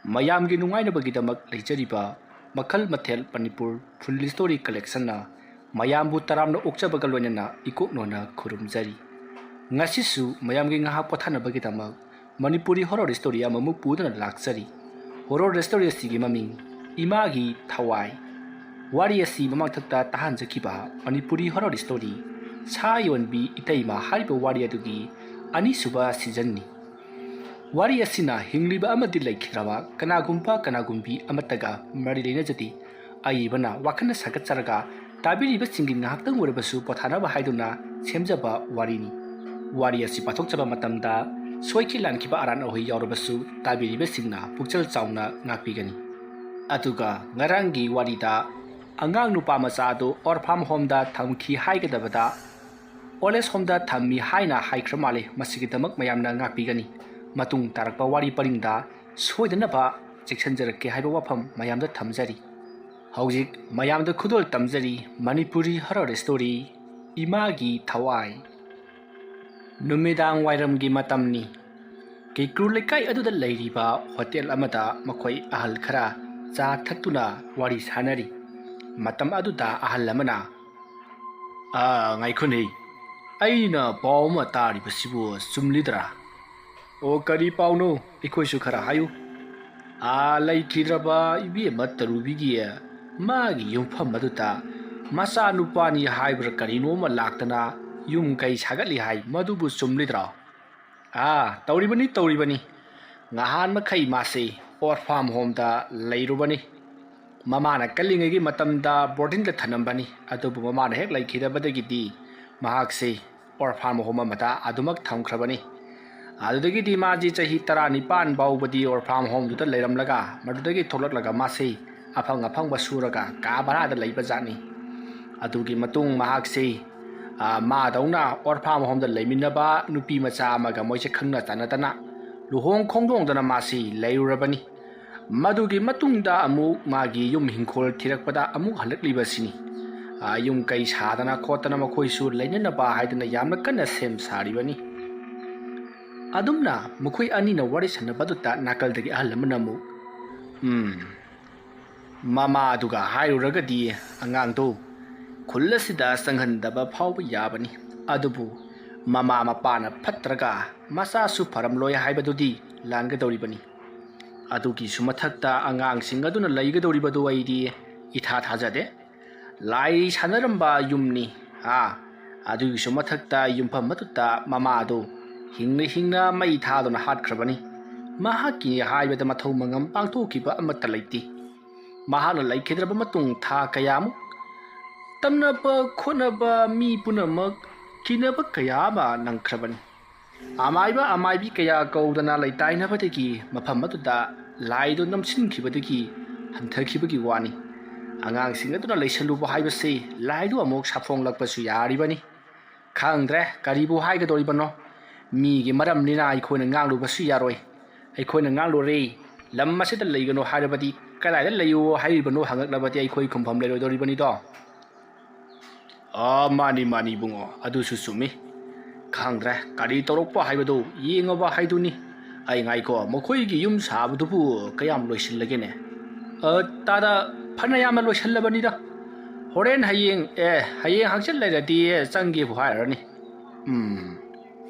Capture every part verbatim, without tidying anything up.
ꯃꯌꯥꯝꯒꯤ ꯅꯨꯡꯉꯥꯏꯅꯕꯒꯤꯗꯃꯛ ꯂꯩꯖꯔꯤꯕ ꯃꯈꯜ ꯃꯊꯦꯜ ꯃꯅꯤꯄꯨꯔ ꯐꯨꯜ ꯁ꯭ꯇꯣꯔꯤ ꯀꯂꯦꯛꯁꯟꯅ ꯃꯌꯥꯝꯕꯨ ꯇꯔꯥꯝꯅ ꯑꯣꯛꯆꯕꯒ ꯂꯣꯏꯅꯅ ꯏꯀꯣꯛꯅꯣꯅ ꯈꯨꯔꯨꯝꯖꯔꯤ꯫ ꯉꯁꯤꯁꯨ ꯃꯌꯥꯝꯒꯤ ꯉꯥꯏꯍꯥꯛ ꯄꯣꯊꯥꯅꯕꯒꯤꯗꯃꯛ ꯃꯅꯤꯄꯨꯔꯤ ꯍꯣꯔꯣꯔ ꯁ꯭ꯇꯣꯔꯤ ꯑꯃꯃꯨꯛ ꯄꯨꯗꯨꯅ ꯂꯥꯛꯆꯔꯤ꯫ ꯍꯣꯔꯣꯔ ꯁ꯭ꯇꯣꯔꯤ ꯑꯁꯤꯒꯤ ꯃꯃꯤꯡ ꯏꯃꯥꯒꯤ ꯊꯋꯥꯏ꯫ ꯋꯥꯔꯤ ꯑꯁꯤ ꯃꯃꯥꯡꯊꯛꯇ ꯇꯥꯍꯟꯖꯈꯤꯕ ꯃꯅꯤꯄꯨꯔꯤ ꯍꯣꯔꯣꯔ ꯁ꯭ꯇꯣꯔꯤ ꯁꯥ ꯌꯣꯟꯕꯤ ꯏꯇꯩꯃ ꯍꯥꯏꯔꯤꯕ ꯋꯥꯔꯤ ꯑꯗꯨꯒꯤ ꯑꯅꯤꯁꯨꯕ ꯁꯤꯖꯟꯅꯤ꯫ ꯋꯥꯔꯤ ꯑꯁꯤꯅ ꯍꯤꯡꯂꯤꯕ ꯑꯃꯗꯤ ꯂꯩꯈꯤꯗ꯭ꯔꯕ ꯀꯅꯥꯒꯨꯝꯕ ꯀꯅꯥꯒꯨꯝꯕꯤ ꯑꯃꯠꯇꯒ ꯃꯔꯤ ꯂꯩꯅꯖꯗꯦ꯫ ꯑꯏꯕꯅ ꯋꯥꯈꯜꯅ ꯁꯥꯒꯠꯆꯔꯒ ꯇꯥꯕꯤꯔꯤꯕꯁꯤꯡꯒꯤ ꯉꯥꯏꯍꯥꯛꯇꯪ ꯑꯣꯏꯔꯕꯁꯨ ꯄꯣꯊꯥꯅꯕ ꯍꯥꯏꯗꯨꯅ ꯁꯦꯝꯖꯕ ꯋꯥꯔꯤꯅꯤ꯫ ꯋꯥꯔꯤ ꯑꯁꯤ ꯄꯥꯊꯣꯛꯆꯕ ꯃꯇꯝꯗ ꯁꯣꯏꯈꯤ ꯂꯥꯟꯈꯤꯕ ꯑꯔꯥꯟ ꯑꯍꯣꯏ ꯌꯥꯎꯔꯕꯁꯨ ꯇꯥꯕꯤꯔꯤꯕꯁꯤꯡꯅ ꯄꯨꯛꯆꯦꯜ ꯆꯥꯎꯅ ꯉꯥꯛꯄꯤꯒꯅꯤ꯫ ꯑꯗꯨꯒ ꯉꯔꯥꯡꯒꯤ ꯋꯥꯔꯤꯗ ꯑꯉꯥꯡ ꯅꯨꯄꯥ ꯃꯆꯥ ꯑꯗꯨ ꯑꯣꯔꯐꯥꯝ ꯍꯣꯝꯗ ꯊꯝꯈꯤ ꯍꯥꯏꯒꯗꯕꯗ ꯑꯣꯜ ꯑꯦꯖ ꯍꯣꯝꯗ ꯊꯝꯃꯤ ꯍꯥꯏꯅ ꯍꯥꯏꯈ꯭ꯔ ꯃꯥꯜꯂꯦ꯫ ꯃꯁꯤꯒꯤꯗꯃꯛ ꯃꯌꯥꯝꯅ ꯉꯥꯛꯄꯤꯒꯅꯤ꯫ ꯃꯇꯨꯡ ꯇꯥꯔꯛꯄ ꯋꯥꯔꯤ ꯄꯔꯤꯡꯗ ꯁꯣꯏꯗꯅꯕ ꯆꯦꯛꯁꯤꯟꯖꯔꯛꯀꯦ ꯍꯥꯏꯕ ꯋꯥꯐꯝ ꯃꯌꯥꯝꯗ ꯊꯝꯖꯔꯤ꯫ ꯍꯧꯖꯤꯛ ꯃꯌꯥꯝꯗ ꯈꯨꯗꯣꯜ ꯇꯝꯖꯔꯤ ꯃꯅꯤꯄꯨꯔꯤ ꯍꯣꯔꯣꯔ ꯁ꯭ꯇꯣꯔꯤ ꯏꯃꯥꯒꯤ ꯊꯋꯥꯏ꯫ ꯅꯨꯃꯤꯗꯥꯡ ꯋꯥꯏꯔꯝꯒꯤ ꯃꯇꯝꯅꯤ꯫ ꯀꯩꯀ꯭ꯔꯨ ꯂꯩꯀꯥꯏ ꯑꯗꯨꯗ ꯂꯩꯔꯤꯕ ꯍꯣꯇꯦꯜ ꯑꯃꯗ ꯃꯈꯣꯏ ꯑꯍꯜ ꯈꯔ ꯆꯥ ꯊꯛꯇꯨꯅ ꯋꯥꯔꯤ ꯁꯥꯅꯔꯤ꯫ ꯃꯇꯝ ꯑꯗꯨꯗ ꯑꯍꯜ ꯑꯃꯅ, "ꯑꯥ, ꯉꯥꯏꯈꯣꯅꯦ, ꯑꯩꯅ ꯄꯥꯎ ꯑꯃ ꯇꯥꯔꯤꯕꯁꯤꯕꯨ ꯆꯨꯝꯂꯤꯗ꯭ꯔꯥ?" "ꯑꯣ, ꯀꯔꯤ ꯄꯥꯎꯅꯣ? ꯑꯩꯈꯣꯏꯁꯨ ꯈꯔ ꯍꯥꯏꯌꯨ꯫" "ꯑꯥ, ꯂꯩꯈꯤꯗ꯭ꯔꯕ ꯏꯕꯦꯝꯃ ꯇꯔꯨꯕꯤꯒꯤ ꯃꯥꯒꯤ ꯌꯨꯝꯐꯝ ꯑꯗꯨꯗ ꯃꯆꯥꯅꯨꯄꯥꯅꯤ ꯍꯥꯏꯕ꯭ꯔꯥ ꯀꯔꯤꯅꯣ ꯑꯃ ꯂꯥꯛꯇꯅ ꯌꯨꯝ ꯀꯩ ꯁꯥꯒꯠꯂꯤ ꯍꯥꯏ, ꯃꯗꯨꯕꯨ ꯆꯨꯝꯂꯤꯗ꯭ꯔꯣ?" "ꯑꯥ, ꯇꯧꯔꯤꯕꯅꯤ, ꯇꯧꯔꯤꯕꯅꯤ꯫ ꯉꯍꯥꯟ ꯃꯈꯩ ꯃꯥꯁꯤ ꯑꯣꯔꯐꯥꯝ ꯍꯣꯝꯗ ꯂꯩꯔꯨꯕꯅꯤ꯫ ꯃꯃꯥꯅ ꯀꯜꯂꯤꯉꯩꯒꯤ ꯃꯇꯝꯗ ꯕꯣꯔꯗꯤꯡꯗ ꯊꯅꯝꯕꯅꯤ꯫ ꯑꯗꯨꯕꯨ ꯃꯃꯥꯅ ꯍꯦꯛ ꯂꯩꯈꯤꯗꯕꯗꯒꯤꯗꯤ ꯃꯍꯥꯛꯁꯤ ꯑꯣꯔꯐꯥꯝ ꯍꯣꯝ ꯑꯃꯗ ꯑꯗꯨꯃꯛ ꯊꯝꯈ꯭ꯔꯕꯅꯤ꯫ ꯑꯗꯨꯗꯒꯤꯗꯤ ꯃꯥꯁꯤ ꯆꯍꯤ ꯇꯔꯥꯅꯤꯄꯥꯟ ꯐꯥꯎꯕꯗꯤ ꯑꯣꯔꯐꯥꯝ ꯍꯣꯝꯗꯨꯗ ꯂꯩꯔꯝꯂꯒ ꯃꯗꯨꯗꯒꯤ ꯊꯣꯛꯂꯛꯂꯒ ꯃꯥꯁꯤ ꯑꯐꯪ ꯑꯐꯪꯕ ꯁꯨꯔꯒ ꯀꯥ ꯚꯔꯥꯗ ꯂꯩꯕ ꯖꯥꯠꯅꯤ꯫ ꯑꯗꯨꯒꯤ ꯃꯇꯨꯡ ꯃꯍꯥꯛꯁꯤ, ꯑ, ꯃꯥꯗꯧꯅ ꯑꯣꯔꯐꯥꯝ ꯍꯣꯝꯗ ꯂꯩꯃꯤꯟꯅꯕ ꯅꯨꯄꯤ ꯃꯆꯥ ꯑꯃꯒ ꯃꯣꯏꯁꯦ ꯈꯪꯅ ꯆꯥꯟꯅꯗꯅ ꯂꯨꯍꯣꯡ ꯈꯣꯡꯗꯣꯡꯗꯅ ꯃꯥꯁꯤ ꯂꯩꯔꯨꯔꯕꯅꯤ꯫ ꯃꯗꯨꯒꯤ ꯃꯇꯨꯡꯗ ꯑꯃꯨꯛ ꯃꯥꯒꯤ ꯌꯨꯝ ꯍꯤꯡꯈꯣꯜ ꯊꯤꯔꯛꯄꯗ ꯑꯃꯨꯛ ꯍꯜꯂꯛꯂꯤꯕꯁꯤꯅꯤ꯫ ꯑ, ꯌꯨꯝ ꯀꯩ ꯁꯥꯗꯅ ꯈꯣꯠꯇꯅ ꯃꯈꯣꯏꯁꯨ ꯂꯩꯅꯅꯕ ꯍꯥꯏꯗꯅ ꯌꯥꯝꯅ ꯀꯟꯅ ꯁꯦꯝ ꯁꯥꯔꯤꯕꯅꯤ꯫ ꯑꯗꯨꯝꯅ ꯃꯈꯣꯏ ꯑꯅꯤꯅ ꯋꯥꯔꯤ ꯁꯥꯟꯅꯕꯗꯨꯗ ꯅꯥꯀꯜꯗꯒꯤ ꯑꯍꯜ ꯑꯃꯅ ꯑꯃꯨꯛ, ꯎꯝ, ꯃꯃꯥꯗꯨꯒ ꯍꯥꯏꯔꯨꯔꯒꯗꯤ ꯑꯉꯥꯡꯗꯨ ꯈꯨꯜ ꯑꯁꯤꯗ ꯆꯪꯍꯟꯗꯕ ꯐꯥꯎꯕ ꯌꯥꯕꯅꯤ꯫ ꯑꯗꯨꯕꯨ ꯃꯃꯥ ꯃꯄꯥꯅ ꯐꯠꯇ꯭ꯔꯒ ꯃꯆꯥꯁꯨ ꯐꯔꯝꯂꯣꯏ ꯍꯥꯏꯕꯗꯨꯗꯤ ꯂꯥꯟꯒꯗꯧꯔꯤꯕꯅꯤ꯫ ꯑꯗꯨꯒꯤꯁꯨ ꯃꯊꯛꯇ ꯑꯉꯥꯡꯁꯤꯡ ꯑꯗꯨꯅ ꯂꯩꯒꯗꯧꯔꯤꯕꯗꯨ ꯑꯩꯗꯤ ꯏꯊꯥ ꯊꯥꯖꯗꯦ꯫ ꯂꯥꯏ ꯁꯥꯟꯅꯔꯝꯕ ꯌꯨꯝꯅꯤ꯫ ꯑꯥ, ꯑꯗꯨꯒꯤꯁꯨ ꯃꯊꯛꯇ ꯌꯨꯝꯐꯝ ꯑꯗꯨꯗ ꯃꯃꯥꯗꯨ ꯍꯤꯡꯅ ꯍꯤꯡꯅ ꯃꯩ ꯊꯥꯗꯨꯅ ꯍꯥꯠꯈ꯭ꯔꯕꯅꯤ꯫ ꯃꯍꯥꯛꯀꯤ ꯍꯥꯏꯕꯗ ꯃꯊꯧ ꯃꯉꯝ ꯄꯥꯡꯊꯣꯛꯈꯤꯕ ꯑꯃꯠꯇ ꯂꯩꯇꯦ꯫ ꯃꯍꯥꯛꯅ ꯂꯩꯈꯤꯗ꯭ꯔꯕ ꯃꯇꯨꯡ ꯊꯥ ꯀꯌꯥꯃꯨꯛ ꯇꯝꯅꯕ ꯈꯣꯠꯅꯕ ꯃꯤ ꯄꯨꯝꯅꯃꯛ ꯀꯤꯅꯕ ꯀꯌꯥ ꯑꯃ ꯅꯪꯈ꯭ꯔꯕꯅꯤ꯫ ꯑꯃꯥꯏꯕ ꯑꯃꯥꯏꯕꯤ ꯀꯌꯥ ꯀꯧꯗꯅ ꯂꯩꯇꯥꯏꯅꯕꯗꯒꯤ ꯃꯐꯝ ꯑꯗꯨꯗ ꯂꯥꯏꯗꯨ ꯅꯝꯁꯤꯟꯈꯤꯕꯗꯒꯤ ꯍꯟꯊꯈꯤꯕꯒꯤ ꯋꯥꯅꯤ꯫ ꯑꯉꯥꯡꯁꯤꯡ ꯑꯗꯨꯅ ꯂꯩꯁꯜꯂꯨꯕ ꯍꯥꯏꯕꯁꯤ ꯂꯥꯏꯗꯨ ꯑꯃꯨꯛ ꯁꯥꯐꯣꯡꯂꯛꯄꯁꯨ ꯌꯥꯔꯤꯕꯅꯤ꯫ ꯈꯪꯗ꯭ꯔꯦ ꯀꯔꯤꯕꯨ ꯍꯥꯏꯒꯗꯧꯔꯤꯕꯅꯣ꯫ ꯃꯤꯒꯤ ꯃꯔꯝꯅꯤꯅ ꯑꯩꯈꯣꯏꯅ ꯉꯥꯡꯂꯨꯕꯁꯨ ꯌꯥꯔꯣꯏ꯫ ꯑꯩꯈꯣꯏꯅ ꯉꯥꯡꯂꯨꯔꯦ, ꯂꯝ ꯑꯁꯤꯗ ꯂꯩꯒꯅꯨ ꯍꯥꯏꯔꯕꯗꯤ ꯀꯗꯥꯏꯗ ꯂꯩꯌꯨ ꯍꯥꯏꯔꯤꯕꯅꯣ ꯍꯪꯉꯛꯂꯕꯗꯤ ꯑꯩꯈꯣꯏ ꯈꯨꯝꯐꯝ ꯂꯩꯔꯣꯏꯗꯧꯔꯤꯕꯅꯤꯗꯣ꯫ ꯑꯥ, ꯃꯥꯅꯤ, ꯃꯥꯅꯤ, ꯏꯕꯨꯡꯉꯣ, ꯑꯗꯨꯁꯨ ꯆꯨꯝꯃꯤ꯫ ꯈꯪꯗ꯭ꯔꯦ, ꯀꯔꯤ ꯇꯧꯔꯛꯄ ꯍꯥꯏꯕꯗꯨ ꯌꯦꯡꯉꯕ ꯍꯥꯏꯗꯨꯅꯤ꯫ ꯑꯩ ꯉꯥꯏꯈꯣ, ꯃꯈꯣꯏꯒꯤ ꯌꯨꯝ ꯁꯥꯕꯗꯨꯕꯨ ꯀꯌꯥꯝ ꯂꯣꯏꯁꯤꯜꯂꯒꯦꯅꯦ? ꯑ, ꯇꯥꯗ, ꯐꯅꯌꯥꯝꯅ ꯂꯣꯏꯁꯤꯜꯂꯕꯅꯤꯗ꯫ ꯍꯣꯔꯦꯟ ꯍꯌꯦꯡ, ꯑꯦ, ꯍꯌꯦꯡ ꯍꯪꯆꯤꯠ ꯂꯩꯔꯗꯤ ꯆꯪꯒꯦꯕꯨ ꯍꯥꯏꯔꯅꯤ꯫ ꯎꯝ,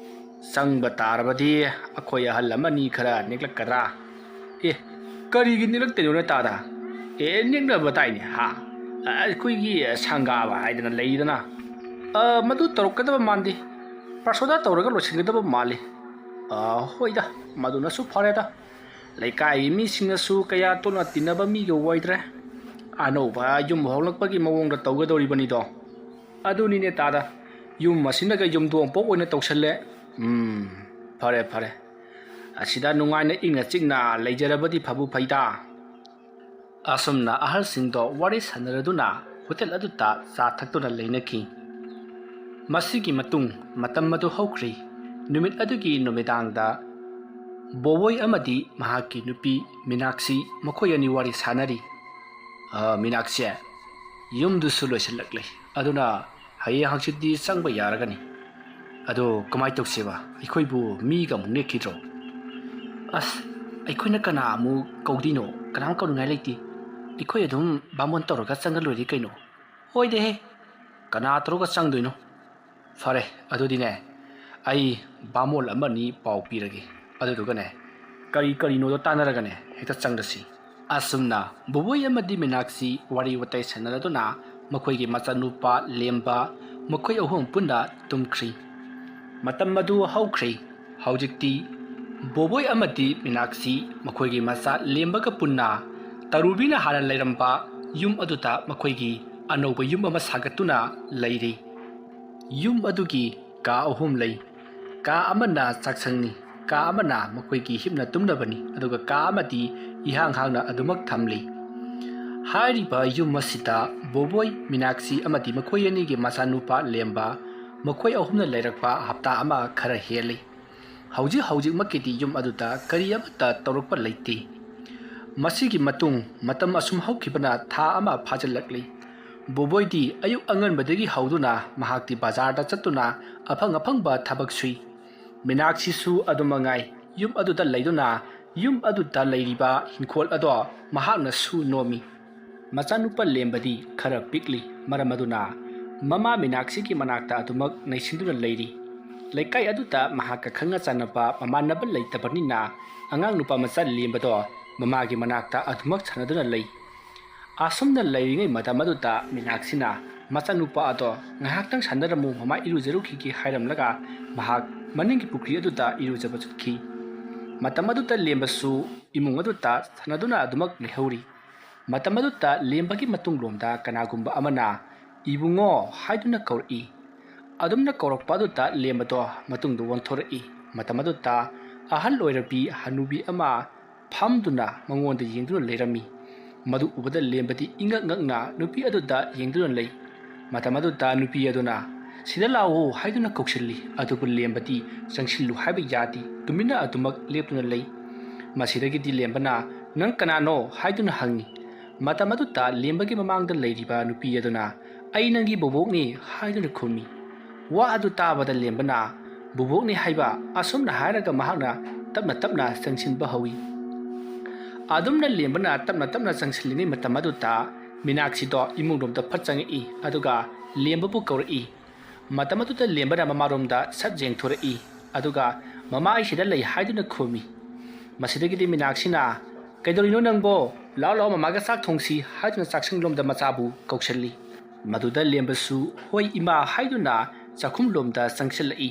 ꯆꯪꯕ ꯇꯥꯔꯕꯗꯤ ꯑꯩꯈꯣꯏ ꯑꯍꯜ ꯑꯃꯅꯤ ꯈꯔ ꯅꯦꯛꯂꯛꯀꯗ꯭ꯔꯥ? ꯑꯦ, ꯀꯔꯤꯒꯤ ꯅꯦꯛꯂꯛꯇꯣꯏꯅꯣꯅꯦ ꯇꯥꯗ? ꯑꯦ, ꯅꯦꯛꯅꯕ ꯇꯥꯏꯅꯦ, ꯍꯥ? ꯑ, ꯑꯩꯈꯣꯏꯒꯤ ꯁꯪꯒꯥꯕ ꯍꯥꯏꯗꯅ ꯂꯩꯗꯅ꯫ ꯑ, ꯃꯗꯨ ꯇꯧꯔꯛꯀꯗꯕ ꯃꯥꯟꯗꯦ꯫ ꯄ꯭ꯔꯁꯣꯗꯥ ꯇꯧꯔꯒ ꯂꯣꯏꯁꯤꯟꯒꯗꯕ ꯃꯥꯜꯂꯤ꯫ ꯑ, ꯍꯣꯏꯗ, ꯃꯗꯨꯅꯁꯨ ꯐꯔꯦꯗ꯫ ꯂꯩꯀꯥꯏꯒꯤ ꯃꯤꯁꯤꯡꯅꯁꯨ ꯀꯌꯥ ꯇꯣꯠꯅ ꯇꯤꯟꯅꯕ ꯃꯤꯒ ꯑꯣꯏꯗ꯭ꯔꯦ꯫ ꯑꯅꯧꯕ ꯌꯨꯝ ꯍꯣꯡꯂꯛꯄꯒꯤ ꯃꯑꯣꯡꯗ ꯇꯧꯒꯗꯧꯔꯤꯕꯅꯤꯗꯣ꯫ ꯑꯗꯨꯅꯤꯅꯦ ꯇꯥꯗ, ꯌꯨꯝ ꯑꯁꯤꯅꯒ ꯌꯨꯝꯊꯣꯡ ꯄꯣꯛ ꯑꯣꯏꯅ ꯇꯧꯁꯜꯂꯦ꯫ ꯎꯝ, ꯐꯔꯦ, ꯐꯔꯦ꯫ ꯑꯁꯤꯗ ꯅꯨꯡꯉꯥꯏꯅ ꯏꯪꯅ ꯆꯤꯛꯅ ꯂꯩꯖꯔꯕꯗꯤ ꯐꯕꯨ ꯐꯩꯗ꯫ ꯑꯁꯨꯝꯅ ꯑꯍꯜꯁꯤꯡꯗꯣ ꯋꯥꯔꯤ ꯁꯥꯟꯅꯔꯗꯨꯅ ꯍꯣꯇꯦꯜ ꯑꯗꯨꯗ ꯆꯥ ꯊꯛꯇꯨꯅ ꯂꯩꯅꯈꯤ꯫ ꯃꯁꯤꯒꯤ ꯃꯇꯨꯡ ꯃꯇꯝ ꯑꯗꯨ ꯍꯧꯈ꯭ꯔꯤ꯫ ꯅꯨꯃꯤꯠ ꯑꯗꯨꯒꯤ ꯅꯨꯃꯤꯗꯥꯡꯗ ꯕꯣꯕꯣꯏ ꯑꯃꯗꯤ ꯃꯍꯥꯛꯀꯤ ꯅꯨꯄꯤ ꯃꯤꯅꯥꯛꯁꯤ ꯃꯈꯣꯏ ꯑꯅꯤ ꯋꯥꯔꯤ ꯁꯥꯟꯅꯔꯤ꯫ "ꯑ, ꯃꯤꯅꯥꯛꯁꯤ, ꯌꯨꯝꯗꯨꯁꯨ ꯂꯣꯏꯁꯤꯜꯂꯛꯂꯦ, ꯑꯗꯨꯅ ꯍꯌꯦꯡ ꯍꯪꯆꯤꯠꯇꯤ ꯆꯪꯕ ꯌꯥꯔꯒꯅꯤ꯫ ꯑꯗꯣ ꯀꯃꯥꯏ ꯇꯧꯁꯦꯕ? ꯑꯩꯈꯣꯏꯕꯨ ꯃꯤꯒ ꯑꯃꯨꯛ ꯅꯦꯛꯈꯤꯗ꯭ꯔꯣ?" "ꯑꯁ, ꯑꯩꯈꯣꯏꯅ ꯀꯅꯥ ꯑꯃꯨꯛ ꯀꯧꯗꯣꯏꯅꯣ? ꯀꯅꯥꯝ ꯀꯧꯅꯤꯡꯉꯥꯏ ꯂꯩꯇꯦ꯫ ꯑꯩꯈꯣꯏ ꯑꯗꯨꯝ ꯕꯥꯃꯣꯟ ꯇꯧꯔꯒ ꯆꯪꯉ ꯂꯣꯏꯔꯦ ꯀꯩꯅꯣ꯫ ꯍꯣꯏꯗꯦꯍꯦ, ꯀꯅꯥ ꯇꯧꯔꯒ ꯆꯪꯗꯣꯏꯅꯣ? ꯐꯔꯦ, ꯑꯗꯨꯗꯤꯅꯦ, ꯑꯩ ꯕꯥꯃꯣꯟ ꯑꯃꯅꯤ ꯄꯥꯎ ꯄꯤꯔꯒꯦ, ꯑꯗꯨꯗꯨꯒꯅꯦ, ꯀꯔꯤ ꯀꯔꯤꯅꯣꯗꯣ ꯇꯥꯟꯅꯔꯒꯅꯦ ꯍꯦꯛꯇ ꯆꯪꯗꯁꯤ꯫ ꯑꯁꯨꯝꯅ ꯕꯣꯕꯣꯏ ꯑꯃꯗꯤ ꯃꯤꯅꯥꯛꯁꯤ ꯋꯥꯔꯤ ꯋꯥꯇꯥꯏ ꯁꯥꯟꯅꯔꯗꯨꯅ ꯃꯈꯣꯏꯒꯤ ꯃꯆꯥꯅꯨꯄꯥ ꯂꯦꯝꯕ ꯃꯈꯣꯏ ꯑꯍꯨꯝ ꯄꯨꯟꯅ ꯇꯨꯝꯈ꯭ꯔꯤ꯫ ꯃꯇꯝ ꯑꯗꯨ ꯍꯧꯈ꯭ꯔꯦ꯫ ꯍꯧꯖꯤꯛꯇꯤ ꯕꯣꯕꯣꯏ ꯑꯃꯗꯤ ꯃꯤꯅꯥꯛꯁꯤ ꯃꯈꯣꯏꯒꯤ ꯃꯆꯥ ꯂꯦꯝꯕꯒ ꯄꯨꯟꯅ ꯇꯔꯨꯕꯤꯅ ꯍꯥꯟꯅ ꯂꯩꯔꯝꯕ ꯌꯨꯝ ꯑꯗꯨꯗ ꯃꯈꯣꯏꯒꯤ ꯑꯅꯧꯕ ꯌꯨꯝ ꯑꯃ ꯁꯥꯒꯠꯇꯨꯅ ꯂꯩꯔꯤ꯫ ꯌꯨꯝ ꯑꯗꯨꯒꯤ ꯀꯥ ꯑꯍꯨꯝ ꯂꯩ꯫ ꯀꯥ ꯑꯃꯅ ꯆꯥꯛꯁꯪꯅꯤ, ꯀꯥ ꯑꯃꯅ ꯃꯈꯣꯏꯒꯤ ꯍꯤꯞꯅ ꯇꯨꯝꯅꯕꯅꯤ, ꯑꯗꯨꯒ ꯀꯥ ꯑꯃꯗꯤ ꯏꯍꯥꯡ ꯍꯥꯡꯅ ꯑꯗꯨꯃꯛ ꯊꯝꯂꯤ꯫ ꯍꯥꯏꯔꯤꯕ ꯌꯨꯝ ꯑꯁꯤꯗ ꯕꯣꯕꯣꯏ, ꯃꯤꯅꯥꯛꯁꯤ ꯑꯃꯗꯤ ꯃꯈꯣꯏ ꯑꯅꯤꯒꯤ ꯃꯆꯥꯅꯨꯄꯥ ꯂꯦꯝꯕ, ꯃꯈꯣꯏ ꯑꯍꯨꯝꯅ ꯂꯩꯔꯛꯄ ꯍꯞꯇꯥ ꯑꯃ ꯈꯔ ꯍꯦꯜꯂꯤ꯫ ꯍꯧꯖꯤꯛ ꯍꯧꯖꯤꯛꯃꯛꯀꯤꯗꯤ ꯌꯨꯝ ꯑꯗꯨꯗ ꯀꯔꯤ ꯑꯃꯠꯇ ꯇꯧꯔꯛꯄ ꯂꯩꯇꯦ꯫ ꯃꯁꯤꯒꯤ ꯃꯇꯨꯡ ꯃꯇꯝ ꯑꯁꯨꯝ ꯍꯧꯈꯤꯕꯅ ꯊꯥ ꯑꯃ ꯐꯥꯖꯤꯜꯂꯛꯂꯤ꯫ ꯕꯣꯕꯣꯏꯗꯤ ꯑꯌꯨꯛ ꯑꯉꯟꯕꯗꯒꯤ ꯍꯧꯗꯨꯅ ꯃꯍꯥꯛꯇꯤ ꯕꯖꯥꯔꯗ ꯆꯠꯇꯨꯅ ꯑꯐꯪ ꯑꯐꯪꯕ ꯊꯕꯛ ꯁꯨꯏ꯫ ꯃꯤꯅꯥꯛꯁꯤꯁꯨ ꯑꯗꯨꯃꯉꯥꯏ, ꯌꯨꯝ ꯑꯗꯨꯗ ꯂꯩꯗꯨꯅ ꯌꯨꯝ ꯑꯗꯨꯗ ꯂꯩꯔꯤꯕ ꯏꯪꯈꯣꯜ ꯑꯗꯣ ꯃꯍꯥꯛꯅ ꯁꯨ ꯅꯣꯝꯃꯤ꯫ ꯃꯆꯥꯅꯨꯄꯥ ꯂꯦꯝꯕꯗꯤ ꯈꯔ ꯄꯤꯛꯂꯤ, ꯃꯔꯝ ꯑꯗꯨꯅ ꯃꯃꯥ ꯃꯤꯅꯥꯛꯁꯤꯒꯤ ꯃꯅꯥꯛꯇ ꯑꯗꯨꯃꯛ ꯅꯩꯁꯤꯟꯗꯨꯅ ꯂꯩꯔꯤ꯫ ꯂꯩꯀꯥꯏ ꯑꯗꯨꯗ ꯃꯍꯥꯛꯀ ꯈꯪꯅ ꯆꯥꯟꯅꯕ ꯃꯃꯥꯟꯅꯕ ꯂꯩꯇꯕꯅꯤꯅ ꯑꯉꯥꯡ ꯅꯨꯄꯥ ꯃꯆꯥ ꯂꯦꯝꯕꯗꯣ ꯃꯃꯥꯒꯤ ꯃꯅꯥꯛꯇ ꯑꯗꯨꯃꯛ ꯁꯥꯟꯅꯗꯨꯅ ꯂꯩ꯫ ꯑꯁꯨꯝꯅ ꯂꯩꯔꯤꯉꯩ ꯃꯇꯝ ꯑꯗꯨꯗ ꯃꯤꯅꯥꯛꯁꯤꯅ ꯃꯆꯥꯅꯨꯄꯥ ꯑꯗꯣ ꯉꯥꯏꯍꯥꯛꯇꯪ ꯁꯥꯟꯅꯔꯝꯃꯨ, ꯃꯃꯥ ꯏꯔꯨꯖꯔꯨꯈꯤꯒꯦ ꯍꯥꯏꯔꯝꯂꯒ ꯃꯍꯥꯛ ꯃꯅꯤꯡꯒꯤ ꯄꯨꯈ꯭ꯔꯤ ꯑꯗꯨꯗ ꯏꯔꯨꯖꯕ ꯆꯠꯈꯤ꯫ ꯃꯇꯝ ꯑꯗꯨꯗ ꯂꯦꯝꯕꯁꯨ ꯏꯃꯨꯡ ꯑꯗꯨꯗ ꯁꯥꯟꯅꯗꯨꯅ ꯑꯗꯨꯃꯛ ꯂꯩꯍꯧꯔꯤ꯫ ꯃꯇꯝ ꯑꯗꯨꯗ ꯂꯦꯝꯕꯒꯤ ꯃꯇꯨꯡꯂꯣꯝꯗ ꯀꯅꯥꯒꯨꯝꯕ ꯑꯃꯅ "ꯏꯕꯨꯡꯉꯣ" ꯍꯥꯏꯗꯨꯅ ꯀꯧꯔꯛꯏ꯫ ꯑꯗꯨꯝꯅ ꯀꯧꯔꯛꯄ ꯑꯗꯨꯗ ꯂꯦꯝꯕꯗꯣ ꯃꯇꯨꯡꯗ ꯑꯣꯟꯊꯣꯔꯛꯏ꯫ ꯃꯇꯝ ꯑꯗꯨꯗ ꯑꯍꯜ ꯑꯣꯏꯔꯕꯤ ꯍꯅꯨꯕꯤ ꯑꯃ ꯐꯝꯗꯨꯅ ꯃꯉꯣꯟꯗ ꯌꯦꯡꯗꯨꯅ ꯂꯩꯔꯝꯃꯤ꯫ ꯃꯗꯨ ꯎꯕꯗ ꯂꯦꯝꯕꯗꯤ ꯏꯉꯛ ꯉꯛꯅ ꯅꯨꯄꯤ ꯑꯗꯨꯗ ꯌꯦꯡꯗꯨꯅ ꯂꯩ꯫ ꯃꯇꯝ ꯑꯗꯨꯗ ꯅꯨꯄꯤ ꯑꯗꯨꯅ "ꯁꯤꯗ ꯂꯥꯛꯑꯣ" ꯍꯥꯏꯗꯨꯅ ꯀꯧꯁꯤꯜꯂꯤ, ꯑꯗꯨꯕꯨ ꯂꯦꯝꯕꯗꯤ ꯆꯪꯁꯤꯜꯂꯨ ꯍꯥꯏꯕ ꯌꯥꯗꯦ, ꯇꯨꯃꯤꯟꯅ ꯑꯗꯨꯃꯛ ꯂꯦꯞꯇꯨꯅ ꯂꯩ꯫ ꯃꯁꯤꯗꯒꯤꯗꯤ ꯂꯦꯝꯕꯅ "ꯅꯪ ꯀꯅꯥꯅꯣ?" ꯍꯥꯏꯗꯨꯅ ꯍꯪꯉꯤ꯫ ꯃꯇꯝ ꯑꯗꯨꯗ ꯂꯦꯝꯕꯒꯤ ꯃꯃꯥꯡꯗ ꯂꯩꯔꯤꯕ ꯅꯨꯄꯤ ꯑꯗꯨꯅ "ꯑꯩ ꯅꯪꯒꯤ ꯕꯣꯕꯣꯛꯅꯤ" ꯍꯥꯏꯗꯨꯅ ꯈꯨꯝꯃꯤ꯫ ꯋꯥ ꯑꯗꯨ ꯇꯥꯕꯗ ꯂꯦꯝꯕꯅ "ꯕꯣꯕꯣꯛꯅꯤ ꯍꯥꯏꯕ?" ꯑꯁꯨꯝꯅ ꯍꯥꯏꯔꯒ ꯃꯍꯥꯛꯅ ꯇꯞꯅ ꯇꯞꯅ ꯆꯪꯁꯤꯟꯕ ꯍꯧꯏ꯫ ꯑꯗꯨꯝꯅ ꯂꯦꯝꯕꯅ ꯇꯞꯅ ꯇꯞꯅ ꯆꯪꯁꯤꯜꯂꯤꯉꯩ ꯃꯇꯝ ꯑꯗꯨꯗ ꯃꯤꯅꯥꯛꯁꯤꯗꯣ ꯏꯃꯨꯡꯂꯣꯝꯗ ꯐꯠ ꯆꯪꯉꯛꯏ, ꯑꯗꯨꯒ ꯂꯦꯝꯕꯕꯨ ꯀꯧꯔꯛꯏ꯫ ꯃꯇꯝ ꯑꯗꯨꯗ ꯂꯦꯝꯕꯅ ꯃꯃꯥꯔꯣꯝꯗ ꯁꯠ ꯌꯦꯡꯊꯣꯔꯛꯏ, ꯑꯗꯨꯒ "ꯃꯃꯥ, ꯑꯩ ꯁꯤꯗ ꯂꯩ" ꯍꯥꯏꯗꯨꯅ ꯈꯨꯝꯃꯤ꯫ ꯃꯁꯤꯗꯒꯤꯗꯤ ꯃꯤꯅꯥꯛꯁꯤꯅ "ꯀꯩꯗꯧꯔꯤꯅꯣ ꯅꯪꯕꯣ? ꯂꯥꯛꯑꯣ, ꯂꯥꯛꯑꯣ, ꯃꯃꯥꯒ ꯆꯥꯛ ꯊꯣꯡꯁꯤ" ꯍꯥꯏꯗꯨꯅ ꯆꯥꯛꯁꯪꯂꯣꯝꯗ ꯃꯆꯥꯕꯨ ꯀꯧꯁꯤꯜꯂꯤ꯫ ꯃꯗꯨꯗ ꯂꯦꯝꯕꯁꯨ "ꯍꯣꯏ ꯏꯃꯥ" ꯍꯥꯏꯗꯨꯅ ꯆꯥꯛꯈꯨꯝꯂꯣꯝꯗ ꯆꯪꯁꯤꯜꯂꯛꯏ꯫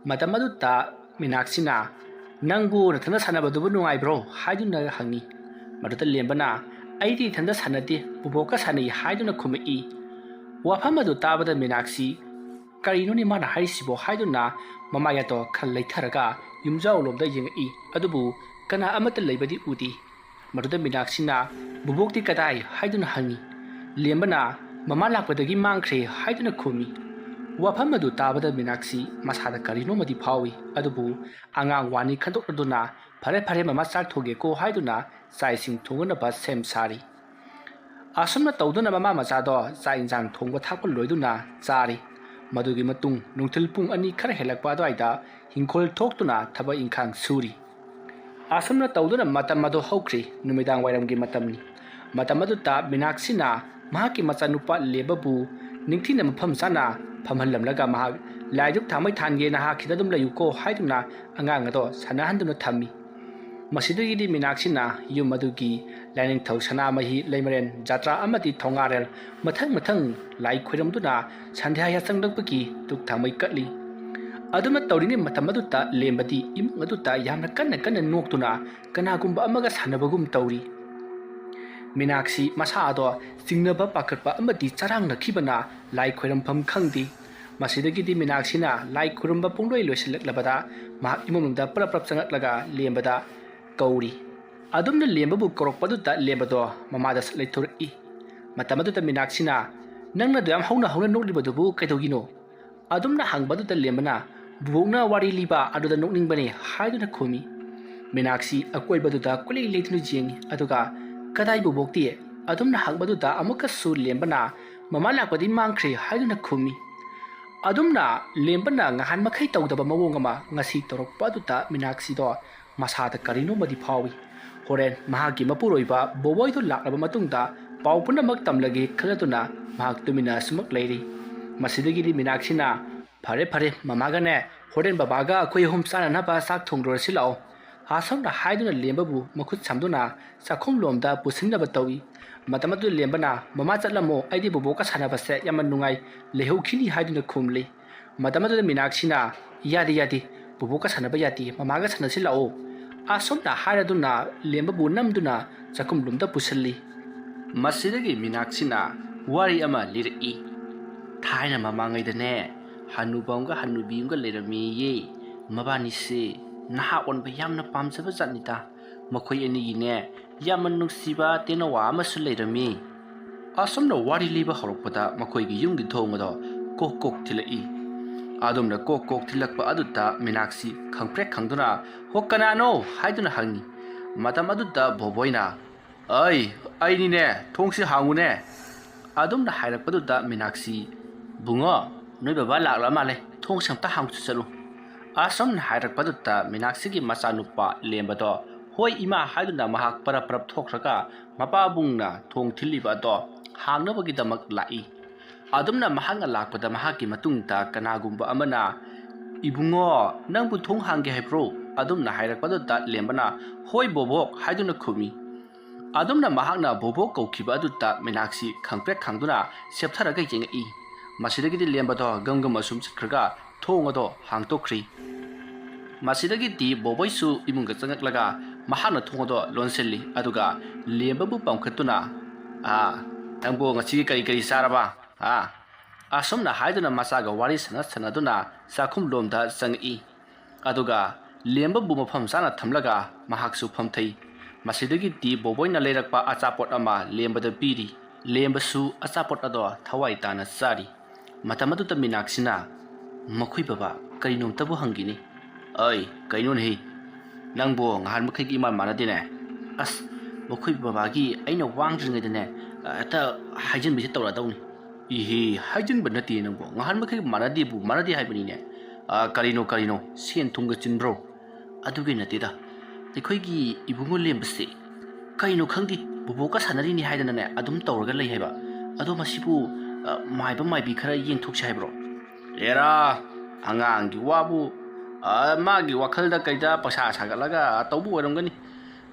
ꯃꯇꯝ ꯑꯗꯨꯗ ꯃꯤꯅꯥꯛꯁꯤꯅ "ꯅꯪꯕꯨ ꯅꯊꯟꯗ ꯁꯥꯟꯅꯕꯗꯨꯕꯨ ꯅꯨꯡꯉꯥꯏꯕ꯭ꯔꯣ?" ꯍꯥꯏꯗꯨꯅ ꯍꯪꯉꯤ꯫ ꯃꯗꯨꯗ ꯂꯦꯝꯕꯅ "ꯑꯩꯗꯤ ꯏꯊꯟꯗ ꯁꯥꯟꯅꯗꯦ, ꯕꯨꯕꯣꯛꯀ ꯁꯥꯟꯅꯩ" ꯍꯥꯏꯗꯨꯅ ꯈꯨꯝꯃꯛꯏ꯫ ꯋꯥꯐꯝ ꯑꯗꯨ ꯇꯥꯕꯗ ꯃꯤꯅꯥꯛꯁꯤ "ꯀꯔꯤꯅꯣꯅꯦ ꯃꯥꯅ ꯍꯥꯏꯔꯤꯁꯤꯕꯣ?" ꯍꯥꯏꯗꯨꯅ ꯃꯃꯥꯏ ꯑꯗꯣ ꯈꯔ ꯂꯩꯊꯔꯒ ꯌꯨꯝꯖꯥꯎꯂꯣꯝꯗ ꯌꯦꯡꯉꯛꯏ, ꯑꯗꯨꯕꯨ ꯀꯅꯥ ꯑꯃꯠꯇ ꯂꯩꯕꯗꯤ ꯎꯗꯦ꯫ ꯃꯗꯨꯗ ꯃꯤꯅꯥꯛꯁꯤꯅ "ꯕꯨꯕꯣꯛꯇꯤ ꯀꯗꯥꯏ?" ꯍꯥꯏꯗꯨꯅ ꯍꯪꯉꯤ꯫ ꯂꯦꯝꯕꯅ "ꯃꯃꯥ ꯂꯥꯛꯄꯗꯒꯤ ꯃꯥꯡꯈ꯭ꯔꯦ" ꯍꯥꯏꯗꯨꯅ ꯈꯨꯝꯃꯤ꯫ ꯋꯥꯐꯝ ꯑꯗꯨ ꯇꯥꯕꯗ ꯃꯤꯅꯥꯛꯁꯤ ꯃꯁꯥꯗ ꯀꯔꯤꯅꯣꯃꯗꯤ ꯐꯥꯎꯏ, ꯑꯗꯨꯕꯨ ꯑꯉꯥꯡ ꯋꯥꯅꯤ ꯈꯟꯗꯣꯛꯂꯗꯨꯅ "ꯐꯔꯦ, ꯐꯔꯦ, ꯃꯃꯥ ꯆꯥꯛ ꯊꯣꯡꯒꯦꯀꯣ" ꯍꯥꯏꯗꯨꯅ ꯆꯥꯛ ꯏꯁꯤꯡ ꯊꯣꯡꯅꯅꯕ ꯁꯦꯝ ꯁꯥꯔꯤ꯫ ꯑꯁꯨꯝꯅ ꯇꯧꯗꯨꯅ ꯃꯃꯥ ꯃꯆꯥꯗꯣ ꯆꯥꯛ ꯏꯟꯁꯥꯡ ꯊꯣꯡꯕ ꯊꯥꯛꯄ ꯂꯣꯏꯗꯨꯅ ꯆꯥꯔꯤ꯫ ꯃꯗꯨꯒꯤ ꯃꯇꯨꯡ ꯅꯨꯡꯊꯤꯜ ꯄꯨꯡ ꯑꯅꯤ ꯈꯔ ꯍꯦꯜꯂꯛꯄ ꯑꯗꯨꯋꯥꯏꯗ ꯍꯤꯡꯈꯣꯜ ꯊꯣꯛꯇꯨꯅ ꯊꯕꯛ ꯏꯟꯈꯥꯡ ꯁꯨꯔꯤ꯫ ꯑꯁꯨꯝꯅ ꯇꯧꯗꯨꯅ ꯃꯇꯝ ꯑꯗꯨ ꯍꯧꯈ꯭ꯔꯤ꯫ ꯅꯨꯃꯤꯗꯥꯡ ꯋꯥꯏꯔꯝꯒꯤ ꯃꯇꯝꯅꯤ꯫ ꯃꯇꯝ ꯑꯗꯨꯗ ꯃꯤꯅꯥꯛꯁꯤꯅ ꯃꯍꯥꯛꯀꯤ ꯃꯆꯥꯅꯨꯄꯥ ꯂꯦꯝꯕꯕꯨ ꯅꯤꯡꯊꯤꯅ ꯃꯐꯝ ꯆꯥꯅ ꯐꯝꯍꯜꯂꯝꯂꯒ ꯃꯍꯥꯛ "ꯂꯥꯏꯗꯨꯛ ꯊꯥꯃꯩ ꯊꯥꯟꯒꯦ, ꯅꯍꯥꯛ ꯁꯤꯗ ꯑꯗꯨꯝ ꯂꯩꯌꯨꯀꯣ" ꯍꯥꯏꯗꯨꯅ ꯑꯉꯥꯡ ꯑꯗꯣ ꯁꯥꯟꯅꯍꯟꯗꯨꯅ ꯊꯝꯃꯤ꯫ ꯃꯁꯤꯗꯒꯤꯗꯤ ꯃꯤꯅꯥꯛꯁꯤꯅ ꯌꯨꯝ ꯑꯗꯨꯒꯤ ꯂꯥꯏꯅꯤꯡꯊꯧ ꯁꯅꯥꯃꯍꯤ, ꯂꯩꯃꯔꯦꯟ, ꯖꯥꯇ꯭ꯔꯥ ꯑꯃꯗꯤ ꯊꯧꯉꯥꯔꯦꯜ ꯃꯊꯪ ꯃꯊꯪ ꯂꯥꯏ ꯈꯣꯏꯔꯝꯗꯨꯅ ꯁꯟꯙ꯭ꯌꯥ ꯌꯥꯆꯪꯂꯛꯄꯒꯤ ꯙꯨꯛ ꯊꯥꯃꯩ ꯀꯠꯂꯤ꯫ ꯑꯗꯨꯝꯅ ꯇꯧꯔꯤꯉꯩ ꯃꯇꯝ ꯑꯗꯨꯗ ꯂꯦꯝꯕꯗꯤ ꯏꯃꯨꯡ ꯑꯗꯨꯗ ꯌꯥꯝꯅ ꯀꯟꯅ ꯀꯟꯅ ꯅꯣꯛꯇꯨꯅ ꯀꯅꯥꯒꯨꯝꯕ ꯑꯃꯒ ꯁꯥꯟꯅꯕꯒꯨꯝ ꯇꯧꯔꯤ꯫ ꯃꯤꯅꯥꯛꯁꯤ ꯃꯁꯥ ꯑꯗꯣ ꯆꯤꯡꯅꯕ, ꯄꯥꯈꯠꯄ ꯑꯃꯗꯤ ꯆꯔꯥꯡꯅꯈꯤꯕꯅ ꯂꯥꯏ ꯈꯣꯏꯔꯝꯐꯝ ꯈꯪꯗꯦ꯫ ꯃꯁꯤꯗꯒꯤꯗꯤ ꯃꯤꯅꯥꯛꯁꯤꯅ ꯂꯥꯏ ꯈꯨꯔꯨꯝꯕ ꯄꯨꯡꯂꯣꯏ ꯂꯣꯏꯁꯤꯜꯂꯛꯂꯕꯗ ꯃꯍꯥꯛ ꯏꯃꯨꯡ ꯃꯅꯨꯡꯗ ꯄꯔꯞ ꯄꯔꯞ ꯆꯪꯂꯛꯂꯒ ꯂꯦꯝꯕꯗ ꯀꯧꯔꯤ꯫ ꯑꯗꯨꯝꯅ ꯂꯦꯝꯕꯕꯨ ꯀꯧꯔꯛꯄꯗꯨꯗ ꯂꯦꯝꯕꯗꯣ ꯃꯃꯥꯗ ꯁꯠ ꯂꯩꯊꯣꯔꯛꯏ꯫ ꯃꯇꯝ ꯑꯗꯨꯗ ꯃꯤꯅꯥꯛꯁꯤꯅ "ꯅꯪꯅ ꯑꯗꯨ ꯌꯥꯝ ꯍꯧꯅ ꯍꯧꯅ ꯅꯣꯛꯂꯤꯕꯗꯨꯕꯨ ꯀꯩꯗꯧꯒꯤꯅꯣ?" ꯑꯗꯨꯝꯅ ꯍꯪꯕꯗꯨꯗ ꯂꯦꯝꯕꯅ "ꯕꯨꯕꯣꯛꯅ ꯋꯥꯔꯤ ꯂꯤꯕ ꯑꯗꯨꯗ ꯅꯣꯛꯅꯤꯡꯕꯅꯤ" ꯍꯥꯏꯗꯨꯅ ꯈꯨꯝꯃꯤ꯫ ꯃꯤꯅꯥꯛꯁꯤ ꯑꯀꯣꯏꯕꯗꯨꯗ ꯀꯣꯏꯂꯩ ꯂꯩꯗꯨꯅ ꯌꯦꯡꯉꯤ, ꯑꯗꯨꯒ "ꯀꯗꯥꯏ ꯕꯨꯕꯣꯛꯇꯤ?" ꯑꯗꯨꯝꯅ ꯍꯪꯕꯗꯨꯗ ꯑꯃꯨꯛꯀꯁꯨ ꯂꯦꯝꯕꯅ "ꯃꯃꯥ ꯂꯥꯛꯄꯗꯤ ꯃꯥꯡꯈ꯭ꯔꯦ" ꯍꯥꯏꯗꯨꯅ ꯈꯨꯝꯃꯤ꯫ ꯑꯗꯨꯝꯅ ꯂꯦꯝꯕꯅ ꯉꯍꯥꯟ ꯃꯈꯩ ꯇꯧꯗꯕ ꯃꯑꯣꯡ ꯑꯃ ꯉꯁꯤ ꯇꯧꯔꯛꯄ ꯑꯗꯨꯗ ꯃꯤꯅꯥꯛꯁꯤꯗꯣ ꯃꯁꯥꯗ ꯀꯔꯤꯅꯣꯃꯗꯤ ꯐꯥꯎꯏ꯫ ꯍꯣꯔꯦꯟ ꯃꯍꯥꯛꯀꯤ ꯃꯄꯨꯔꯣꯏꯕ ꯕꯣꯕꯣꯏꯗꯨ ꯂꯥꯛꯂꯕ ꯃꯇꯨꯡꯗ ꯄꯥꯎ ꯄꯨꯝꯅꯃꯛ ꯇꯝꯂꯒꯦ ꯈꯜꯂꯗꯨꯅ ꯃꯍꯥꯛ ꯇꯨꯃꯤꯟꯅ ꯑꯁꯨꯃꯛ ꯂꯩꯔꯤ꯫ ꯃꯁꯤꯗꯒꯤꯗꯤ ꯃꯤꯅꯥꯛꯁꯤꯅ, "ꯐꯔꯦ ꯐꯔꯦ, ꯃꯃꯥꯒꯅꯦ ꯍꯣꯔꯦꯟ ꯕꯕꯥꯒ ꯑꯩꯈꯣꯏ ꯑꯍꯨꯝ ꯆꯥꯅꯅꯕ ꯆꯥꯛ ꯊꯣꯡꯂꯨꯔꯁꯤ ꯂꯥꯛꯑꯣ"꯫ ꯑꯁꯨꯝꯅ ꯍꯥꯏꯗꯨꯅ ꯂꯦꯝꯕꯕꯨ ꯃꯈꯨꯠ ꯁꯝꯗꯨꯅ ꯆꯥꯛꯈꯨꯝꯂꯣꯝꯗ ꯄꯨꯁꯤꯟꯅꯕ ꯇꯧꯏ꯫ ꯃꯇꯝ ꯑꯗꯨꯗ ꯂꯦꯝꯕꯅ, "ꯃꯃꯥ ꯆꯠꯂꯝꯃꯣ, ꯑꯩꯗꯤ ꯕꯣꯕꯣꯛꯀ ꯁꯥꯟꯅꯕꯁꯦ ꯌꯥꯝꯅ ꯅꯨꯡꯉꯥꯏ, ꯂꯩꯍꯧꯈꯤꯅꯤ" ꯍꯥꯏꯗꯨꯅ ꯈꯨꯝꯂꯤ꯫ ꯃꯇꯝ ꯑꯗꯨꯗ ꯃꯤꯅꯥꯛꯁꯤꯅ, "ꯌꯥꯗꯦ, ꯌꯥꯗꯦ, ꯕꯣꯕꯣꯛꯀ ꯁꯥꯟꯅꯕ ꯌꯥꯗꯦ, ꯃꯃꯥꯒ ꯁꯥꯟꯅꯁꯤ ꯂꯥꯛꯑꯣ"꯫ ꯑꯁꯨꯝꯅ ꯍꯥꯏꯔꯗꯨꯅ ꯂꯦꯝꯕꯕꯨ ꯅꯝꯗꯨꯅ ꯆꯥꯛꯈꯨꯝꯂꯣꯝꯗ ꯄꯨꯁꯤꯜꯂꯤ꯫ ꯃꯁꯤꯗꯒꯤ ꯃꯤꯅꯥꯛꯁꯤꯅ ꯋꯥꯔꯤ ꯑꯃ ꯂꯤꯔꯛꯏ꯫ ꯊꯥꯏꯅ ꯃꯃꯥꯡꯉꯩꯗꯅꯦ, ꯍꯅꯨꯕ ꯑꯃꯒ ꯍꯅꯨꯕꯤ ꯑꯃꯒ ꯂꯩꯔꯝꯃꯦꯌꯦ꯫ ꯃꯕꯥꯅꯤꯁꯦ ꯅꯍꯥ ꯑꯣꯟꯕ ꯌꯥꯝꯅ ꯄꯥꯝꯖꯕ ꯖꯥꯠꯅꯤꯗ꯫ ꯃꯈꯣꯏ ꯑꯅꯤꯒꯤꯅꯦ, ꯌꯥꯝꯅ ꯅꯨꯡꯁꯤꯕ ꯇꯦꯅꯋꯥ ꯑꯃꯁꯨ ꯂꯩꯔꯝꯃꯤ꯫ ꯑꯁꯨꯝꯅ ꯋꯥꯔꯤ ꯂꯤꯕ ꯍꯧꯔꯛꯄꯗ ꯃꯈꯣꯏꯒꯤ ꯌꯨꯝꯒꯤ ꯊꯣꯡ ꯑꯗꯣ ꯀꯣꯛ ꯀꯣꯛ ꯊꯤꯜꯂꯛꯏ꯫ ꯑꯗꯨꯝꯅ ꯀꯣꯛ ꯀꯣꯛ ꯊꯤꯜꯂꯛꯄ ꯑꯗꯨꯗ ꯃꯤꯅꯥꯛꯁꯤ ꯈꯪꯄ꯭ꯔꯦꯛ ꯈꯪꯗꯨꯅ, "ꯍꯣ, ꯀꯅꯥꯅꯣ?" ꯍꯥꯏꯗꯨꯅ ꯍꯪꯉꯤ꯫ ꯃꯇꯝ ꯑꯗꯨꯗ ꯕꯣꯕꯣꯏꯅ, "ꯑꯩ, ꯑꯩꯅꯤꯅꯦ, ꯊꯣꯡꯁꯤ ꯍꯥꯡꯉꯨꯅꯦ"꯫ ꯑꯗꯨꯝꯅ ꯍꯥꯏꯔꯛꯄꯗꯨꯗ ꯃꯤꯅꯥꯛꯁꯤ, "ꯕꯨꯡꯉꯣ, ꯅꯣꯏ ꯕꯕꯥ ꯂꯥꯛꯂ ꯃꯥꯜꯂꯦ, ꯊꯣꯡꯁꯤ ꯑꯝꯇ ꯍꯥꯡꯆꯨ ꯆꯠꯂꯨ"꯫ ꯑꯁꯨꯝꯅ ꯍꯥꯏꯔꯛꯄꯗꯨꯗ ꯃꯤꯅꯥꯛꯁꯤꯒꯤ ꯃꯆꯥꯅꯨꯄꯥ ꯂꯦꯝꯕꯗꯣ, "ꯍꯣꯏ ꯏꯃꯥ" ꯍꯥꯏꯗꯨꯅ ꯃꯍꯥꯛ ꯄꯔꯞ ꯄꯔꯞ ꯊꯣꯛꯈ꯭ꯔꯒ ꯃꯄꯥꯕꯨꯡꯅ ꯊꯣꯡ ꯊꯤꯜꯂꯤꯕ ꯑꯗꯣ ꯍꯥꯡꯅꯕꯒꯤꯗꯃꯛ ꯂꯥꯛꯏ꯫ ꯑꯗꯨꯝꯅ ꯃꯍꯥꯛꯅ ꯂꯥꯛꯄꯗ ꯃꯍꯥꯛꯀꯤ ꯃꯇꯨꯡꯗ ꯀꯅꯥꯒꯨꯝꯕ ꯑꯃꯅ, "ꯏꯕꯨꯡꯉꯣ, ꯅꯪꯕꯨ ꯊꯣꯡ ꯍꯥꯡꯒꯦ ꯍꯥꯏꯕ꯭ꯔꯣ?" ꯑꯗꯨꯝꯅ ꯍꯥꯏꯔꯛꯄꯗꯨꯗ ꯂꯦꯝꯕꯅ, "ꯍꯣꯏ ꯕꯣꯕꯣꯛ" ꯍꯥꯏꯗꯨꯅ ꯈꯨꯝꯃꯤ꯫ ꯑꯗꯨꯝꯅ ꯃꯍꯥꯛꯅ ꯕꯣꯕꯣꯛ ꯀꯧꯈꯤꯕ ꯑꯗꯨꯗ ꯃꯤꯅꯥꯛꯁꯤ ꯈꯪꯄ꯭ꯔꯦꯛ ꯈꯪꯗꯨꯅ ꯁꯦꯞꯊꯔꯒ ꯌꯦꯡꯉꯛꯏ꯫ ꯃꯁꯤꯗꯒꯤꯗꯤ ꯂꯦꯝꯕꯗꯣ ꯒꯝ ꯒꯝ ꯑꯁꯨꯝ ꯆꯠꯈ꯭ꯔꯒ ꯊꯣꯡ ꯑꯗꯣ ꯍꯥꯡꯇꯣꯛꯈ꯭ꯔꯤ꯫ ꯃꯁꯤꯗꯒꯤꯗꯤ ꯕꯣꯕꯣꯏꯁꯨ ꯏꯃꯨꯡꯗ ꯆꯪꯉꯛꯂꯒ ꯃꯍꯥꯛꯅ ꯊꯣꯡ ꯑꯗꯣ ꯂꯣꯟꯁꯤꯜꯂꯤ꯫ ꯑꯗꯨꯒ ꯂꯦꯝꯕꯕꯨ ꯄꯥꯝꯈꯠꯇꯨꯅ, "ꯑꯥ, ꯅꯪꯕꯨ ꯉꯁꯤꯒꯤ ꯀꯔꯤ ꯀꯔꯤ ꯆꯥꯔꯕ? ꯑꯥ?" ꯑꯁꯨꯝꯅ ꯍꯥꯏꯗꯨꯅ ꯃꯆꯥꯒ ꯋꯥꯔꯤ ꯁꯥꯟꯅ ꯁꯥꯟꯅꯗꯨꯅ ꯆꯥꯛꯈꯨꯝꯂꯣꯝꯗ ꯆꯪꯉꯛꯏ꯫ ꯑꯗꯨꯒ ꯂꯦꯝꯕꯕꯨ ꯃꯐꯝ ꯆꯥꯅ ꯊꯝꯂꯒ ꯃꯍꯥꯛꯁꯨ ꯐꯝꯊꯩ꯫ ꯃꯁꯤꯗꯒꯤꯗꯤ ꯕꯣꯕꯣꯏꯅ ꯂꯩꯔꯛꯄ ꯑꯆꯥꯄꯣꯠ ꯑꯃ ꯂꯦꯝꯕꯗ ꯄꯤꯔꯤ꯫ ꯂꯦꯝꯕꯁꯨ ꯑꯆꯥꯄꯣꯠ ꯑꯗꯣ ꯊꯋꯥꯏ ꯇꯥꯅ ꯆꯥꯔꯤ꯫ ꯃꯇꯝ ꯑꯗꯨꯗ ꯃꯤꯅꯥꯛꯁꯤꯅ, "ꯃꯈꯣꯏ ꯕꯕꯥ, ꯀꯔꯤꯅꯣꯝꯇꯕꯨ ꯍꯪꯒꯦꯅꯦ꯫" "ꯑꯩ, ꯀꯩꯅꯣꯅꯦꯍꯦ? ꯅꯪꯕꯨ ꯉꯍꯥꯟ ꯃꯈꯩꯒ ꯏꯃꯥꯟ ꯃꯥꯟꯅꯗꯦꯅꯦ꯫ ꯑꯁ, ꯃꯈꯣꯏ ꯕꯕꯥꯒꯤ ꯑꯩꯅ ꯋꯥꯡꯗ꯭ꯔꯤꯉꯩꯗꯅꯦ, ꯍꯦꯛꯇ ꯍꯥꯏꯖꯤꯟꯕꯤꯁꯦ ꯇꯧꯔꯛꯑꯗꯧꯅꯤ꯫" "ꯏꯍꯦ, ꯍꯥꯏꯖꯤꯟꯕ ꯅꯠꯇꯦ ꯅꯪꯕꯨ, ꯉꯍꯥꯟ ꯃꯈꯩꯒ ꯃꯥꯟꯅꯗꯦꯕꯨ ꯃꯥꯟꯅꯗꯦ ꯍꯥꯏꯕꯅꯤꯅꯦ꯫ ꯑ, ꯀꯔꯤꯅꯣ, ꯀꯔꯤꯅꯣ, ꯁꯦꯟ ꯊꯨꯝꯒ ꯆꯤꯟꯕ꯭ꯔꯣ?" "ꯑꯗꯨꯒꯤ ꯅꯠꯇꯦꯗ, ꯑꯩꯈꯣꯏꯒꯤ ꯏꯕꯨꯡꯉꯣ ꯂꯦꯝꯕꯁꯦ ꯀꯩꯅꯣ ꯈꯪꯗꯦ, ꯕꯣꯕꯣꯛꯀ ꯁꯥꯟꯅꯔꯤꯅꯤ ꯍꯥꯏꯗꯅꯅꯦ ꯑꯗꯨꯝ ꯇꯧꯔꯒ ꯂꯩ ꯍꯥꯏꯕ꯫ ꯑꯗꯣ ꯃꯁꯤꯕꯨ, ꯑ, ꯃꯥꯏꯕ ꯃꯥꯏꯕꯤ ꯈꯔ ꯌꯦꯡꯊꯣꯛꯁꯤ ꯍꯥꯏꯕ꯭ꯔꯣ? ꯑꯦꯔꯥ, ꯑꯉꯥꯡꯒꯤ ꯋꯥꯕꯨ, ꯑ, ꯃꯥꯒꯤ ꯋꯥꯈꯜꯗ ꯀꯩꯗ ꯄꯩꯁꯥ ꯁꯥꯒꯠꯂꯒ ꯇꯧꯕ ꯑꯣꯏꯔꯝꯒꯅꯤ꯫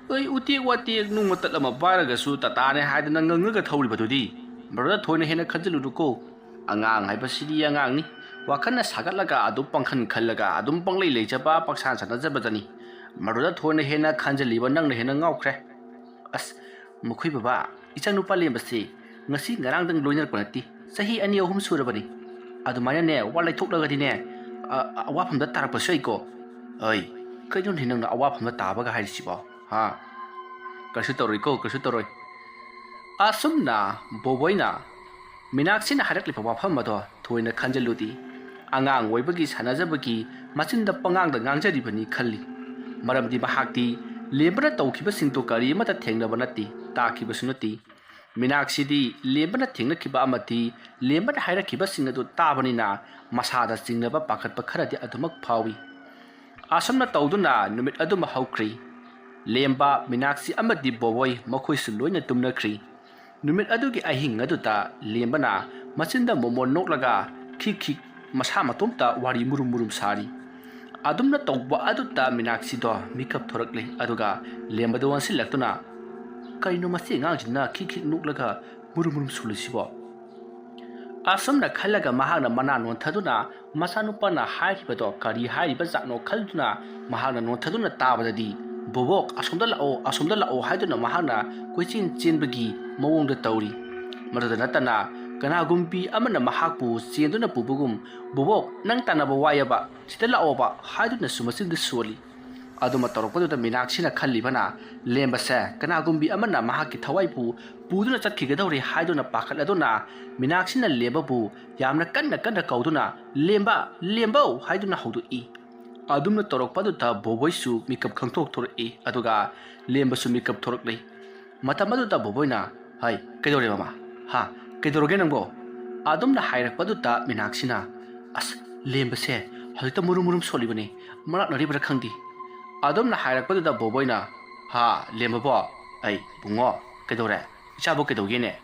ꯑꯩ ꯎꯇꯦꯛ ꯋꯥꯇꯦꯛ ꯅꯨꯡ ꯃꯇꯠ ꯑꯃ ꯄꯥꯏꯔꯒꯁꯨ ꯇꯥꯇꯥꯅꯦ ꯍꯥꯏꯗꯅ ꯉꯪꯉꯒ ꯊꯧꯔꯤꯕꯗꯨꯗꯤ꯫ ꯕ꯭ꯔꯗꯔ ꯊꯣꯏꯅ ꯍꯦꯟꯅ ꯈꯟꯖꯤꯜꯂꯨꯅꯨꯀꯣ꯫ ꯑꯉꯥꯡ ꯍꯥꯏꯕꯁꯤꯗꯤ ꯑꯉꯥꯡꯅꯤ꯫ ꯋꯥꯈꯜꯅ ꯁꯥꯒꯠꯂꯒ ꯑꯗꯨꯝ ꯄꯪꯈꯟ ꯈꯜꯂꯒ ꯑꯗꯨꯝ ꯄꯪꯂꯩ ꯂꯩꯖꯕ, ꯄꯪꯁꯥꯟ ꯁꯥꯟꯅꯖꯕꯗꯅꯤ꯫ ꯃꯗꯨꯗ ꯊꯣꯏꯅ ꯍꯦꯟꯅ ꯈꯟꯖꯤꯜꯂꯤꯕ ꯅꯪꯅ ꯍꯦꯟꯅ ꯉꯥꯎꯈ꯭ꯔꯦ꯫ ꯑꯁ, ꯃꯈꯣꯏ ꯕꯕꯥ, ꯏꯆꯥꯅꯨꯄꯥ ꯂꯦꯝꯕꯁꯤ ꯉꯁꯤ ꯉꯔꯥꯡꯗꯪ ꯂꯣꯏꯅꯔꯛꯄ ꯅꯠꯇꯦ, ꯆꯍꯤ ꯑꯅꯤ ꯑꯍꯨꯝ ꯁꯨꯔꯕꯅꯤ꯫ ꯑꯗꯨꯃꯥꯏꯅꯅꯦ, ꯋꯥ ꯂꯩꯊꯣꯛꯂꯒꯗꯤꯅꯦ, ꯑ-, ꯑ-, ꯑꯋꯥꯐꯝꯗ ꯇꯥꯔꯛꯄꯁꯨ ꯌꯥꯏꯀꯣ꯫ ꯑꯩ, ꯀꯩꯅꯣꯅꯦ ꯅꯪꯅ ꯑꯋꯥꯐꯝꯗ ꯇꯥꯕꯒ ꯍꯥꯏꯔꯤꯁꯤꯕꯣ? ꯍꯥ? ꯀꯩꯁꯨ ꯇꯧꯔꯣꯏꯀꯣ, ꯀꯩꯁꯨ ꯇꯧꯔꯣꯏ꯫ ꯑꯁꯨꯝꯅ ꯕꯣꯕꯣꯏꯅ ꯃꯤꯅꯥꯛꯁꯤꯅ ꯍꯥꯏꯔꯛꯂꯤꯕ ꯋꯥꯐꯝ ꯑꯗꯣ ꯊꯣꯏꯅ ꯈꯟꯖꯤꯜꯂꯨꯗꯦ꯫ ꯑꯉꯥꯡ ꯑꯣꯏꯕꯒꯤ ꯁꯥꯟꯅꯖꯕꯒꯤ ꯃꯆꯤꯟꯗ ꯄꯉꯥꯡꯗ ꯉꯥꯡꯖꯔꯤꯕꯅꯤ ꯈꯜꯂꯤ꯫ ꯃꯔꯝꯗꯤ ꯃꯍꯥꯛꯇꯤ ꯂꯦꯝꯕꯅ ꯇꯧꯈꯤꯕꯁꯤꯡꯗꯨ ꯀꯔꯤ ꯑꯃꯠꯇ ꯊꯦꯡꯅꯕ ꯅꯠꯇꯦ, ꯇꯥꯈꯤꯕꯁꯨ ꯅꯠꯇꯦ꯫ ꯃꯤꯅꯥꯛꯁꯤꯗꯤ ꯂꯦꯝꯕꯅ ꯊꯦꯡꯅꯈꯤꯕ ꯑꯃꯗꯤ ꯂꯦꯝꯕꯅ ꯍꯥꯏꯔꯛꯈꯤꯕꯁꯤꯡ ꯑꯗꯨ ꯇꯥꯕꯅꯤꯅ ꯃꯁꯥꯗ ꯆꯤꯡꯅꯕ ꯄꯥꯈꯠꯄ ꯈꯔꯗꯤ ꯑꯗꯨꯃꯛ ꯐꯥꯎꯏ꯫ ꯑꯁꯨꯝꯅ ꯇꯧꯗꯨꯅ ꯅꯨꯃꯤꯠ ꯑꯗꯨꯃ ꯍꯧꯈ꯭ꯔꯤ꯫ ꯂꯦꯝꯕ, ꯃꯤꯅꯥꯛꯁꯤ ꯑꯃꯗꯤ ꯕꯣꯕꯣꯏ ꯃꯈꯣꯏꯁꯨ ꯂꯣꯏꯅ ꯇꯨꯝꯅꯈ꯭ꯔꯤ꯫ ꯅꯨꯃꯤꯠ ꯑꯗꯨꯒꯤ ꯑꯍꯤꯡ ꯑꯗꯨꯗ ꯂꯦꯝꯕꯅ ꯃꯆꯤꯟꯗ ꯃꯣꯃꯣꯟ ꯅꯣꯛꯂꯒ ꯈꯤꯛ ꯈꯤꯛ ꯃꯁꯥ ꯃꯇꯣꯝꯇ ꯋꯥꯔꯤ ꯃꯨꯔꯨꯝ ꯃꯨꯔꯨꯝ ꯁꯥꯔꯤ꯫ ꯑꯗꯨꯝꯅ ꯇꯧꯕ ꯑꯗꯨꯗ ꯃꯤꯅꯥꯛꯁꯤꯗꯣ ꯃꯤꯀꯞ ꯊꯣꯔꯛꯂꯦ, ꯑꯗꯨꯒ ꯂꯦꯝꯕꯗ ꯑꯣꯟꯁꯤꯜꯂꯛꯇꯨꯅ, "ꯀꯩꯅꯣ ꯃꯁꯤ ꯑꯉꯥꯡꯁꯤꯅ ꯈꯤꯛ ꯈꯤꯛ ꯅꯣꯛꯂꯒ ꯃꯨꯔꯨꯝ ꯃꯨꯔꯨꯝ ꯁꯣꯜꯂꯤꯁꯤꯕꯣ?" ꯑꯁꯨꯝꯅ ꯈꯜꯂꯒ ꯃꯍꯥꯛꯅ ꯃꯅꯥ ꯅꯣꯟꯊꯗꯨꯅ ꯃꯆꯥꯅꯨꯄꯥꯅ ꯍꯥꯏꯔꯤꯕꯗꯣ ꯀꯔꯤ ꯍꯥꯏꯔꯤꯕ ꯖꯥꯠꯅꯣ ꯈꯜꯗꯨꯅ ꯃꯍꯥꯛꯅ ꯅꯣꯟꯊꯗꯨꯅ ꯇꯥꯕꯗꯗꯤ, "ꯕꯣꯕꯣꯛ, ꯑꯁꯣꯝꯗ ꯂꯥꯛꯑꯣ, ꯑꯁꯣꯝꯗ ꯂꯥꯛꯑꯣ" ꯍꯥꯏꯗꯨꯅ ꯃꯍꯥꯛꯅ ꯀꯣꯏꯆꯦꯟ ꯆꯦꯟꯕꯒꯤ ꯃꯑꯣꯡꯗ ꯇꯧꯔꯤ꯫ ꯃꯗꯨꯗ ꯅꯠꯇꯅ ꯀꯅꯥꯒꯨꯝꯕꯤ ꯑꯃꯅ ꯃꯍꯥꯛꯄꯨ ꯆꯦꯟꯗꯨꯅ ꯄꯨꯕꯒꯨꯝ, "ꯕꯣꯕꯣꯛ, ꯅꯪ ꯇꯥꯟꯅꯕ ꯋꯥꯏꯑꯕ, ꯁꯤꯗ ꯂꯥꯛꯑꯣꯕ" ꯍꯥꯏꯗꯨꯅꯁꯨ ꯃꯆꯤꯟꯗ ꯁꯣꯜꯂꯤ꯫ ꯑꯗꯨꯃ ꯇꯧꯔꯛꯄꯗꯨꯗ ꯃꯤꯅꯥꯛꯁꯤꯅ ꯈꯜꯂꯤꯕꯅ, ꯂꯦꯝꯕꯁꯦ ꯀꯅꯥꯒꯨꯝꯕꯤ ꯑꯃꯅ ꯃꯍꯥꯛꯀꯤ ꯊꯋꯥꯏꯕꯨ ꯄꯨꯗꯨꯅ ꯆꯠꯈꯤꯒꯗꯧꯔꯦ ꯍꯥꯏꯗꯨꯅ ꯄꯥꯈꯠꯂꯗꯨꯅ ꯃꯤꯅꯥꯛꯁꯤꯅ ꯂꯦꯝꯕꯕꯨ ꯌꯥꯝꯅ ꯀꯟꯅ ꯀꯟꯅ ꯀꯧꯗꯨꯅ, "ꯂꯦꯝꯕ, ꯂꯦꯝꯕꯧ" ꯍꯥꯏꯗꯨꯅ ꯍꯧꯗꯣꯛꯏ꯫ ꯑꯗꯨꯝꯅ ꯇꯧꯔꯛꯄꯗꯨꯗ ꯕꯣꯕꯣꯏꯁꯨ ꯃꯤꯀꯞ ꯈꯪꯊꯣꯛ ꯊꯣꯔꯛꯏ, ꯑꯗꯨꯒ ꯂꯦꯝꯕꯁꯨ ꯃꯤꯀꯞ ꯊꯣꯔꯛꯂꯤ꯫ ꯃꯇꯝ ꯑꯗꯨꯗ ꯕꯣꯕꯣꯏꯅ, "ꯍꯩ, ꯀꯩꯗꯧꯔꯦ ꯃꯃꯥ? ꯍꯥ, ꯀꯩꯗꯧꯔꯒꯦ ꯅꯪꯕꯣ?" ꯑꯗꯨꯝꯅ ꯍꯥꯏꯔꯛꯄꯗꯨꯗ ꯃꯤꯅꯥꯛꯁꯤꯅ, "ꯑꯁ, ꯂꯦꯝꯕꯁꯦ ꯍꯧꯖꯤꯛꯇ ꯃꯨꯔꯨꯝ ꯃꯨꯔꯨꯝ ꯁꯣꯜꯂꯤꯕꯅꯤ, ꯃꯔꯥꯛꯅꯔꯤꯕ꯭ꯔꯥ ꯈꯪꯗꯦ꯫ ꯑꯗꯨꯝꯅ ꯍꯥꯏꯔꯛꯄꯗꯨꯗ ꯕꯣꯕꯣꯏꯅ, "ꯍꯥ, ꯂꯦꯝꯕꯕꯣ? ꯑꯩ, ꯕꯨꯡꯉꯣ, ꯀꯩꯗꯧꯔꯦ? ꯏꯆꯥꯕꯨ ꯀꯩꯗꯧꯒꯦꯅꯦ?"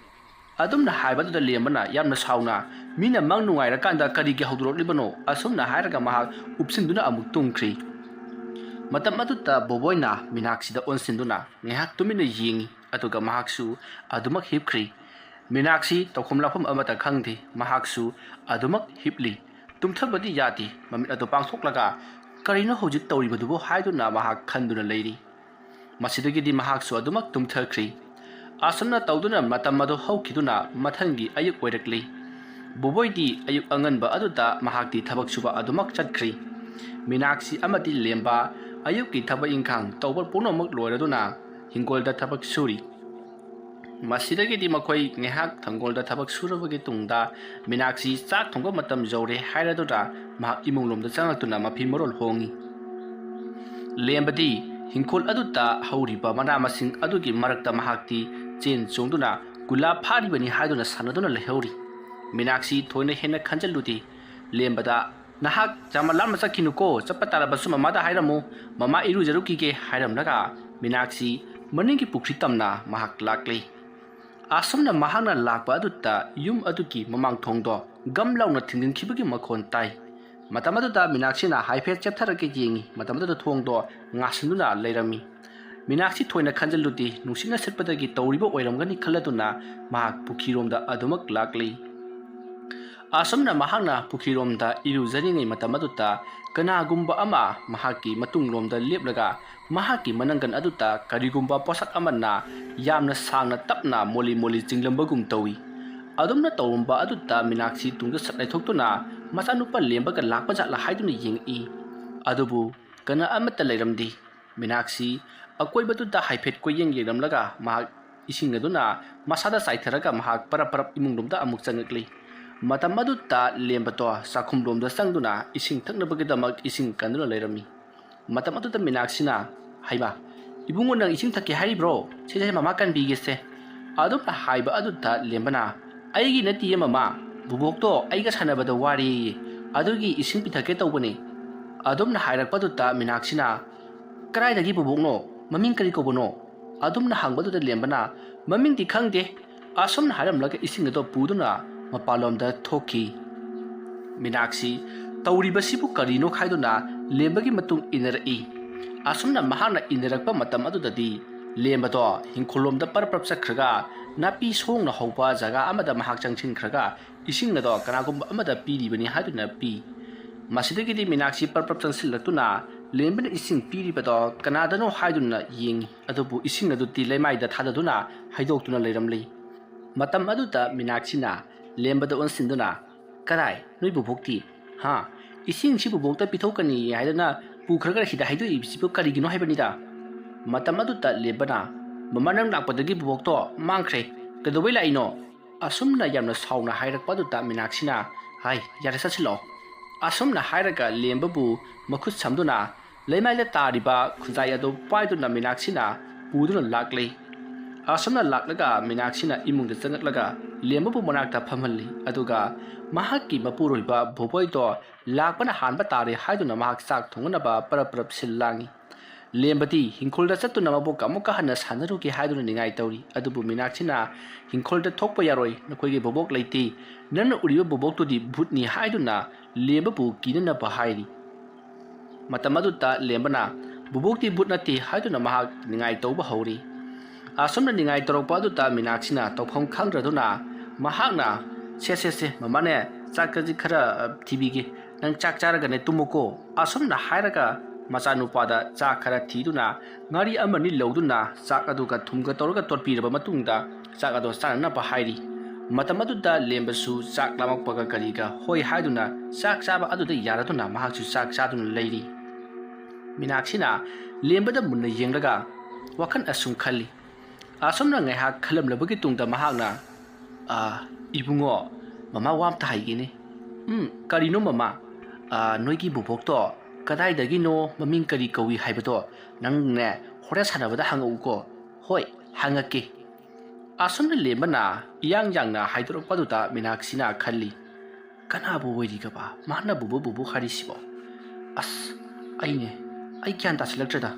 ꯑꯗꯨꯝꯅ ꯍꯥꯏꯕꯗꯨꯗ ꯂꯦꯝꯕꯅ ꯌꯥꯝꯅ ꯁꯥꯎꯅ, "ꯃꯤꯅ ꯃꯪ ꯅꯨꯡꯉꯥꯏꯔꯀꯥꯟꯗ ꯀꯔꯤꯒꯤ ꯍꯧꯗꯣꯔꯛꯂꯤꯕꯅꯣ?" ꯑꯁꯨꯝꯅ ꯍꯥꯏꯔꯒ ꯃꯍꯥꯛ ꯎꯞꯁꯤꯟꯗꯨꯅ ꯑꯃꯨꯛ ꯇꯨꯝꯈ꯭ꯔꯤ꯫ ꯃꯇꯝ ꯑꯗꯨꯗ ꯕꯣꯕꯣꯏꯅ ꯃꯤꯅꯥꯛꯁꯤꯗ ꯑꯣꯟꯁꯤꯟꯗꯨꯅ ꯉꯥꯏꯍꯥꯛ ꯇꯨꯃꯤꯟꯅ ꯌꯦꯡꯉꯤ, ꯑꯗꯨꯒ ꯃꯍꯥꯛꯁꯨ ꯑꯗꯨꯃꯛ ꯍꯤꯞꯈ꯭ꯔꯤ꯫ ꯃꯤꯅꯥꯛꯁꯤ ꯇꯧꯐꯝ ꯂꯥꯛꯐꯝ ꯑꯃꯠꯇ ꯈꯪꯗꯦ, ꯃꯍꯥꯛꯁꯨ ꯑꯗꯨꯃꯛ ꯍꯤꯞꯂꯤ꯫ ꯇꯨꯝꯊꯕꯗꯤ ꯌꯥꯗꯦ, ꯃꯃꯤꯠ ꯑꯗꯨ ꯄꯥꯡꯊꯣꯛꯂꯒ, "ꯀꯔꯤꯅꯣ ꯍꯧꯖꯤꯛ ꯇꯧꯔꯤꯕꯗꯨꯕꯨ?" ꯍꯥꯏꯗꯨꯅ ꯃꯍꯥꯛ ꯈꯟꯗꯨꯅ ꯂꯩꯔꯤ꯫ ꯃꯁꯤꯗꯒꯤꯗꯤ ꯃꯍꯥꯛꯁꯨ ꯑꯗꯨꯃꯛ ꯇꯨꯝꯊꯈ꯭ꯔꯤ꯫ ꯑꯁꯨꯝꯅ ꯇꯧꯗꯨꯅ ꯃꯇꯝ ꯑꯗꯨ ꯍꯧꯈꯤꯗꯨꯅ ꯃꯊꯪꯒꯤ ꯑꯌꯨꯛ ꯑꯣꯏꯔꯛꯂꯤ꯫ ꯕꯣꯕꯣꯏꯗꯤ ꯑꯌꯨꯛ ꯑꯉꯟꯕ ꯑꯗꯨꯗ ꯃꯍꯥꯛꯇꯤ ꯊꯕꯛ ꯁꯨꯕ ꯑꯗꯨꯃꯛ ꯆꯠꯈ꯭ꯔꯤ꯫ ꯃꯤꯅꯥꯛꯁꯤ ꯑꯃꯗꯤ ꯂꯦꯝꯕ ꯑꯌꯨꯛꯀꯤ ꯊꯕꯛ ꯏꯪꯈꯥꯡ ꯇꯧꯕ ꯄꯨꯝꯅꯃꯛ ꯂꯣꯏꯔꯗꯨꯅ ꯍꯤꯡꯒꯣꯜꯗ ꯊꯕꯛ ꯁꯨꯔꯤ꯫ ꯃꯁꯤꯗꯒꯤꯗꯤ ꯃꯈꯣꯏ ꯉꯥꯏꯍꯥꯛ ꯍꯤꯡꯒꯣꯜꯗ ꯊꯕꯛ ꯁꯨꯔꯕꯒꯤ ꯇꯨꯡꯗ ꯃꯤꯅꯥꯛꯁꯤ ꯆꯥꯛ ꯊꯣꯡꯕ ꯃꯇꯝ ꯌꯧꯔꯦ ꯍꯥꯏꯔꯗꯨꯅ ꯃꯍꯥꯛ ꯏꯃꯨꯡꯂꯣꯝꯗ ꯆꯪꯂꯛꯇꯨꯅ ꯃꯐꯤ ꯃꯔꯣꯜ ꯍꯣꯡꯉꯤ꯫ ꯂꯦꯝꯕꯗꯤ ꯍꯤꯡꯈꯣꯜ ꯑꯗꯨꯗ ꯍꯧꯔꯤꯕ ꯃꯅꯥ ꯃꯁꯤꯡ ꯑꯗꯨꯒꯤ ꯃꯔꯛꯇ ꯃꯍꯥꯛꯇꯤ ꯆꯦꯟ ꯆꯣꯡꯗꯨꯅ ꯒꯨꯂꯥꯞ ꯐꯥꯔꯤꯕꯅꯤ ꯍꯥꯏꯗꯨꯅ ꯁꯥꯟꯅꯗꯨꯅ ꯂꯩꯍꯧꯔꯤ꯫ ꯃꯤꯅꯥꯛꯁꯤ ꯊꯣꯏꯅ ꯍꯦꯟꯅ ꯈꯟꯖꯤꯜꯂꯨꯗꯦ꯫ ꯂꯦꯝꯕꯗ, "ꯅꯍꯥꯛ ꯌꯥꯝꯅ ꯂꯥꯞꯅ ꯆꯠꯈꯤꯅꯨꯀꯣ, ꯆꯠꯄ ꯇꯥꯔꯕꯁꯨ ꯃꯃꯥꯗ ꯍꯥꯏꯔꯝꯃꯨ, ꯃꯃꯥ ꯏꯔꯨꯖꯔꯨꯈꯤꯒꯦ" ꯍꯥꯏꯔꯝꯂꯒ ꯃꯤꯅꯥꯛꯁꯤ ꯃꯅꯤꯡꯒꯤ ꯄꯨꯈ꯭ꯔꯤ ꯇꯝꯅ ꯃꯍꯥꯛ ꯂꯥꯛꯂꯤ꯫ ꯑꯁꯨꯝꯅ ꯃꯍꯥꯛꯅ ꯂꯥꯛꯄ ꯑꯗꯨꯗ ꯌꯨꯝ ꯑꯗꯨꯒꯤ ꯃꯃꯥꯡ ꯊꯣꯡꯗꯣ ꯒꯝ ꯂꯥꯎꯅ ꯊꯤꯡꯖꯤꯟꯈꯤꯕꯒꯤ ꯃꯈꯣꯟ ꯇꯥꯏ꯫ ꯃꯇꯝ ꯑꯗꯨꯗ ꯃꯤꯅꯥꯛꯁꯤꯅ ꯍꯥꯏꯐꯦꯠ ꯆꯦꯞꯊꯔꯒ ꯌꯦꯡꯉꯤ꯫ ꯃꯇꯝ ꯑꯗꯨꯗ ꯊꯣꯡꯗꯣ ꯉꯥꯁꯤꯟꯗꯨꯅ ꯂꯩꯔꯝꯃꯤ꯫ ꯃꯤꯅꯥꯛꯁꯤ ꯊꯣꯏꯅ ꯈꯟꯖꯤꯜꯂꯨꯗꯦ, ꯅꯨꯡꯁꯤꯠꯅ ꯁꯤꯠꯄꯗꯒꯤ ꯇꯧꯔꯤꯕ ꯑꯣꯏꯔꯝꯒꯅꯤ ꯈꯜꯂꯗꯨꯅ ꯃꯍꯥꯛ ꯄꯨꯈ꯭ꯔꯤꯔꯣꯝꯗ ꯑꯗꯨꯃꯛ ꯂꯥꯛꯂꯤ꯫ ꯑꯁꯨꯝꯅ ꯃꯍꯥꯛꯅ ꯄꯨꯈ꯭ꯔꯤꯔꯣꯝꯗ ꯏꯔꯨꯖꯔꯤꯉꯩ ꯃꯇꯝ ꯑꯗꯨꯗ ꯀꯅꯥꯒꯨꯝꯕ ꯑꯃ ꯃꯍꯥꯛꯀꯤ ꯃꯇꯨꯡꯂꯣꯝꯗ ꯂꯦꯞꯂꯒ ꯃꯍꯥꯛꯀꯤ ꯃꯅꯪꯒꯟ ꯑꯗꯨꯗ ꯀꯔꯤꯒꯨꯝꯕ ꯄꯣꯠꯁꯛ ꯑꯃꯅ ꯌꯥꯝꯅ ꯁꯥꯡꯅ ꯇꯞꯅ ꯃꯣꯂꯤ ꯃꯣꯂꯤ ꯆꯤꯡꯂꯝꯕꯒꯨꯝ ꯇꯧꯏ꯫ ꯑꯗꯨꯝꯅ ꯇꯧꯔꯝꯕ ꯑꯗꯨꯗ ꯃꯤꯅꯥꯛꯁꯤ ꯇꯨꯡꯗ ꯁꯠ ꯂꯩꯊꯣꯛꯇꯨꯅ ꯃꯆꯥꯅꯨꯄꯥ ꯂꯦꯝꯕꯒ ꯂꯥꯛꯄ ꯖꯥꯠꯂ ꯍꯥꯏꯗꯨꯅ ꯌꯦꯡꯉꯛꯏ꯫ ꯑꯗꯨꯕꯨ ꯀꯅꯥ ꯑꯃꯠꯇ ꯂꯩꯔꯝꯗꯦ꯫ ꯃꯤꯅꯥꯛꯁꯤ ꯑꯀꯣꯏꯕꯗꯨꯗ ꯍꯥꯏꯐꯦꯠ ꯀꯣꯏꯌꯦꯡ ꯌꯦꯡꯂꯝꯂꯒ ꯃꯍꯥꯛ ꯏꯁꯤꯡ ꯑꯗꯨꯅ ꯃꯁꯥꯗ ꯆꯥꯏꯊꯔꯒ ꯃꯍꯥꯛ ꯄꯔꯞ ꯄꯔꯞ ꯏꯃꯨꯡꯂꯣꯝꯗ ꯑꯃꯨꯛ ꯆꯪꯉꯛꯂꯤ꯫ ꯃꯇꯝ ꯑꯗꯨꯗ ꯂꯦꯝꯕꯗꯣ ꯆꯥꯛꯈꯨꯝꯂꯣꯝꯗ ꯆꯪꯗꯨꯅ ꯏꯁꯤꯡ ꯊꯛꯅꯕꯒꯤꯗꯃꯛ ꯏꯁꯤꯡ ꯀꯟꯗꯨꯅ ꯂꯩꯔꯝꯃꯤ꯫ ꯃꯇꯝ ꯑꯗꯨꯗ ꯃꯤꯅꯥꯛꯁꯤꯅ, "ꯍꯩꯃꯥ, ꯏꯕꯨꯡꯉꯣ, ꯅꯪ ꯏꯁꯤꯡ ꯊꯛꯀꯦ ꯍꯥꯏꯔꯤꯕ꯭ꯔꯣ? ꯁꯦ, ꯁꯦ, ꯃꯃꯥ ꯀꯟꯕꯤꯒꯦꯁꯦ꯫" ꯑꯗꯨꯝꯅ ꯍꯥꯏꯕ ꯑꯗꯨꯗ ꯂꯦꯝꯕꯅ, "ꯑꯩꯒꯤ ꯅꯠꯇꯤꯌꯦ ꯃꯃꯥ, ꯕꯨꯕꯣꯛꯇꯣ ꯑꯩꯒ ꯁꯥꯟꯅꯕꯗ ꯋꯥꯔꯦꯌꯦ, ꯑꯗꯨꯒꯤ ꯏꯁꯤꯡ ꯄꯤꯊꯛꯀꯦ ꯇꯧꯕꯅꯦ꯫" ꯑꯗꯨꯝꯅ ꯍꯥꯏꯔꯛꯄꯗꯨꯗ ꯃꯤꯅꯥꯛꯁꯤꯅ, "ꯀꯗꯥꯏꯗꯒꯤ ꯕꯨꯕꯣꯛꯅꯣ? ꯃꯃꯤꯡ ꯀꯔꯤ ꯀꯧꯕꯅꯣ?" ꯑꯗꯨꯝꯅ ꯍꯪꯕꯗꯨꯗ ꯂꯦꯝꯕꯅ, "ꯃꯃꯤꯡꯗꯤ ꯈꯪꯗꯦ" ꯑꯁꯨꯝꯅ ꯍꯥꯏꯔꯝꯂꯒ ꯏꯁꯤꯡ ꯑꯗꯣ ꯄꯨꯗꯨꯅ ꯃꯄꯥꯟꯂꯣꯝꯗ ꯊꯣꯛꯈꯤ꯫ ꯃꯤꯅꯥꯛꯁꯤ ꯇꯧꯔꯤꯕꯁꯤꯕꯨ ꯀꯔꯤꯅꯣ ꯍꯥꯏꯗꯨꯅ ꯂꯦꯝꯕꯒꯤ ꯃꯇꯨꯡ ꯏꯟꯅꯔꯛꯏ꯫ ꯑꯁꯨꯝꯅ ꯃꯍꯥꯛꯅ ꯏꯟꯅꯔꯛꯄ ꯃꯇꯝ ꯑꯗꯨꯗꯗꯤ ꯂꯦꯝꯕꯗꯣ ꯏꯪꯈꯣꯜꯂꯣꯝꯗ ꯄꯔꯞ ꯄꯔꯞ ꯆꯠꯈ꯭ꯔꯒ ꯅꯥꯄꯤ ꯁꯣꯡꯅ ꯍꯧꯕ ꯖꯒꯥ ꯑꯃꯗ ꯃꯍꯥꯛ ꯆꯪꯁꯤꯟꯈ꯭ꯔꯒ ꯏꯁꯤꯡ ꯑꯗꯣ ꯀꯅꯥꯒꯨꯝꯕ ꯑꯃꯗ ꯄꯤꯔꯤꯕꯅꯤ ꯍꯥꯏꯗꯨꯅ ꯄꯤ꯫ ꯃꯁꯤꯗꯒꯤꯗꯤ ꯃꯤꯅꯥꯛꯁꯤ ꯄꯔꯞ ꯄꯔꯞ ꯆꯪꯁꯤꯜꯂꯛꯇꯨꯅ ꯂꯦꯝꯕꯅ ꯏꯁꯤꯡ ꯄꯤꯔꯤꯕꯗꯣ ꯀꯅꯥꯗꯅꯣ ꯍꯥꯏꯗꯨꯅ ꯌꯦꯡꯉꯤ꯫ ꯑꯗꯨꯕꯨ ꯏꯁꯤꯡ ꯑꯗꯨꯗꯤ ꯂꯩꯃꯥꯏꯗ ꯊꯥꯗꯗꯨꯅ ꯍꯩꯗꯣꯛꯇꯨꯅ ꯂꯩꯔꯝꯂꯤ꯫ ꯃꯇꯝ ꯑꯗꯨꯗ ꯃꯤꯅꯥꯛꯁꯤꯅ ꯂꯦꯝꯕꯗ ꯑꯣꯟꯁꯤꯟꯗꯨꯅ, "ꯀꯗꯥꯏ, ꯅꯣꯏ ꯕꯨꯕꯣꯛꯇꯤ? ꯍꯥ? ꯏꯁꯤꯡꯁꯤ ꯕꯨꯕꯣꯛꯇ ꯄꯤꯊꯣꯛꯀꯅꯤ ꯍꯥꯏꯗꯅ ꯄꯨꯈ꯭ꯔꯒ ꯁꯤꯗ ꯍꯩꯗꯣꯛꯏꯕꯁꯤꯕꯨ ꯀꯔꯤꯒꯤꯅꯣ ꯍꯥꯏꯕꯅꯤꯗ?" ꯃꯇꯝ ꯑꯗꯨꯗ ꯂꯦꯝꯕꯅ, "ꯃꯃꯥ, ꯅꯪ ꯂꯥꯛꯄꯗꯒꯤ ꯕꯨꯕꯣꯛꯇꯣ ꯃꯥꯡꯈ꯭ꯔꯦ꯫ ꯀꯩꯗꯧꯕꯩ ꯂꯥꯛꯏꯅꯣ?" ꯑꯁꯨꯝꯅ ꯌꯥꯝꯅ ꯁꯥꯎꯅ ꯍꯥꯏꯔꯛꯄ ꯑꯗꯨꯗ ꯃꯤꯅꯥꯛꯁꯤꯅ, "ꯍꯥꯏ, ꯌꯥꯔꯦ, ꯆꯠꯁꯤꯜꯂꯛꯑꯣ"꯫ ꯑꯁꯨꯝꯅ ꯍꯥꯏꯔꯒ ꯂꯦꯝꯕꯕꯨ ꯃꯈꯨꯠ ꯁꯝꯗꯨꯅ ꯂꯩꯃꯥꯏꯗ ꯇꯥꯔꯤꯕ ꯈꯨꯖꯥꯏ ꯑꯗꯨ ꯄꯥꯏꯗꯨꯅ ꯃꯤꯅꯥꯛꯁꯤꯅ ꯄꯨꯗꯨꯅ ꯂꯥꯛꯂꯤ꯫ ꯑꯁꯨꯝꯅ ꯂꯥꯛꯂꯒ ꯃꯤꯅꯥꯛꯁꯤꯅ ꯏꯃꯨꯡꯗ ꯆꯪꯂꯛꯂꯒ ꯂꯦꯝꯕꯕꯨ ꯃꯅꯥꯛꯇ ꯐꯝꯍꯜꯂꯤ꯫ ꯑꯗꯨꯒ ꯃꯍꯥꯛꯀꯤ ꯃꯄꯨꯔꯣꯏꯕ ꯕꯣꯕꯣꯏꯗꯣ ꯂꯥꯛꯄꯅ ꯍꯥꯟꯕ ꯇꯥꯔꯦ ꯍꯥꯏꯗꯨꯅ ꯃꯍꯥꯛ ꯆꯥꯛ ꯊꯣꯡꯅꯅꯕ ꯄꯔꯞ ꯄꯔꯞ ꯁꯤꯜ ꯂꯥꯡꯏ꯫ ꯂꯦꯝꯕꯗꯤ ꯏꯪꯈꯣꯜꯗ ꯆꯠꯇꯨꯅ ꯃꯕꯣꯛꯀ ꯑꯃꯨꯛꯀ ꯍꯟꯅ ꯁꯥꯟꯅꯔꯨꯒꯦ ꯍꯥꯏꯗꯨꯅ ꯅꯤꯡꯉꯥꯏ ꯇꯧꯔꯤ꯫ ꯑꯗꯨꯕꯨ ꯃꯤꯅꯥꯛꯁꯤꯅ, "ꯏꯪꯈꯣꯜꯗ ꯊꯣꯛꯄ ꯌꯥꯔꯣꯏ, ꯅꯈꯣꯏꯒꯤ ꯕꯣꯕꯣꯛ ꯂꯩꯇꯦ꯫ ꯅꯪꯅ ꯎꯔꯤꯕ ꯕꯣꯕꯣꯛꯇꯨꯗꯤ ꯚꯨꯠꯅꯤ" ꯍꯥꯏꯗꯨꯅ ꯂꯦꯝꯕꯕꯨ ꯀꯤꯅꯅꯕ ꯍꯥꯏꯔꯤ꯫ ꯃꯇꯝ ꯑꯗꯨꯗ ꯂꯦꯝꯕꯅ, "ꯕꯨꯕꯣꯛꯇꯤ ꯚꯨꯠ ꯅꯠꯇꯦ" ꯍꯥꯏꯗꯨꯅ ꯃꯍꯥꯛ ꯅꯤꯡꯉꯥꯏ ꯇꯧꯕ ꯍꯧꯔꯤ꯫ ꯑꯁꯨꯝꯅ ꯅꯤꯡꯉꯥꯏ ꯇꯧꯔꯛꯄ ꯑꯗꯨꯗ ꯃꯤꯅꯥꯛꯁꯤꯅ ꯇꯧꯐꯝ ꯈꯪꯗ꯭ꯔꯗꯨꯅ ꯃꯍꯥꯛꯅ, "ꯁꯦ, ꯁꯦ, ꯁꯦ, ꯃꯃꯥꯅꯦ, ꯆꯥꯛ ꯈꯖꯤꯛ ꯈꯔ, ꯑ, ꯊꯤꯕꯤꯒꯦ꯫ ꯅꯪ ꯆꯥꯛ ꯆꯥꯔꯒꯅꯦ ꯇꯨꯝꯃꯨꯀꯣ"꯫ ꯑꯁꯨꯝꯅ ꯍꯥꯏꯔꯒ ꯃꯆꯥꯅꯨꯄꯥꯗ ꯆꯥꯛ ꯈꯔ ꯊꯤꯗꯨꯅ ꯉꯥꯔꯤ ꯑꯃꯅꯤ ꯂꯧꯗꯨꯅ ꯆꯥꯛ ꯑꯗꯨꯒ ꯊꯨꯝꯒ ꯇꯧꯔꯒ ꯇꯣꯠꯄꯤꯔꯕ ꯃꯇꯨꯡꯗ ꯆꯥꯛ ꯑꯗꯣ ꯆꯥꯅꯅꯕ ꯍꯥꯏꯔꯤ꯫ ꯃꯇꯝ ꯑꯗꯨꯗ ꯂꯦꯝꯕꯁꯨ ꯆꯥꯛ ꯂꯥꯝꯃꯛꯄꯒ ꯀꯔꯤꯒ ꯍꯣꯏ ꯍꯥꯏꯗꯨꯅ ꯆꯥꯛ ꯆꯥꯕ ꯑꯗꯨꯗ ꯌꯥꯔꯗꯨꯅ ꯃꯍꯥꯛꯁꯨ ꯆꯥꯛ ꯆꯥꯗꯨꯅ ꯂꯩꯔꯤ꯫ ꯃꯤꯅꯥꯛꯁꯤꯅ ꯂꯦꯝꯕꯗ ꯃꯨꯟꯅ ꯌꯦꯡꯂꯒ ꯋꯥꯈꯜ ꯑꯁꯨꯝ ꯈꯜꯂꯤ꯫ ꯑꯁꯨꯝꯅ ꯉꯥꯏꯍꯥꯛ ꯈꯜꯂꯝꯂꯕꯒꯤ ꯇꯨꯡꯗ ꯃꯍꯥꯛꯅ, "ꯑꯥ, ꯏꯕꯨꯡꯉꯣ, ꯃꯃꯥ ꯋꯥ ꯑꯝꯇ ꯍꯥꯏꯒꯦꯅꯦ"꯫ "ꯎꯝ, ꯀꯔꯤꯅꯣ ꯃꯃꯥ?" "ꯑꯥ, ꯅꯣꯏꯒꯤ ꯕꯣꯕꯣꯛꯇꯣ ꯀꯗꯥꯏꯗꯒꯤꯅꯣ, ꯃꯃꯤꯡ ꯀꯔꯤ ꯀꯧꯏ ꯍꯥꯏꯕꯗꯣ ꯅꯪꯅꯦ ꯍꯣꯔꯦꯟ ꯁꯥꯟꯅꯕꯗ ꯍꯪꯉꯛꯎꯀꯣ"꯫ "ꯍꯣꯏ, ꯍꯪꯉꯛꯀꯦ"꯫ ꯑꯁꯨꯝꯅ ꯂꯦꯝꯕꯅ ꯏꯌꯥꯡ ꯌꯥꯡꯅ ꯍꯥꯏꯗꯣꯔꯛꯄꯗꯨꯗ ꯃꯤꯅꯥꯛꯁꯤꯅ ꯈꯜꯂꯤ, "ꯀꯅꯥꯕꯨ ꯑꯣꯏꯔꯤꯒꯕ ꯃꯥꯅ ꯕꯨꯕꯨ ꯕꯨꯕꯨ ꯍꯥꯏꯔꯤꯁꯤꯕꯣ? ꯑꯁ, ꯑꯩꯅꯦ, ꯑꯩ ꯒ꯭ꯌꯥꯟ ꯇꯥꯁꯤꯜꯂꯛꯇ꯭ꯔꯦꯗ꯫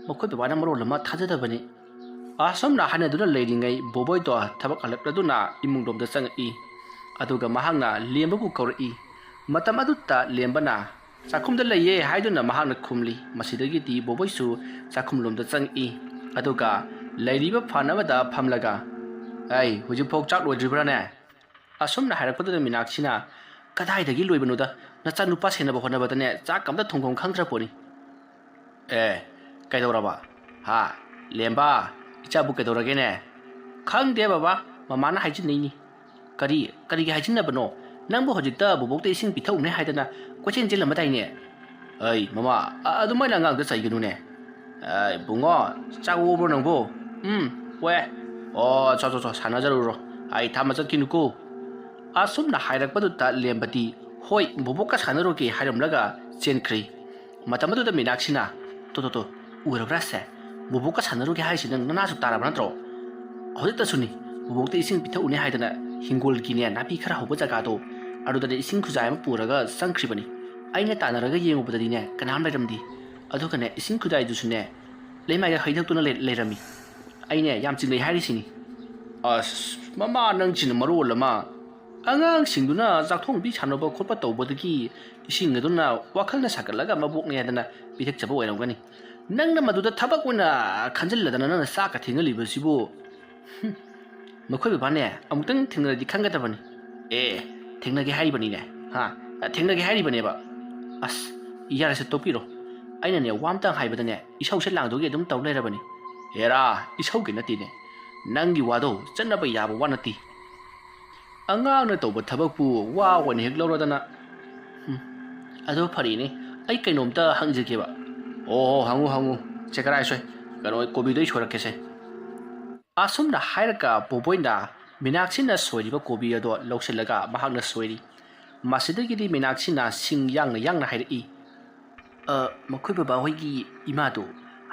ꯃꯈꯣꯏ ꯕꯕꯥꯅ ꯃꯔꯣꯜ ꯑꯃ ꯊꯥꯖꯗꯕꯅꯤ꯫ ꯑꯁꯨꯝꯅ ꯍꯥꯏꯅꯗꯨꯅ ꯂꯩꯔꯤꯉꯩ ꯕꯣꯕꯣꯏꯗꯣ ꯊꯕꯛ ꯍꯜꯂꯛꯂꯗꯨꯅ ꯏꯃꯨꯡꯂꯣꯝꯗ ꯆꯪꯉꯛꯏ꯫ ꯑꯗꯨꯒ ꯃꯍꯥꯛꯅ ꯂꯦꯝꯕꯕꯨ ꯀꯧꯔꯛꯏ꯫ ꯃꯇꯝ ꯑꯗꯨꯗ ꯂꯦꯝꯕꯅ "ꯆꯥꯛꯈꯨꯝꯗ ꯂꯩꯌꯦ" ꯍꯥꯏꯗꯨꯅ ꯃꯍꯥꯛꯅ ꯈꯨꯝꯂꯤ꯫ ꯃꯁꯤꯗꯒꯤꯗꯤ ꯕꯣꯕꯣꯏꯁꯨ ꯆꯥꯛꯈꯨꯝꯂꯣꯝꯗ ꯆꯪꯉꯛꯏ꯫ ꯑꯗꯨꯒ ꯂꯩꯔꯤꯕ ꯐꯥꯟ ꯑꯃꯗ ꯐꯝꯂꯒ, "ꯑꯩ, ꯍꯧꯖꯤꯛꯐꯥꯎ ꯆꯥꯛ ꯂꯣꯏꯗ꯭ꯔꯤꯕ꯭ꯔꯥꯅꯦ?" ꯑꯁꯨꯝꯅ ꯍꯥꯏꯔꯛꯄꯗꯨꯗ ꯃꯤꯅꯥꯛꯁꯤꯅ, "ꯀꯗꯥꯏꯗꯒꯤ ꯂꯣꯏꯕꯅꯣꯗ? ꯅꯆꯥꯅꯨꯄꯥ ꯁꯦꯟꯅꯕ ꯍꯣꯠꯅꯕꯗꯅꯦ ꯆꯥꯛ ꯑꯝꯇ ꯊꯣꯡꯐꯝ ꯈꯪꯗ꯭ꯔ ꯄꯣꯠꯅꯤ꯫ ꯑꯦ, ꯀꯩꯗꯧꯔꯕ? ꯍꯥ? ꯂꯦꯝꯕ, ꯏꯆꯥꯕꯨ ꯀꯩꯗꯧꯔꯒꯦꯅꯦ?" "ꯈꯪꯗꯦ ꯕꯕꯥ, ꯃꯃꯥꯅ ꯍꯥꯏꯖꯤꯟꯅꯩꯅꯤ꯫" "ꯀꯔꯤ? ꯀꯔꯤꯒꯤ ꯍꯥꯏꯖꯤꯟꯅꯕꯅꯣ? ꯅꯪꯕꯨ ꯍꯧꯖꯤꯛꯇ ꯕꯣꯕꯣꯛꯇ ꯏꯁꯤꯡ ꯄꯤꯊꯛꯎꯅꯦ ꯍꯥꯏꯗꯅ ꯀꯣꯏꯆꯦꯟ ꯆꯦꯜꯂꯝꯕꯗꯥꯏꯅꯦ?" "ꯑꯩ, ꯃꯃꯥ, ꯑ-, ꯑꯗꯨꯃꯥꯏꯅ ꯑꯉꯥꯡꯗ ꯆꯩꯒꯅꯨꯅꯦ꯫ ꯑꯩ, ꯕꯨꯡꯉꯣ, ꯆꯥꯛ ꯑꯣꯛꯑꯕ꯭ꯔꯣ ꯅꯪꯕꯨ?" "ꯎꯝ, ꯑꯣꯛꯑꯦ꯫" "ꯑꯣ, ꯆꯣ, ꯆꯣ, ꯆꯣ, ꯁꯥꯟꯅꯖꯔꯨꯔꯣ꯫ ꯑꯩ ꯊꯥꯃ ꯆꯠꯈꯤꯅꯨꯀꯣ꯫" ꯑꯁꯨꯝꯅ ꯍꯥꯏꯔꯛꯄꯗꯨꯗ ꯂꯦꯝꯕꯗꯤ, "ꯍꯣꯏ, ꯕꯣꯕꯣꯛꯀ ꯁꯥꯟꯅꯔꯨꯒꯦ" ꯍꯥꯏꯔꯝꯂꯒ ꯆꯦꯟꯈ꯭ꯔꯦ꯫ ꯃꯇꯝ ꯑꯗꯨꯗ ꯃꯤꯅꯥꯛꯁꯤꯅ, "ꯇꯣ, ꯇꯣ, ꯇꯣ, ꯎꯔꯕ꯭ꯔꯥ ꯁꯦ? ꯕꯣꯕꯣꯛꯀ ꯁꯥꯟꯅꯔꯨꯒꯦ ꯍꯥꯏꯁꯤ ꯅꯪ ꯅꯅꯥꯁꯨ ꯇꯥꯔꯕ ꯅꯠꯇ꯭ꯔꯣ? ꯍꯧꯖꯤꯛꯇꯁꯨꯅꯤ, ꯕꯣꯕꯣꯛꯇ ꯏꯁꯤꯡ ꯄꯤꯊꯛꯎꯅꯦ ꯍꯥꯏꯗꯅ ꯍꯤꯡꯒꯣꯜꯒꯤꯅꯦ ꯅꯥꯄꯤ ꯈꯔ ꯍꯧꯕ ꯖꯒꯥꯗꯣ, ꯑꯗꯨꯗꯅꯦ ꯏꯁꯤꯡ ꯈꯨꯖꯥꯏ ꯑꯃ ꯄꯨꯔꯒ ꯆꯪꯈ꯭ꯔꯤꯕꯅꯤ꯫ ꯑꯩꯅ ꯇꯥꯟꯅꯔꯒ ꯌꯦꯡꯉꯨꯕꯗꯗꯤꯅꯦ ꯀꯅꯥꯝ ꯂꯩꯔꯝꯗꯦ꯫ ꯑꯗꯨꯒꯅꯦ ꯏꯁꯤꯡ ꯈꯨꯖꯥꯏꯗꯨꯁꯨꯅꯦ ꯂꯩꯃꯥꯏꯗ ꯍꯩꯊꯣꯛꯇꯨꯅ ꯂꯩ-, ꯂꯩꯔꯝꯃꯤ꯫ ꯑꯩꯅꯦ ꯌꯥꯝ ꯆꯤꯡꯅꯩ ꯍꯥꯏꯔꯤꯁꯤꯅꯤ꯫" "ꯑꯁ, ꯃꯃꯥ ꯅꯪꯁꯤꯅ ꯃꯔꯣꯜ ꯑꯃ꯫ ꯑꯉꯥꯡꯁꯤꯡꯗꯨꯅ ꯆꯥꯛꯊꯣꯡꯕꯤ ꯁꯥꯟꯅꯕ ꯈꯣꯠꯄ ꯇꯧꯕꯗꯒꯤ ꯏꯁꯤꯡ ꯑꯗꯨꯅ ꯋꯥꯈꯜꯅ ꯁꯥꯒꯠꯂꯒ ꯃꯕꯣꯛꯅꯦ ꯍꯥꯏꯗꯅ ꯄꯤꯊꯛꯆꯕ ꯑꯣꯏꯔꯝꯒꯅꯤ꯫ ꯅꯪꯅ ꯃꯗꯨꯗ ꯊꯕꯛ ꯑꯣꯏꯅ ꯈꯟꯖꯤꯜꯂꯗꯅ ꯅꯪꯅ ꯆꯥꯛꯀ ꯊꯦꯡꯍꯜꯂꯤꯕꯁꯤꯕꯨ꯫" "ꯍꯨꯝ, ꯃꯈꯣꯏ ꯕꯕꯥꯅꯦ ꯑꯃꯨꯛꯇꯪ ꯊꯦꯡꯅꯔꯗꯤ ꯈꯪꯒꯗꯕꯅꯤ꯫" "ꯑꯦ, ꯊꯦꯡꯅꯒꯦ ꯍꯥꯏꯔꯤꯕꯅꯤꯅꯦ꯫ ꯍꯥ? ꯊꯦꯡꯅꯒꯦ ꯍꯥꯏꯔꯤꯕꯅꯦꯕ꯫" "ꯑꯁ, ꯌꯥꯔꯦꯁꯦ, ꯇꯣꯛꯄꯤꯔꯣ꯫ ꯑꯩꯅꯅꯦ ꯋꯥ ꯑꯝꯇꯪ ꯍꯥꯏꯕꯗꯅꯦ ꯏꯁꯧꯁꯦ ꯂꯥꯡꯗꯨꯒꯤ ꯑꯗꯨꯝ ꯇꯧ ꯂꯩꯔꯕꯅꯤ꯫" "ꯍꯦꯔꯥ, ꯏꯁꯧꯒꯤ ꯅꯠꯇꯦꯅꯦ, ꯅꯪꯒꯤ ꯋꯥꯗꯣ ꯆꯠꯅꯕ ꯌꯥꯕ ꯋꯥ ꯅꯠꯇꯦ꯫ ꯑꯉꯥꯡꯅ ꯇꯧꯕ ꯊꯕꯛꯄꯨ ꯋꯥ ꯑꯣꯏꯅ ꯍꯦꯛ ꯂꯧꯔꯗꯅ꯫" "ꯎꯝ, ꯑꯗꯣ ꯐꯔꯦꯅꯦ, ꯑꯩ ꯀꯩꯅꯣꯝꯇ ꯍꯪꯖꯒꯦꯕ꯫" "ꯑꯣ ꯍꯣ, ꯍꯪꯉꯨ ꯍꯪꯉꯨ, ꯆꯦꯀꯔꯥꯏ ꯁꯣꯏ, ꯀꯩꯅꯣ, ꯀꯣꯕꯤꯗꯣ ꯑꯩ ꯁꯣꯏꯔꯛꯀꯦꯁꯦ꯫" ꯑꯁꯨꯝꯅ ꯍꯥꯏꯔꯒ ꯕꯣꯕꯣꯏꯅ ꯃꯤꯅꯥꯛꯁꯤꯅ ꯁꯣꯏꯔꯤꯕ ꯀꯣꯕꯤ ꯑꯗꯣ ꯂꯧꯁꯤꯜꯂꯒ ꯃꯍꯥꯛꯅ ꯁꯣꯏꯔꯤ꯫ ꯃꯁꯤꯗꯒꯤꯗꯤ ꯃꯤꯅꯥꯛꯁꯤꯅ ꯁꯤꯡ ꯌꯥꯡꯅ ꯌꯥꯡꯅ ꯍꯥꯏꯔꯛꯏ, "ꯑ, ꯃꯈꯣꯏ ꯕꯕꯥꯍꯣꯏꯒꯤ ꯏꯃꯥꯗꯣ,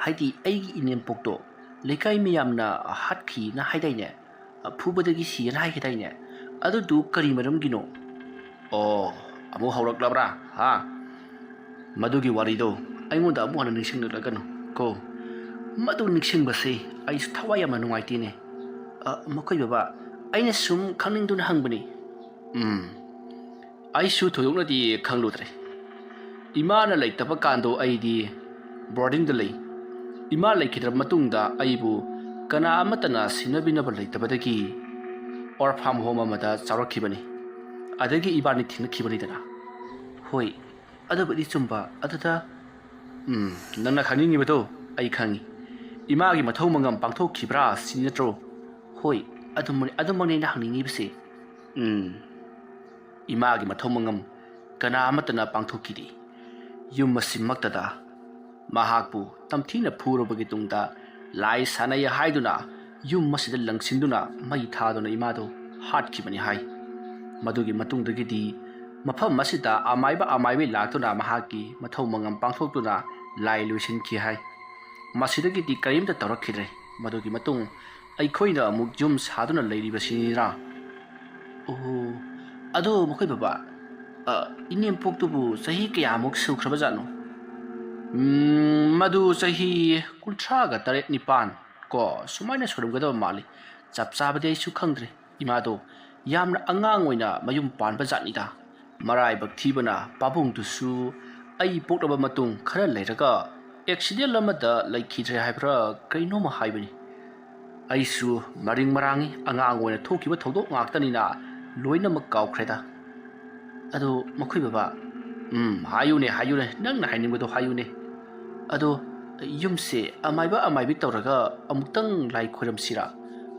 ꯍꯥꯏꯗꯤ ꯑꯩꯒꯤ ꯏꯅꯦꯝꯄꯣꯛꯇꯣ, ꯂꯩꯀꯥꯏ ꯃꯤꯌꯥꯝꯅ ꯍꯥꯠꯈꯤꯅ ꯍꯥꯏꯗꯥꯏꯅꯦ? ꯑ, ꯐꯨꯕꯗꯒꯤ ꯁꯤꯌꯦꯅ ꯍꯥꯏꯈꯤꯗꯥꯏꯅꯦ? ꯑꯗꯨꯗꯨ ꯀꯔꯤ ꯃꯔꯝꯒꯤꯅꯣ?" "ꯑꯣ, ꯑꯃꯨꯛ ꯍꯧꯔꯛꯂꯕ꯭ꯔꯥ? ꯍꯥ? ꯃꯗꯨꯒꯤ ꯋꯥꯔꯤꯗꯣ ꯑꯩꯉꯣꯟꯗ ꯑꯃꯨꯛ ꯍꯟꯅ ꯅꯤꯡꯁꯤꯡꯂꯛꯂꯒꯅꯨ ꯀꯣ꯫ ꯃꯗꯨ ꯅꯤꯡꯁꯤꯡꯕꯁꯤ ꯑꯩꯁꯨ ꯊꯋꯥꯏ ꯌꯥꯝꯅ ꯅꯨꯡꯉꯥꯏꯇꯦꯅꯦ꯫ ꯑ, ꯃꯈꯣꯏ ꯕꯕꯥ, ꯑꯩꯅ ꯁꯨꯝ ꯈꯪꯅꯤꯡꯗꯨꯅ ꯍꯪꯕꯅꯤ꯫ ꯎꯝ, ꯑꯩꯁꯨ ꯊꯣꯏꯗꯣꯛꯅꯗꯤ ꯈꯪꯂꯨꯗ꯭ꯔꯦ꯫ ꯏꯃꯥꯅ ꯂꯩꯇꯕ ꯀꯥꯟꯗꯣ ꯑꯩꯗꯤ ꯕꯣꯔꯗꯤꯡꯗ ꯂꯩ꯫ ꯏꯃꯥ ꯂꯩꯈꯤꯗ꯭ꯔꯕ ꯃꯇꯨꯡꯗ ꯑꯩꯕꯨ ꯀꯅꯥ ꯑꯃꯠꯇꯅ ꯁꯦꯟꯅꯕꯤꯅꯕ ꯂꯩꯇꯕꯗꯒꯤ ꯑꯣꯔꯐꯥꯝ ꯍꯣꯝ ꯑꯃꯗ ꯆꯥꯎꯔꯛꯈꯤꯕꯅꯤ꯫ ꯑꯗꯒꯤ ꯏꯕꯥꯅꯤ ꯊꯦꯡꯅꯈꯤꯕꯅꯤꯗꯅ꯫ ꯍꯣꯏ, ꯑꯗꯨꯕꯨꯗꯤ ꯆꯨꯝꯕ꯫ ꯑꯗꯨꯗ, ꯎꯝ, ꯅꯪꯅ ꯈꯪꯅꯤꯡꯉꯤꯕꯗꯣ ꯑꯩ ꯈꯪꯉꯤ꯫ ꯏꯃꯥꯒꯤ ꯃꯊꯧ ꯃꯉꯝ ꯄꯥꯡꯊꯣꯛꯈꯤꯕ꯭ꯔꯥ ꯁꯤꯅꯤ ꯅꯠꯇ꯭ꯔꯣ? ꯍꯣꯏ, ꯑꯗꯨꯝ-, ꯑꯗꯨꯃꯛꯅꯤ ꯑꯩꯅ ꯍꯪꯅꯤꯡꯉꯤꯕꯁꯦ꯫ ꯎꯝ, ꯏꯃꯥꯒꯤ ꯃꯊꯧ ꯃꯉꯝ ꯀꯅꯥ ꯑꯃꯠꯇꯅ ꯄꯥꯡꯊꯣꯛꯈꯤꯗꯦ꯫ ꯌꯨꯝ ꯑꯁꯤꯃꯛꯇꯗ ꯃꯍꯥꯛꯄꯨ ꯇꯝꯊꯤꯅ ꯐꯨꯔꯕꯒꯤ ꯇꯨꯡꯗ ꯂꯥꯏ ꯁꯥꯟꯅꯩ ꯍꯥꯏꯗꯨꯅ ꯌꯨꯝ ꯑꯁꯤꯗ ꯂꯪꯁꯤꯟꯗꯨꯅ ꯃꯩ ꯊꯥꯗꯨꯅ ꯏꯃꯥꯗꯨ ꯍꯥꯠꯈꯤꯕꯅꯤ ꯍꯥꯏ꯫ ꯃꯗꯨꯒꯤ ꯃꯇꯨꯡꯗꯒꯤꯗꯤ ꯃꯐꯝ ꯑꯁꯤꯗ ꯑꯃꯥꯏꯕ ꯑꯃꯥꯏꯕꯤ ꯂꯥꯛꯇꯨꯅ ꯃꯍꯥꯛꯀꯤ ꯃꯊꯧ ꯃꯉꯝ ꯄꯥꯡꯊꯣꯛꯇꯨꯅ ꯂꯥꯏ ꯂꯣꯏꯁꯤꯟꯈꯤ ꯍꯥꯏ꯫ ꯃꯁꯤꯗꯒꯤꯗꯤ ꯀꯔꯤꯝꯇ ꯇꯧꯔꯛꯈꯤꯗ꯭ꯔꯦ꯫ ꯃꯗꯨꯒꯤ ꯃꯇꯨꯡ ꯑꯩꯈꯣꯏꯅ ꯑꯃꯨꯛ ꯌꯨꯝ ꯁꯥꯗꯨꯅ ꯂꯩꯔꯤꯕꯁꯤꯅꯤꯅ꯫ ꯑꯣ, ꯑꯗꯣ ꯃꯈꯣꯏ ꯕꯕꯥ, ꯑ, ꯏꯅꯦꯝꯄꯣꯛꯇꯨꯕꯨ ꯆꯍꯤ ꯀꯌꯥꯃꯨꯛ ꯁꯨꯈ꯭ꯔꯕꯖꯥꯠꯅꯣ? ꯎꯝ, ꯃꯗꯨ ꯆꯍꯤ ꯀꯨꯟꯊ꯭ꯔꯥꯒ ꯇꯔꯦꯠ ꯅꯤꯄꯥꯟ ꯀꯣ, ꯁꯨꯃꯥꯏꯅ ꯁꯨꯔꯝꯒꯗꯕ ꯃꯥꯜꯂꯤ꯫ ꯆꯞ ꯆꯥꯕꯗꯤ ꯑꯩꯁꯨ ꯈꯪꯗ꯭ꯔꯦ꯫ ꯏꯃꯥꯗꯣ ꯌꯥꯝꯅ ꯑꯉꯥꯡ ꯑꯣꯏꯅ ꯃꯌꯨꯝ ꯄꯥꯟꯕ ꯖꯥꯠꯅꯤꯗ꯫ ꯃꯔꯥꯏꯕꯛ ꯊꯤꯕꯅ ꯄꯥꯕꯨꯡꯗꯨꯁꯨ ꯑꯩ ꯄꯣꯛꯂꯕ ꯃꯇꯨꯡ ꯈꯔ ꯂꯩꯔꯒ ꯑꯦꯛꯁꯤꯗꯦꯟ ꯑꯃꯗ ꯂꯩꯈꯤꯗ꯭ꯔꯦ ꯍꯥꯏꯕ꯭ꯔꯥ ꯀꯩꯅꯣꯝꯃ ꯍꯥꯏꯕꯅꯤ꯫ ꯑꯩꯁꯨ ꯃꯔꯤꯡ ꯃꯔꯥꯡꯉꯤ, ꯑꯉꯥꯡ ꯑꯣꯏꯅ ꯊꯣꯛꯈꯤꯕ ꯊꯧꯗꯣꯛ ꯉꯥꯛꯇꯅꯤꯅ ꯂꯣꯏꯅꯃꯛ ꯀꯥꯎꯈ꯭ꯔꯦꯗ꯫ ꯑꯗꯣ ꯃꯈꯣꯏ ꯕꯕꯥ, ꯎꯝ, ꯍꯥꯏꯌꯨꯅꯦ, ꯍꯥꯏꯌꯨꯅꯦ, ꯅꯪꯅ ꯍꯥꯏꯅꯤꯡꯕꯗꯣ ꯍꯥꯏꯌꯨꯅꯦ꯫ ꯑꯗꯣ ꯌꯨꯝꯁꯦ ꯑꯃꯥꯏꯕ ꯑꯃꯥꯏꯕꯤ ꯇꯧꯔꯒ ꯑꯃꯨꯛꯇꯪ ꯂꯥꯏ ꯈꯣꯏꯔꯝꯁꯤꯔꯥ?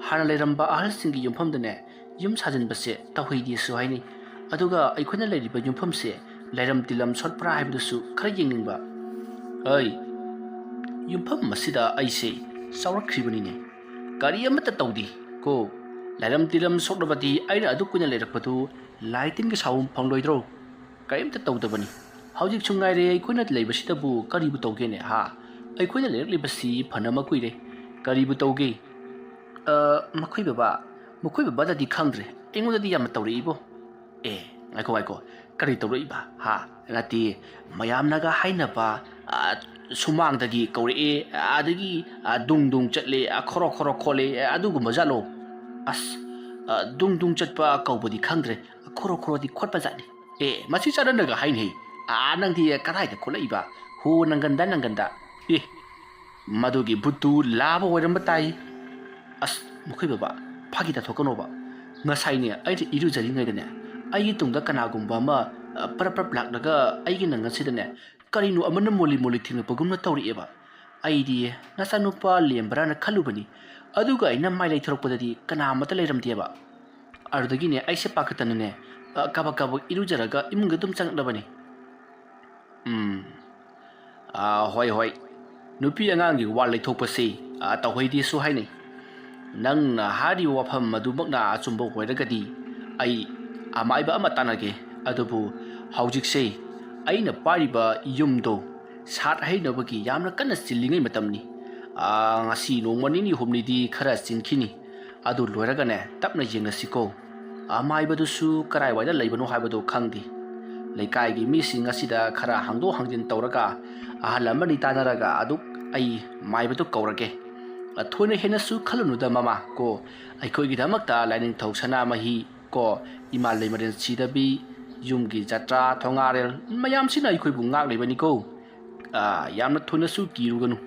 ꯍꯥꯟꯅ ꯂꯩꯔꯝꯕ ꯑꯍꯜꯁꯤꯡꯒꯤ ꯌꯨꯝꯐꯝꯗꯅꯦ ꯌꯨꯝ ꯁꯥꯖꯤꯟꯕꯁꯦ ꯇꯧꯍꯩꯗꯦꯁꯨ ꯍꯥꯏꯅꯩ꯫ ꯑꯗꯨꯒ ꯑꯩꯈꯣꯏꯅ ꯂꯩꯔꯤꯕ ꯌꯨꯝꯐꯝꯁꯦ ꯂꯩꯔꯝ ꯇꯤꯜꯂꯝ ꯁꯣꯠꯄ꯭ꯔꯥ ꯍꯥꯏꯕꯗꯨꯁꯨ ꯈꯔ ꯌꯦꯡꯅꯤꯡꯕ꯫ ꯑꯩ ꯌꯨꯝꯐꯝ ꯑꯁꯤꯗ ꯑꯩꯁꯦ ꯆꯥꯎꯔꯛꯈ꯭ꯔꯤꯕꯅꯤꯅꯦ꯫ ꯀꯔꯤ ꯑꯃꯠꯇ ꯇꯧꯗꯦ ꯀꯣ꯫ ꯂꯩꯔꯝ ꯇꯤꯜꯂꯝ ꯁꯣꯛꯂꯕꯗꯤ ꯑꯩꯅ ꯑꯗꯨ ꯀꯨꯏꯅ ꯂꯩꯔꯛꯄꯗꯨ ꯂꯥꯏ ꯇꯤꯟꯒꯤ ꯁꯥꯎꯕ ꯐꯪꯂꯣꯏꯗ꯭ꯔꯣ? ꯀꯔꯤꯝꯇ ꯇꯧꯗꯕꯅꯤ꯫ ꯍꯧꯖꯤꯛꯁꯨ ꯉꯥꯏꯔꯦ ꯑꯩꯈꯣꯏꯅ ꯂꯩꯕꯁꯤꯗꯕꯨ ꯀꯔꯤꯕꯨ ꯇꯧꯒꯦꯅꯦ ꯍꯥ? ꯑꯩꯈꯣꯏꯅ ꯂꯩꯔꯛꯂꯤꯕꯁꯤ ꯐꯅ ꯃꯀꯨꯏꯔꯦ꯫ ꯀꯔꯤꯕꯨ ꯇꯧꯒꯦ? ꯑ, ꯃꯈꯣꯏ ꯕꯕꯥ, ꯃꯈꯣꯏ ꯕꯕꯥꯗꯗꯤ ꯈꯪꯗ꯭ꯔꯦ꯫ ꯑꯩꯉꯣꯟꯗꯗꯤ ꯌꯥꯝꯅ ꯇꯧꯔꯛꯏꯕꯣ꯫ ꯑꯦ, ꯉꯥꯏꯈꯣ, ꯉꯥꯏꯈꯣ꯫ ꯀꯔꯤ ꯇꯧꯔꯛꯏꯕ? ꯍꯥ? ꯅꯠꯇꯦ, ꯃꯌꯥꯝꯅꯒ ꯍꯥꯏꯅꯕ, ꯑ, ꯁꯨꯃꯥꯡꯗꯒꯤ ꯀꯧꯔꯛꯑꯦ, ꯑꯗꯒꯤ, ꯑ, ꯗꯨꯡ ꯗꯨꯡ ꯆꯠꯂꯦ, ꯑ, ꯈꯣꯔꯣ ꯈꯣꯔꯣ ꯈꯣꯠꯂꯦ, ꯑ, ꯑꯗꯨꯒꯨꯝꯕ ꯖꯥꯠꯂꯣ? ꯑꯁ, ꯑ, ꯗꯨꯡ ꯗꯨꯡ ꯆꯠꯄ ꯀꯧꯕꯗꯤ ꯈꯪꯗ꯭ꯔꯦ, ꯈꯣꯔꯣ ꯈꯣꯔꯣꯗꯤ ꯈꯣꯠꯄ ꯖꯥꯠꯅꯤ꯫ ꯑꯦ, ꯃꯁꯤ ꯆꯠꯅꯅꯒ ꯍꯥꯏꯅꯩ꯫ ꯑꯥ, ꯅꯪꯗꯤ ꯀꯗꯥꯏꯗ ꯈꯣꯠꯂꯛꯏꯕ? ꯍꯣ, ꯅꯪꯒꯟꯗ, ꯅꯪꯒꯟꯗ꯫ ꯑꯦ, ꯃꯗꯨꯒꯤ ꯚꯨꯠꯇꯨ ꯂꯥꯕ ꯑꯣꯏꯔꯝꯕ ꯇꯥꯏ꯫ ꯑꯁ, ꯃꯈꯣꯏ ꯕꯕꯥ, ꯐꯥꯒꯤ ꯇꯥꯊꯣꯛꯀꯅꯣꯕ꯫ ꯉꯁꯥꯏꯅꯦ, ꯑꯩꯅ ꯏꯔꯨꯖꯔꯤꯉꯩꯗꯅꯦ, ꯑꯩꯒꯤ ꯇꯨꯡꯗ ꯀꯅꯥꯒꯨꯝꯕ ꯑꯃ, ꯑ, ꯄꯔꯞ ꯄꯔꯞ ꯂꯥꯛꯂꯒ ꯑꯩꯒꯤ ꯅꯪꯒꯟꯁꯤꯗꯅꯦ, ꯀꯔꯤꯅꯣ ꯑꯃꯅ ꯃꯣꯂꯤ ꯃꯣꯂꯤ ꯊꯦꯡꯂꯛꯄꯒꯨꯝꯅ ꯇꯧꯔꯛꯑꯦꯕ꯫ ꯑꯩꯗꯤ ꯅꯆꯥꯅꯨꯄꯥ ꯂꯦꯝꯕ꯭ꯔꯥꯅ ꯈꯜꯂꯨꯕꯅꯤ, ꯑꯗꯨꯒ ꯑꯩꯅ ꯃꯥꯏ ꯂꯩꯊꯣꯔꯛꯄꯗꯗꯤ ꯀꯅꯥ ꯑꯃꯠꯇ ꯂꯩꯔꯝꯗꯦꯕ꯫ ꯑꯗꯨꯗꯒꯤꯅꯦ, ꯑꯩꯁꯦ ꯄꯥꯈꯠꯇꯅꯅꯦ, ꯑ, ꯀꯥꯕꯛ ꯀꯥꯕꯛ ꯏꯔꯨꯖꯔꯒ ꯏꯃꯨꯡꯗ ꯑꯗꯨꯝ ꯆꯪꯂꯛꯂꯕꯅꯤ꯫ ꯎꯝ꯫ ꯑꯥ, ꯍꯣꯏ, ꯍꯣꯏ꯫ ꯅꯨꯄꯤ ꯑꯉꯥꯡꯒꯤ ꯋꯥ ꯂꯩꯊꯣꯛꯄꯁꯤ, ꯑꯥ, ꯇꯧꯍꯩꯗꯦꯁꯨ ꯍꯥꯏꯅꯩ꯫ ꯅꯪꯅ ꯍꯥꯏꯔꯤꯕ ꯋꯥꯐꯝ ꯑꯗꯨꯃꯛꯅ ꯑꯆꯨꯝꯕ ꯑꯣꯏꯔꯒꯗꯤ ꯑꯩ ꯑꯃꯥꯏꯕ ꯑꯃ ꯇꯥꯟꯅꯒꯦ꯫ ꯑꯗꯨꯕꯨ ꯍꯧꯖꯤꯛꯁꯦ ꯑꯩꯅ ꯄꯥꯏꯔꯤꯕ ꯌꯨꯝꯗꯣ ꯁꯥꯠ ꯍꯩꯅꯕꯒꯤ ꯌꯥꯝꯅ ꯀꯟꯅ ꯆꯤꯜꯂꯤꯉꯩ ꯃꯇꯝꯅꯤ꯫ ꯑꯥ, ꯉꯁꯤ ꯅꯣꯡꯃ ꯅꯤꯅꯤ ꯍꯨꯝꯅꯤꯗꯤ ꯈꯔ ꯆꯤꯟꯈꯤꯅꯤ꯫ ꯑꯗꯨ ꯂꯣꯏꯔꯒꯅꯦ, ꯇꯞꯅ ꯌꯦꯡꯉꯁꯤꯀꯣ꯫ ꯑꯃꯥꯏꯕꯗꯨꯁꯨ ꯀꯔꯥꯏꯋꯥꯏꯗ ꯂꯩꯕꯅꯣ ꯍꯥꯏꯕꯗꯨ ꯈꯪꯗꯦ꯫ ꯂꯩꯀꯥꯏꯒꯤ ꯃꯤꯁꯤꯡ ꯑꯁꯤꯗ ꯈꯔ ꯍꯥꯡꯗꯣꯛ ꯍꯥꯡꯖꯤꯟ ꯇꯧꯔꯒ, ꯑꯍꯜ ꯑꯃꯅꯤ ꯇꯥꯟꯅꯔꯒ ꯑꯗꯨ ꯑꯩ ꯃꯥꯏꯕꯗꯨ ꯀꯧꯔꯒꯦ꯫ ꯊꯣꯏꯅ ꯍꯦꯟꯅꯁꯨ ꯈꯜꯂꯨꯅꯨꯗ ꯃꯃꯥ ꯀꯣ, ꯑꯩꯈꯣꯏꯒꯤꯗꯃꯛꯇ ꯂꯥꯏꯅꯤꯡꯊꯧ ꯁꯅꯥꯃꯍꯤ ꯀꯣ, ꯏꯃꯥ ꯂꯩꯃꯔꯦꯟ ꯁꯤꯗꯕꯤ, ꯌꯨꯝꯒꯤ ꯖꯇ꯭ꯔꯥ, ꯊꯣꯉꯥꯔꯦꯜ ꯃꯌꯥꯝꯁꯤꯅ ꯑꯩꯈꯣꯏꯕꯨ ꯉꯥꯛꯂꯤꯕꯅꯤꯀꯣ꯫ ꯑꯥ, ꯌꯥꯝꯅ ꯊꯣꯏꯅꯁꯨ ꯀꯤꯔꯨꯒꯅꯨ꯫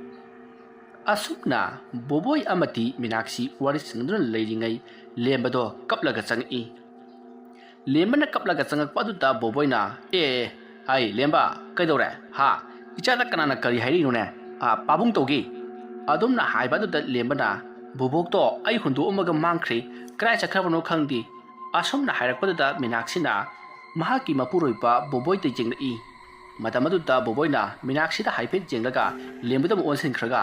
ꯑꯁꯨꯝꯅ ꯕꯣꯕꯣꯏ ꯑꯃꯗꯤ ꯃꯤꯅꯥꯛꯁꯤ ꯋꯥꯔꯤ ꯁꯥꯟꯅꯗꯨꯅ ꯂꯩꯔꯤꯉꯩ ꯂꯦꯝꯕꯗꯣ ꯀꯞꯂꯒ ꯆꯪꯉꯛꯏ꯫ ꯂꯦꯝꯕꯅ ꯀꯞꯂꯒ ꯆꯪꯉꯛꯄ ꯑꯗꯨꯗ ꯕꯣꯕꯣꯏꯅ, "ꯑꯦ, ꯑꯦ, ꯍꯥꯏ ꯂꯦꯝꯕ, ꯀꯩꯗꯧꯔꯦ? ꯍꯥ? ꯏꯆꯥꯗ ꯀꯅꯥꯅ ꯀꯔꯤ ꯍꯥꯏꯔꯛꯏꯅꯣꯅꯦ? ꯑꯥ, ꯄꯥꯕꯨꯡ ꯇꯧꯒꯤ?" ꯑꯗꯨꯝꯅ ꯍꯥꯏꯕ ꯑꯗꯨꯗ ꯂꯦꯝꯕꯅ, "ꯕꯣꯕꯣꯛꯇꯣ ꯑꯩ ꯍꯨꯟꯗꯣꯛꯑꯝꯃꯒ ꯃꯥꯡꯈ꯭ꯔꯦ, ꯀꯗꯥꯏ ꯆꯠꯈ꯭ꯔꯕꯅꯣ ꯈꯪꯗꯦ꯫" ꯑꯁꯨꯝꯅ ꯍꯥꯏꯔꯛꯄꯗꯨꯗ ꯃꯤꯅꯥꯛꯁꯤꯅ ꯃꯍꯥꯛꯀꯤ ꯃꯄꯨꯔꯣꯏꯕ ꯕꯣꯕꯣꯏꯗ ꯌꯦꯡꯂꯛꯏ꯫ ꯃꯇꯝ ꯑꯗꯨꯗ ꯕꯣꯕꯣꯏꯅ ꯃꯤꯅꯥꯛꯁꯤꯗ ꯍꯥꯏꯐꯦꯠ ꯌꯦꯡꯂꯒ ꯂꯦꯝꯕꯗ ꯑꯃꯨꯛ ꯑꯣꯟꯁꯤꯟꯈ꯭ꯔꯒ,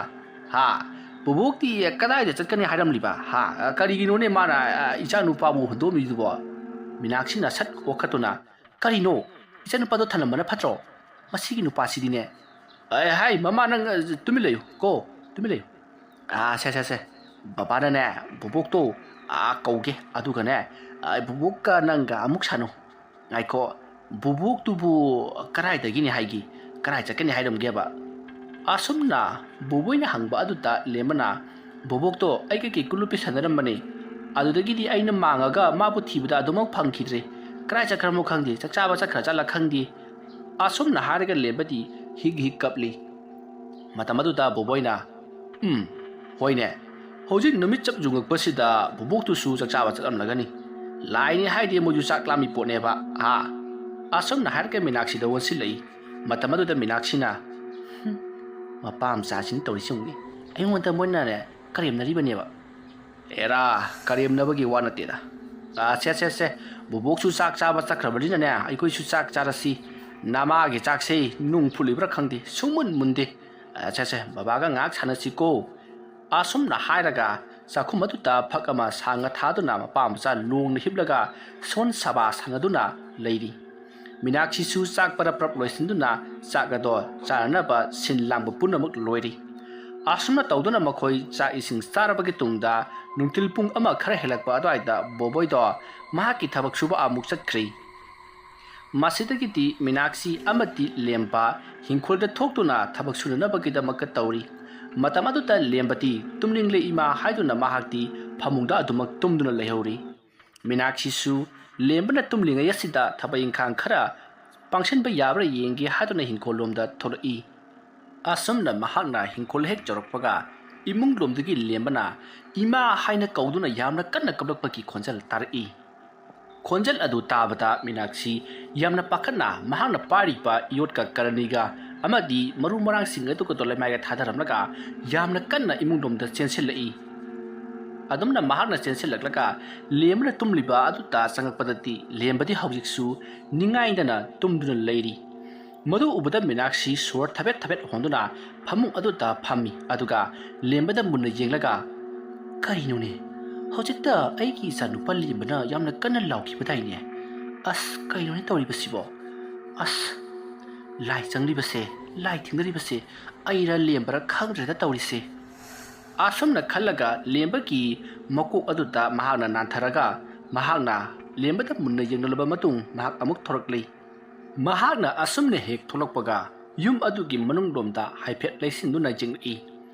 "ꯍꯥ? ꯕꯣꯕꯣꯛꯇꯤ ꯀꯗꯥꯏꯗ ꯆꯠꯀꯅꯤ ꯍꯥꯏꯔꯝꯂꯤꯕ? ꯍꯥ? ꯀꯔꯤꯒꯤꯅꯣꯅꯦ ꯃꯥꯅ, ꯑ, ꯏꯆꯥ ꯅꯨꯄꯥꯕꯨ ꯍꯨꯟꯗꯣꯛꯑꯝꯃꯤꯗꯨꯕꯣ?" ꯃꯤꯅꯥꯛꯁꯤꯅ ꯁꯠ ꯑꯣꯛꯈꯠꯇꯨꯅ, "ꯀꯔꯤꯅꯣ? ꯏꯆꯥ ꯅꯨꯄꯥꯗꯣ ꯊꯅꯝꯕꯅ ꯐꯠꯇ꯭ꯔꯣ? ꯃꯁꯤꯒꯤ ꯅꯨꯄꯥꯁꯤꯗꯤꯅꯦ꯫" "ꯑꯦ, ꯍꯥꯏ, ꯃꯃꯥ, ꯅꯪ, ꯑ, ꯇꯨꯃꯤꯟ ꯂꯩꯌꯨ ꯀꯣ, ꯇꯨꯃꯤꯟ ꯂꯩꯌꯨ꯫ ꯑꯥ, ꯁꯦ, ꯁꯦ, ꯁꯦ, ꯕꯕꯥꯅꯅꯦ, ꯕꯣꯕꯣꯛꯇꯣ, ꯑꯥ, ꯀꯧꯒꯦ, ꯑꯗꯨꯒꯅꯦ, ꯑꯥ, ꯕꯣꯕꯣꯛꯀ ꯅꯪꯒ ꯑꯃꯨꯛ ꯁꯥꯟꯅꯧ꯫ ꯉꯥꯏꯈꯣ, "ꯕꯨꯕꯣꯛꯇꯨꯕꯨ ꯀꯗꯥꯏꯗꯒꯤꯅꯤ ꯍꯥꯏꯒꯦ? ꯀꯗꯥꯏ ꯆꯠꯀꯅꯤ ꯍꯥꯏꯔꯝꯒꯦꯕ?" ꯑꯁꯨꯝꯅ ꯕꯣꯕꯣꯏꯅ ꯍꯪꯕ ꯑꯗꯨꯗ ꯂꯦꯝꯕꯅ, "ꯕꯣꯕꯣꯛꯇꯣ ꯑꯩꯒ ꯀꯦꯀꯨ ꯂꯨꯞꯄꯤ ꯁꯥꯟꯅꯔꯝꯕꯅꯤ꯫ ꯑꯗꯨꯗꯒꯤꯗꯤ ꯑꯩꯅ ꯃꯥꯡꯉꯒ ꯃꯥꯕꯨ ꯊꯤꯕꯗ ꯑꯗꯨꯃꯛ ꯐꯪꯈꯤꯗ꯭ꯔꯦ꯫ ꯀꯗꯥꯏ ꯆꯠꯈ꯭ꯔꯃꯣ ꯈꯪꯗꯦ, ꯆꯥꯛ ꯆꯥꯕ ꯆꯠꯈ꯭ꯔ ꯖꯥꯠꯂ ꯈꯪꯗꯦ꯫" ꯑꯁꯨꯝꯅ ꯍꯥꯏꯔꯒ ꯂꯦꯝꯕꯗꯤ ꯍꯤꯛ ꯍꯤꯛ ꯀꯞꯂꯤ꯫ ꯃꯇꯝ ꯑꯗꯨꯗ ꯕꯣꯕꯣꯏꯅ, "ꯎꯝ, ꯍꯣꯏꯅꯦ, ꯍꯧꯖꯤꯛ ꯅꯨꯃꯤꯠ ꯆꯞ ꯌꯨꯡꯉꯛꯄꯁꯤꯗ ꯕꯣꯕꯣꯛꯇꯨꯁꯨ ꯆꯥꯛ ꯆꯥꯕ ꯆꯠꯂꯝꯂꯒꯅꯤ꯫ ꯂꯥꯏꯅꯤ ꯍꯥꯏꯗꯤ ꯃꯣꯏꯁꯨ ꯆꯥꯛ ꯂꯥꯝꯃꯤ ꯄꯣꯠꯅꯦꯕ, ꯍꯥ?" ꯑꯁꯨꯝꯅ ꯍꯥꯏꯔꯒ ꯃꯤꯅꯥꯛꯁꯤꯗ ꯑꯣꯟꯁꯤꯜꯂꯛꯏ꯫ ꯃꯇꯝ ꯑꯗꯨꯗ ꯃꯤꯅꯥꯛꯁꯤꯅ, "ꯍꯨꯝ, ꯃꯄꯥ ꯃꯆꯥꯁꯤꯅ ꯇꯧꯔꯤꯁꯤ ꯌꯦꯡꯉꯨꯅꯦ꯫ ꯑꯩꯉꯣꯟꯗ ꯃꯣꯏꯅꯅꯦ ꯀꯔꯦꯝꯅꯔꯤꯕꯅꯦꯕ꯫ ꯑꯦꯔꯥ, ꯀꯔꯦꯝꯅꯕꯒꯤ ꯋꯥ ꯅꯠꯇꯦꯗ꯫ ꯑꯥ, ꯁꯦ, ꯁꯦ, ꯁꯦ, ꯕꯣꯕꯣꯛꯁꯨ ꯆꯥꯛ ꯆꯥꯕ ꯆꯠꯈ꯭ꯔꯕꯅꯤꯅꯅꯦ, ꯑꯩꯈꯣꯏꯁꯨ ꯆꯥꯛ ꯆꯥꯔꯁꯤ꯫ ꯅꯃꯥꯒꯤ ꯆꯥꯛꯁꯦ ꯅꯨꯡ ꯐꯨꯠꯂꯤꯕ꯭ꯔꯥ ꯈꯪꯗꯦ, ꯁꯨꯡꯃꯨꯟ ꯃꯨꯟꯗꯦ꯫ ꯑꯥ, ꯁꯦ, ꯁꯦ, ꯕꯕꯥꯒ ꯉꯥꯏꯍꯥꯛ ꯁꯥꯟꯅꯁꯤꯀꯣ꯫" ꯑꯁꯨꯝꯅ ꯍꯥꯏꯔꯒ ꯆꯥꯛꯈꯨꯝ ꯑꯗꯨꯗ ꯐꯛ ꯑꯃ ꯁꯥꯡꯅ ꯊꯥꯗꯨꯅ ꯃꯄꯥ ꯃꯆꯥ ꯂꯣꯡꯅ ꯍꯤꯞꯂꯒ ꯁꯣꯟ ꯁꯥꯕꯥ ꯁꯥꯟꯅꯗꯨꯅ ꯂꯩꯔꯤ꯫ ꯃꯤꯅꯥꯛꯁꯤꯁꯨ ꯆꯥꯛ ꯄꯔꯞ ꯄꯔꯞ ꯂꯣꯏꯁꯤꯟꯗꯨꯅ ꯆꯥꯛ ꯑꯗꯣ ꯆꯥꯅꯅꯕ ꯁꯤꯟ ꯂꯥꯡꯕ ꯄꯨꯝꯅꯃꯛ ꯂꯣꯏꯔꯤ꯫ ꯑꯁꯨꯝꯅ ꯇꯧꯗꯨꯅ ꯃꯈꯣꯏ ꯆꯥꯛ ꯏꯁꯤꯡ ꯆꯥꯔꯕꯒꯤ ꯇꯨꯡꯗ ꯅꯨꯡꯊꯤꯜ ꯄꯨꯡ ꯑꯃ ꯈꯔ ꯍꯦꯜꯂꯛꯄ ꯑꯗꯨꯋꯥꯏꯗ ꯕꯣꯕꯣꯏꯗꯣ ꯃꯍꯥꯛꯀꯤ ꯊꯕꯛ ꯁꯨꯕ ꯑꯃꯨꯛ ꯆꯠꯈ꯭ꯔꯤ꯫ ꯃꯁꯤꯗꯒꯤꯗꯤ ꯃꯤꯅꯥꯛꯁꯤ ꯑꯃꯗꯤ ꯂꯦꯝꯕ ꯍꯤꯡꯈꯣꯜꯗ ꯊꯣꯛꯇꯨꯅ ꯊꯕꯛ ꯁꯨꯅꯅꯕꯒꯤꯗꯃꯛꯇ ꯇꯧꯔꯤ꯫ ꯃꯇꯝ ꯑꯗꯨꯗ ꯂꯦꯝꯕꯗꯤ "ꯇꯨꯝꯅꯤꯡꯂꯦ ꯏꯃꯥ" ꯍꯥꯏꯗꯨꯅ ꯃꯍꯥꯛꯇꯤ ꯐꯃꯨꯡꯗ ꯑꯗꯨꯃꯛ ꯇꯨꯝꯗꯨꯅ ꯂꯩꯍꯧꯔꯤ꯫ ꯃꯤꯅꯥꯛꯁꯤꯁꯨ ꯂꯦꯝꯕꯅ ꯇꯨꯝꯂꯤꯉꯩ ꯑꯁꯤꯗ ꯊꯕꯛ ꯏꯪꯈꯥꯡ ꯈꯔ ꯄꯥꯡꯁꯤꯟꯕ ꯌꯥꯕ꯭ꯔꯥ ꯌꯦꯡꯒꯦ ꯍꯥꯏꯗꯨꯅ ꯍꯤꯡꯈꯣꯜ ꯂꯣꯝꯗ ꯊꯣꯛꯂꯛꯏ꯫ ꯑꯁꯨꯝꯅ ꯃꯍꯥꯛꯅ ꯍꯤꯡꯈꯣꯜ ꯍꯦꯛ ꯌꯧꯔꯛꯄꯒ ꯏꯃꯨꯡ ꯂꯣꯝꯗꯒꯤ ꯂꯦꯝꯕꯅ "ꯏꯃꯥ" ꯍꯥꯏꯅ ꯀꯧꯗꯨꯅ ꯌꯥꯝꯅ ꯀꯟꯅ ꯀꯞꯂꯛꯄꯒꯤ ꯈꯣꯟꯖꯦꯜ ꯇꯥꯔꯛꯏ꯫ ꯈꯣꯟꯖꯦꯜ ꯑꯗꯨ ꯇꯥꯕꯗ ꯃꯤꯅꯥꯛꯁꯤ ꯌꯥꯝꯅ ꯄꯥꯈꯠꯅ ꯃꯍꯥꯛꯅ ꯄꯥꯏꯔꯤꯕ ꯌꯣꯠꯀ ꯀꯔꯅꯤꯒ ꯑꯃꯗꯤ ꯃꯔꯨ ꯃꯔꯥꯡꯁꯤꯡ ꯑꯗꯨꯒꯗꯣ ꯂꯩꯃꯥꯏꯗ ꯊꯥꯗꯔꯝꯂꯒ ꯌꯥꯝꯅ ꯀꯟꯅ ꯏꯃꯨꯡ ꯂꯣꯝꯗ ꯆꯦꯟꯁꯤꯜꯂꯛꯏ꯫ ꯑꯗꯨꯝꯅ ꯃꯍꯥꯛꯅ ꯆꯦꯟꯁꯤꯜꯂꯛꯂꯒ ꯂꯦꯝꯕꯅ ꯇꯨꯝꯂꯤꯕ ꯑꯗꯨꯗ ꯆꯪꯉꯛꯄꯗꯗꯤ ꯂꯦꯝꯕꯗꯤ ꯍꯧꯖꯤꯛꯁꯨ ꯅꯤꯡꯉꯥꯏꯗꯅ ꯇꯨꯝꯗꯨꯅ ꯂꯩꯔꯤ꯫ ꯃꯗꯨ ꯎꯕꯗ ꯃꯤꯅꯥꯛꯁꯤ ꯁꯣꯔ ꯊꯕꯦꯠ ꯊꯕꯦꯠ ꯍꯣꯟꯗꯨꯅ ꯐꯃꯨꯡ ꯑꯗꯨꯗ ꯐꯝꯃꯤ, ꯑꯗꯨꯒ ꯂꯦꯝꯕꯗ ꯃꯨꯟꯅ ꯌꯦꯡꯂꯒ, "ꯀꯔꯤꯅꯣꯅꯦ? ꯍꯧꯖꯤꯛꯇ ꯑꯩꯒꯤ ꯏꯆꯥꯅꯨꯄꯥ ꯂꯦꯝꯕꯅ ꯌꯥꯝꯅ ꯀꯟꯅ ꯂꯥꯎꯈꯤꯕꯗꯥꯏꯅꯦ? ꯑꯁ, ꯀꯔꯤꯅꯣꯅꯦ ꯇꯧꯔꯤꯕꯁꯤꯕꯣ? ꯑꯁ, ꯂꯥꯏ ꯆꯪꯂꯤꯕꯁꯦ, ꯂꯥꯏ ꯊꯦꯡꯅꯔꯤꯕꯁꯦ ꯑꯩꯔ ꯂꯦꯝꯕꯔ ꯈꯪꯗ꯭ꯔꯦꯗ ꯇꯧꯔꯤꯁꯦ꯫" ꯑꯁꯨꯝꯅ ꯈꯜꯂꯒ ꯂꯦꯝꯕꯒꯤ ꯃꯀꯣꯛ ꯑꯗꯨꯗ ꯃꯍꯥꯛꯅ ꯅꯥꯟꯊꯔꯒ ꯃꯍꯥꯛꯅ ꯂꯦꯝꯕꯗ ꯃꯨꯟꯅ ꯌꯦꯡꯂꯕ ꯃꯇꯨꯡ ꯃꯍꯥꯛ ꯑꯃꯨꯛ ꯊꯣꯔꯛꯂꯤ꯫ ꯃꯍꯥꯛꯅ ꯑꯁꯨꯝꯅ ꯍꯦꯛ ꯊꯣꯛꯂꯛꯄꯒ, ꯌꯨꯝ ꯑꯗꯨꯒꯤ ꯃꯅꯨꯡꯂꯣꯝꯗ ꯍꯥꯏꯐꯦꯠ ꯂꯩꯁꯤꯟꯗꯨꯅ ꯌꯦꯡꯂꯛꯏ꯫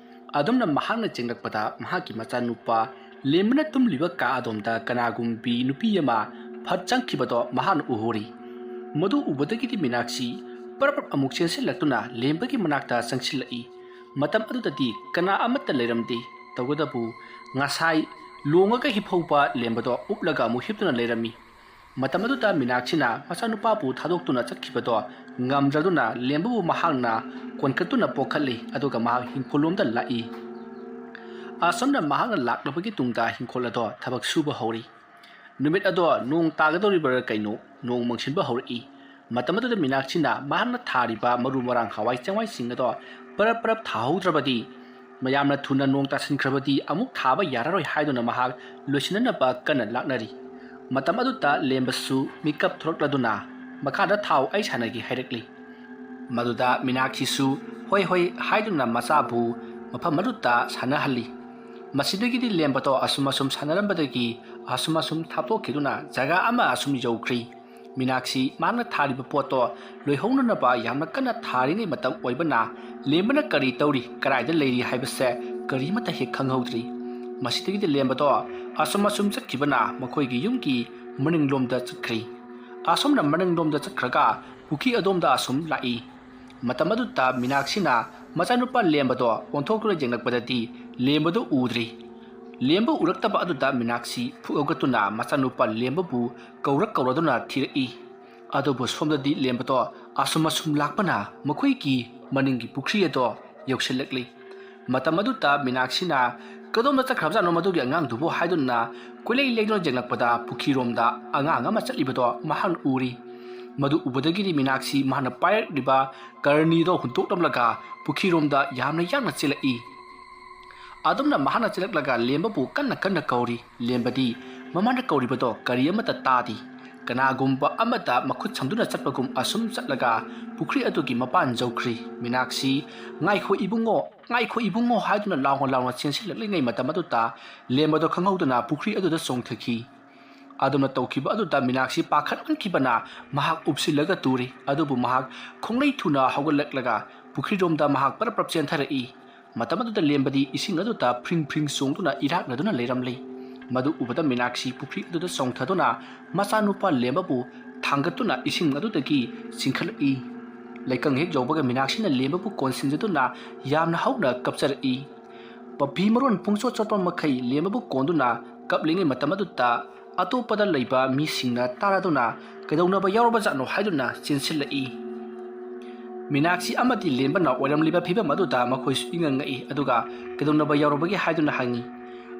ꯑꯗꯨꯝꯅ ꯃꯍꯥꯛꯅ ꯌꯦꯡꯂꯛꯄꯗ, ꯃꯍꯥꯛꯀꯤ ꯃꯆꯥꯅꯨꯄꯥ ꯂꯦꯝꯕꯅ ꯇꯨꯝꯂꯤꯕ ꯀꯥ ꯑꯗꯣꯝꯗ ꯀꯅꯥꯒꯨꯝꯕꯤ ꯅꯨꯄꯤ ꯑꯃ ꯐꯠ ꯆꯪꯈꯤꯕꯗꯣ ꯃꯍꯥꯛꯅ ꯎꯍꯧꯔꯤ꯫ ꯃꯗꯨ ꯎꯕꯗꯒꯤꯗꯤ ꯃꯤꯅꯥꯛꯁꯤ ꯄꯔꯞ ꯄꯔꯞ ꯑꯃꯨꯛ ꯆꯦꯟꯁꯤꯜꯂꯛꯇꯨꯅ ꯂꯦꯝꯕꯒꯤ ꯃꯅꯥꯛꯇ ꯆꯪꯁꯤꯜꯂꯛꯏ꯫ ꯃꯇꯝ ꯑꯗꯨꯗꯗꯤ ꯀꯅꯥ ꯑꯃꯠꯇ ꯂꯩꯔꯝꯗꯦ꯫ ꯇꯧꯕꯇꯕꯨ, ꯉꯁꯥꯏ ꯂꯣꯡꯉꯒ ꯍꯤꯞꯍꯧꯕ ꯂꯦꯝꯕꯗꯣ ꯎꯞꯂꯒ ꯑꯃꯨꯛ ꯍꯤꯞꯇꯨꯅ ꯂꯩꯔꯝꯃꯤ꯫ ꯃꯇꯝ ꯑꯗꯨꯗ ꯃꯤꯅꯥꯛꯁꯤꯅ ꯃꯆꯥꯅꯨꯄꯥꯕꯨ ꯊꯥꯗꯣꯛꯇꯨꯅ ꯆꯠꯈꯤꯕꯗꯣ ꯉꯝꯗ꯭ꯔꯗꯨꯅ ꯂꯦꯝꯕꯕꯨ ꯃꯍꯥꯛꯅ ꯀꯣꯟꯈꯠꯇꯨꯅ ꯄꯣꯛꯈꯠꯂꯤ, ꯑꯗꯨꯒ ꯃꯍꯥꯛ ꯍꯤꯡꯈꯣꯜꯂꯣꯝꯗ ꯂꯥꯛꯏ꯫ ꯑꯁꯨꯝꯅ ꯃꯍꯥꯛꯅ ꯂꯥꯛꯂꯕꯒꯤ ꯇꯨꯡꯗ ꯍꯤꯡꯈꯣꯜ ꯑꯗꯣ ꯊꯕꯛ ꯁꯨꯕ ꯍꯧꯔꯤ꯫ ꯅꯨꯃꯤꯠ ꯑꯗꯣ ꯅꯣꯡ ꯇꯥꯒꯗꯧꯔꯤꯕꯔꯥ ꯀꯩꯅꯣ, ꯅꯣꯡ ꯃꯪꯁꯤꯟꯕ ꯍꯧꯔꯛꯏ꯫ ꯃꯇꯝ ꯑꯗꯨꯗ ꯃꯤꯅꯥꯛꯁꯤꯅ ꯃꯍꯥꯛꯅ ꯊꯥꯔꯤꯕ ꯃꯔꯨ ꯃꯔꯥꯡ, ꯍꯋꯥꯏ ꯆꯦꯡꯋꯥꯏꯁꯤꯡ ꯑꯗꯣ ꯄꯔꯞ ꯄꯔꯞ ꯊꯥꯍꯧꯗ꯭ꯔꯕꯗꯤ, ꯃꯌꯥꯝꯅ ꯊꯨꯅ ꯅꯣꯡ ꯇꯥꯁꯤꯟꯈ꯭ꯔꯕꯗꯤ ꯑꯃꯨꯛ ꯊꯥꯕ ꯌꯥꯔꯔꯣꯏ ꯍꯥꯏꯗꯨꯅ ꯃꯍꯥꯛ ꯂꯣꯏꯁꯤꯟꯅꯅꯕ ꯀꯟꯅ ꯂꯥꯛꯅꯔꯤ꯫ ꯃꯇꯝ ꯑꯗꯨꯗ ꯂꯦꯝꯕꯁꯨ ꯃꯤꯀꯞ ꯊꯣꯛꯂꯛꯂꯗꯨꯅ, "ꯃꯈꯥꯗ ꯊꯥꯎ, ꯑꯩ ꯁꯥꯟꯅꯒꯦ" ꯍꯥꯏꯔꯛꯂꯤ꯫ ꯃꯗꯨꯗ ꯃꯤꯅꯥꯛꯁꯤꯁꯨ "ꯍꯣꯏ, ꯍꯣꯏ" ꯍꯥꯏꯗꯨꯅ ꯃꯆꯥꯕꯨ ꯃꯐꯝ ꯑꯗꯨꯗ ꯁꯥꯟꯅꯍꯜꯂꯤ꯫ ꯃꯁꯤꯗꯒꯤꯗꯤ ꯂꯦꯝꯕꯗꯣ ꯑꯁꯨꯝ ꯑꯁꯨꯝ ꯁꯥꯟꯅꯔꯝꯕꯗꯒꯤ ꯑꯁꯨꯝ ꯑꯁꯨꯝ ꯊꯥꯞꯇꯣꯛꯈꯤꯗꯨꯅ ꯖꯒꯥ ꯑꯃ ꯑꯁꯨꯝ ꯌꯧꯈ꯭ꯔꯤ꯫ ꯃꯤꯅꯥꯛꯁꯤ ꯃꯍꯥꯛꯅ ꯊꯥꯔꯤꯕ ꯄꯣꯠꯇꯣ ꯂꯣꯏꯍꯧꯅꯅꯕ ꯌꯥꯝꯅ ꯀꯟꯅ ꯊꯥꯔꯤꯉꯩ ꯃꯇꯝ ꯑꯣꯏꯕꯅ, ꯂꯦꯝꯕꯅ "ꯀꯔꯤ ꯇꯧꯔꯤ? ꯀꯗꯥꯏꯗ ꯂꯩꯔꯤ?" ꯍꯥꯏꯕꯁꯦ ꯀꯔꯤꯃꯠꯇ ꯍꯦꯛ ꯈꯪꯍꯧꯗ꯭ꯔꯤ꯫ ꯃꯁꯤꯗꯒꯤꯗꯤ ꯂꯦꯝꯕꯗꯣ ꯑꯁꯨꯝ ꯑꯁꯨꯝ ꯆꯠꯈꯤꯕꯅ ꯃꯈꯣꯏꯒꯤ ꯌꯨꯝꯒꯤ ꯃꯅꯤꯡꯂꯣꯝꯗ ꯆꯠꯈ꯭ꯔꯤ꯫ ꯑꯁꯨꯝꯅ ꯃꯅꯤꯡꯂꯣꯝꯗ ꯆꯠꯈ꯭ꯔꯒ ꯄꯨꯈ꯭ꯔꯤ ꯑꯗꯣꯝꯗ ꯑꯁꯨꯝ ꯂꯥꯛꯏ꯫ ꯃꯇꯝ ꯑꯗꯨꯗ ꯃꯤꯅꯥꯛꯁꯤꯅ ꯃꯆꯥꯅꯨꯄꯥ ꯂꯦꯝꯕꯗꯣ ꯑꯣꯟꯊꯣꯛꯇꯨꯅ ꯌꯦꯡꯂꯛꯄꯗꯗꯤ ꯂꯦꯝꯕꯗꯨ ꯎꯗ꯭ꯔꯤ꯫ ꯂꯦꯝꯕ ꯎꯔꯛꯇꯕ ꯑꯗꯨꯗ ꯃꯤꯅꯥꯛꯁꯤ ꯐꯨꯛ ꯍꯧꯒꯠꯇꯨꯅ ꯃꯆꯥꯅꯨꯄꯥ ꯂꯦꯝꯕꯕꯨ ꯀꯧꯔ ꯀꯧꯔꯗꯨꯅ ꯊꯤꯔꯛꯏ꯫ ꯑꯗꯨꯕꯨ ꯁꯣꯝꯗꯗꯤ ꯂꯦꯝꯕꯗꯣ ꯑꯁꯨꯝ ꯑꯁꯨꯝ ꯂꯥꯛꯄꯅ ꯃꯈꯣꯏꯒꯤ ꯃꯅꯤꯡꯒꯤ ꯄꯨꯈ꯭ꯔꯤ ꯑꯗꯣ ꯌꯧꯁꯤꯜꯂꯛꯂꯤ꯫ ꯃꯇꯝ ꯑꯗꯨꯗ ꯃꯤꯅꯥꯛꯁꯤꯅ "ꯀꯗꯣꯝꯗ ꯆꯠꯈ꯭ꯔꯕꯖꯥꯠꯅꯣ ꯃꯗꯨꯒꯤ ꯑꯉꯥꯡꯗꯨꯕꯨ?" ꯍꯥꯏꯗꯨꯅ ꯀꯣꯏꯂꯩ ꯂꯩꯗꯨꯅ ꯌꯦꯡꯂꯛꯄꯗ ꯄꯨꯈ꯭ꯔꯤꯔꯣꯝꯗ ꯑꯉꯥꯡ ꯑꯃ ꯆꯠꯂꯤꯕꯗꯣ ꯃꯍꯥꯛꯅ ꯎꯔꯤ꯫ ꯃꯗꯨ ꯎꯕꯗꯒꯤꯗꯤ ꯃꯤꯅꯥꯛꯁꯤ ꯃꯍꯥꯛꯅ ꯄꯥꯏꯔꯛꯂꯤꯕ ꯀꯔꯅꯤꯗꯣ ꯍꯨꯟꯗꯣꯛꯂꯝꯂꯒ ꯄꯨꯈ꯭ꯔꯤꯔꯣꯝꯗ ꯌꯥꯝꯅ ꯌꯥꯡꯅ ꯆꯦꯜꯂꯛꯏ꯫ ꯑꯗꯨꯝꯅ ꯃꯍꯥꯛꯅ ꯆꯦꯜꯂꯛꯂꯒ ꯂꯦꯝꯕꯕꯨ ꯀꯟꯅ ꯀꯟꯅ ꯀꯧꯔꯤ꯫ ꯂꯦꯝꯕꯗꯤ ꯃꯃꯥꯅ ꯀꯧꯔꯤꯕꯗꯣ ꯀꯔꯤ ꯑꯃꯠꯇ ꯇꯥꯗꯦ꯫ ꯀꯅꯥꯒꯨꯝꯕ ꯑꯃꯗ ꯃꯈꯨꯠ ꯁꯝꯗꯨꯅ ꯆꯠꯄꯒꯨꯝ ꯑꯁꯨꯝ ꯆꯠꯂꯒ ꯄꯨꯈ꯭ꯔꯤ ꯑꯗꯨꯒꯤ ꯃꯄꯥꯟ ꯌꯧꯈ꯭ꯔꯤ꯫ ꯃꯤꯅꯥꯛꯁꯤ, "ꯉꯥꯏꯈꯣ ꯏꯕꯨꯡꯉꯣ, ꯉꯥꯏꯈꯣ ꯏꯕꯨꯡꯉꯣ" ꯍꯥꯏꯗꯨꯅ ꯂꯥꯎꯅ ꯂꯥꯎꯅ ꯆꯦꯟꯁꯤꯜꯂꯛꯂꯤꯉꯩ ꯃꯇꯝ ꯑꯗꯨꯗ ꯂꯦꯝꯕꯗꯣ ꯈꯪꯍꯧꯗꯅ ꯄꯨꯈ꯭ꯔꯤ ꯑꯗꯨꯗ ꯆꯣꯡꯊꯈꯤ꯫ ꯑꯗꯨꯝꯅ ꯇꯧꯈꯤꯕ ꯑꯗꯨꯗ ꯃꯤꯅꯥꯛꯁꯤ ꯄꯥꯈꯠꯃꯟꯈꯤꯕꯅ ꯃꯍꯥꯛ ꯎꯞꯁꯤꯜꯂꯒ ꯇꯨꯔꯤ꯫ ꯑꯗꯨꯕꯨ ꯃꯍꯥꯛ ꯈꯣꯡꯂꯩ ꯊꯨꯅ ꯍꯧꯒꯠꯂꯛꯂꯒ ꯄꯨꯈ꯭ꯔꯤꯔꯣꯝꯗ ꯃꯍꯥꯛ ꯄꯔꯞ ꯄꯔꯞ ꯆꯦꯟꯊꯔꯛꯏ꯫ ꯃꯇꯝ ꯑꯗꯨꯗ ꯂꯦꯝꯕꯗꯤ ꯏꯁꯤꯡ ꯑꯗꯨꯗ ꯐ꯭ꯔꯤꯡ ꯐ꯭ꯔꯤꯡ ꯆꯣꯡꯗꯨꯅ ꯏꯔꯥꯛꯅꯗꯨꯅ ꯂꯩꯔꯝꯂꯤ꯫ ꯃꯗꯨ ꯎꯕꯗ ꯃꯤꯅꯥꯛꯁꯤ ꯄꯨꯈ꯭ꯔꯤ ꯑꯗꯨꯗ ꯆꯣꯡꯊꯗꯨꯅ ꯃꯆꯥꯅꯨꯄꯥ ꯂꯦꯝꯕꯕꯨ ꯊꯥꯡꯒꯠꯇꯨꯅ ꯏꯁꯤꯡ ꯑꯗꯨꯗꯒꯤ ꯆꯤꯡꯈꯠꯂꯛꯏ꯫ ꯂꯩꯀꯪ ꯍꯦꯛ ꯌꯧꯕꯒ ꯃꯤꯅꯥꯛꯁꯤꯅ ꯂꯦꯝꯕꯕꯨ ꯀꯣꯟꯁꯤꯟꯖꯗꯨꯅ ꯌꯥꯝꯅ ꯍꯧꯅ ꯀꯞꯆꯔꯛꯏ꯫ ꯃꯐꯤ ꯃꯔꯣꯟ ꯄꯨꯡꯆꯣꯠ ꯆꯣꯠꯄ ꯃꯈꯩ ꯂꯦꯝꯕꯕꯨ ꯀꯣꯟꯗꯨꯅ ꯀꯞꯂꯤꯉꯩ ꯃꯇꯝ ꯑꯗꯨꯗ ꯑꯇꯣꯞꯄꯗ ꯂꯩꯕ ꯃꯤꯁꯤꯡꯅ ꯇꯥꯔꯗꯨꯅ ꯀꯩꯗꯧꯅꯕ ꯌꯥꯎꯔꯕꯖꯥꯠꯅꯣ ꯍꯥꯏꯗꯨꯅ ꯆꯦꯟꯁꯤꯜꯂꯛꯏ꯫ ꯃꯤꯅꯥꯛꯁꯤ ꯑꯃꯗꯤ ꯂꯦꯝꯕꯅ ꯑꯣꯏꯔꯝꯂꯤꯕ ꯐꯤꯕꯝ ꯑꯗꯨꯗ ꯃꯈꯣꯏꯁꯨ ꯏꯉꯛ ꯉꯛꯏ꯫ ꯑꯗꯨꯒ ꯀꯩꯗꯧꯅꯕ ꯌꯥꯎꯔꯕꯒꯦ ꯍꯥꯏꯗꯨꯅ ꯍꯪꯉꯤ꯫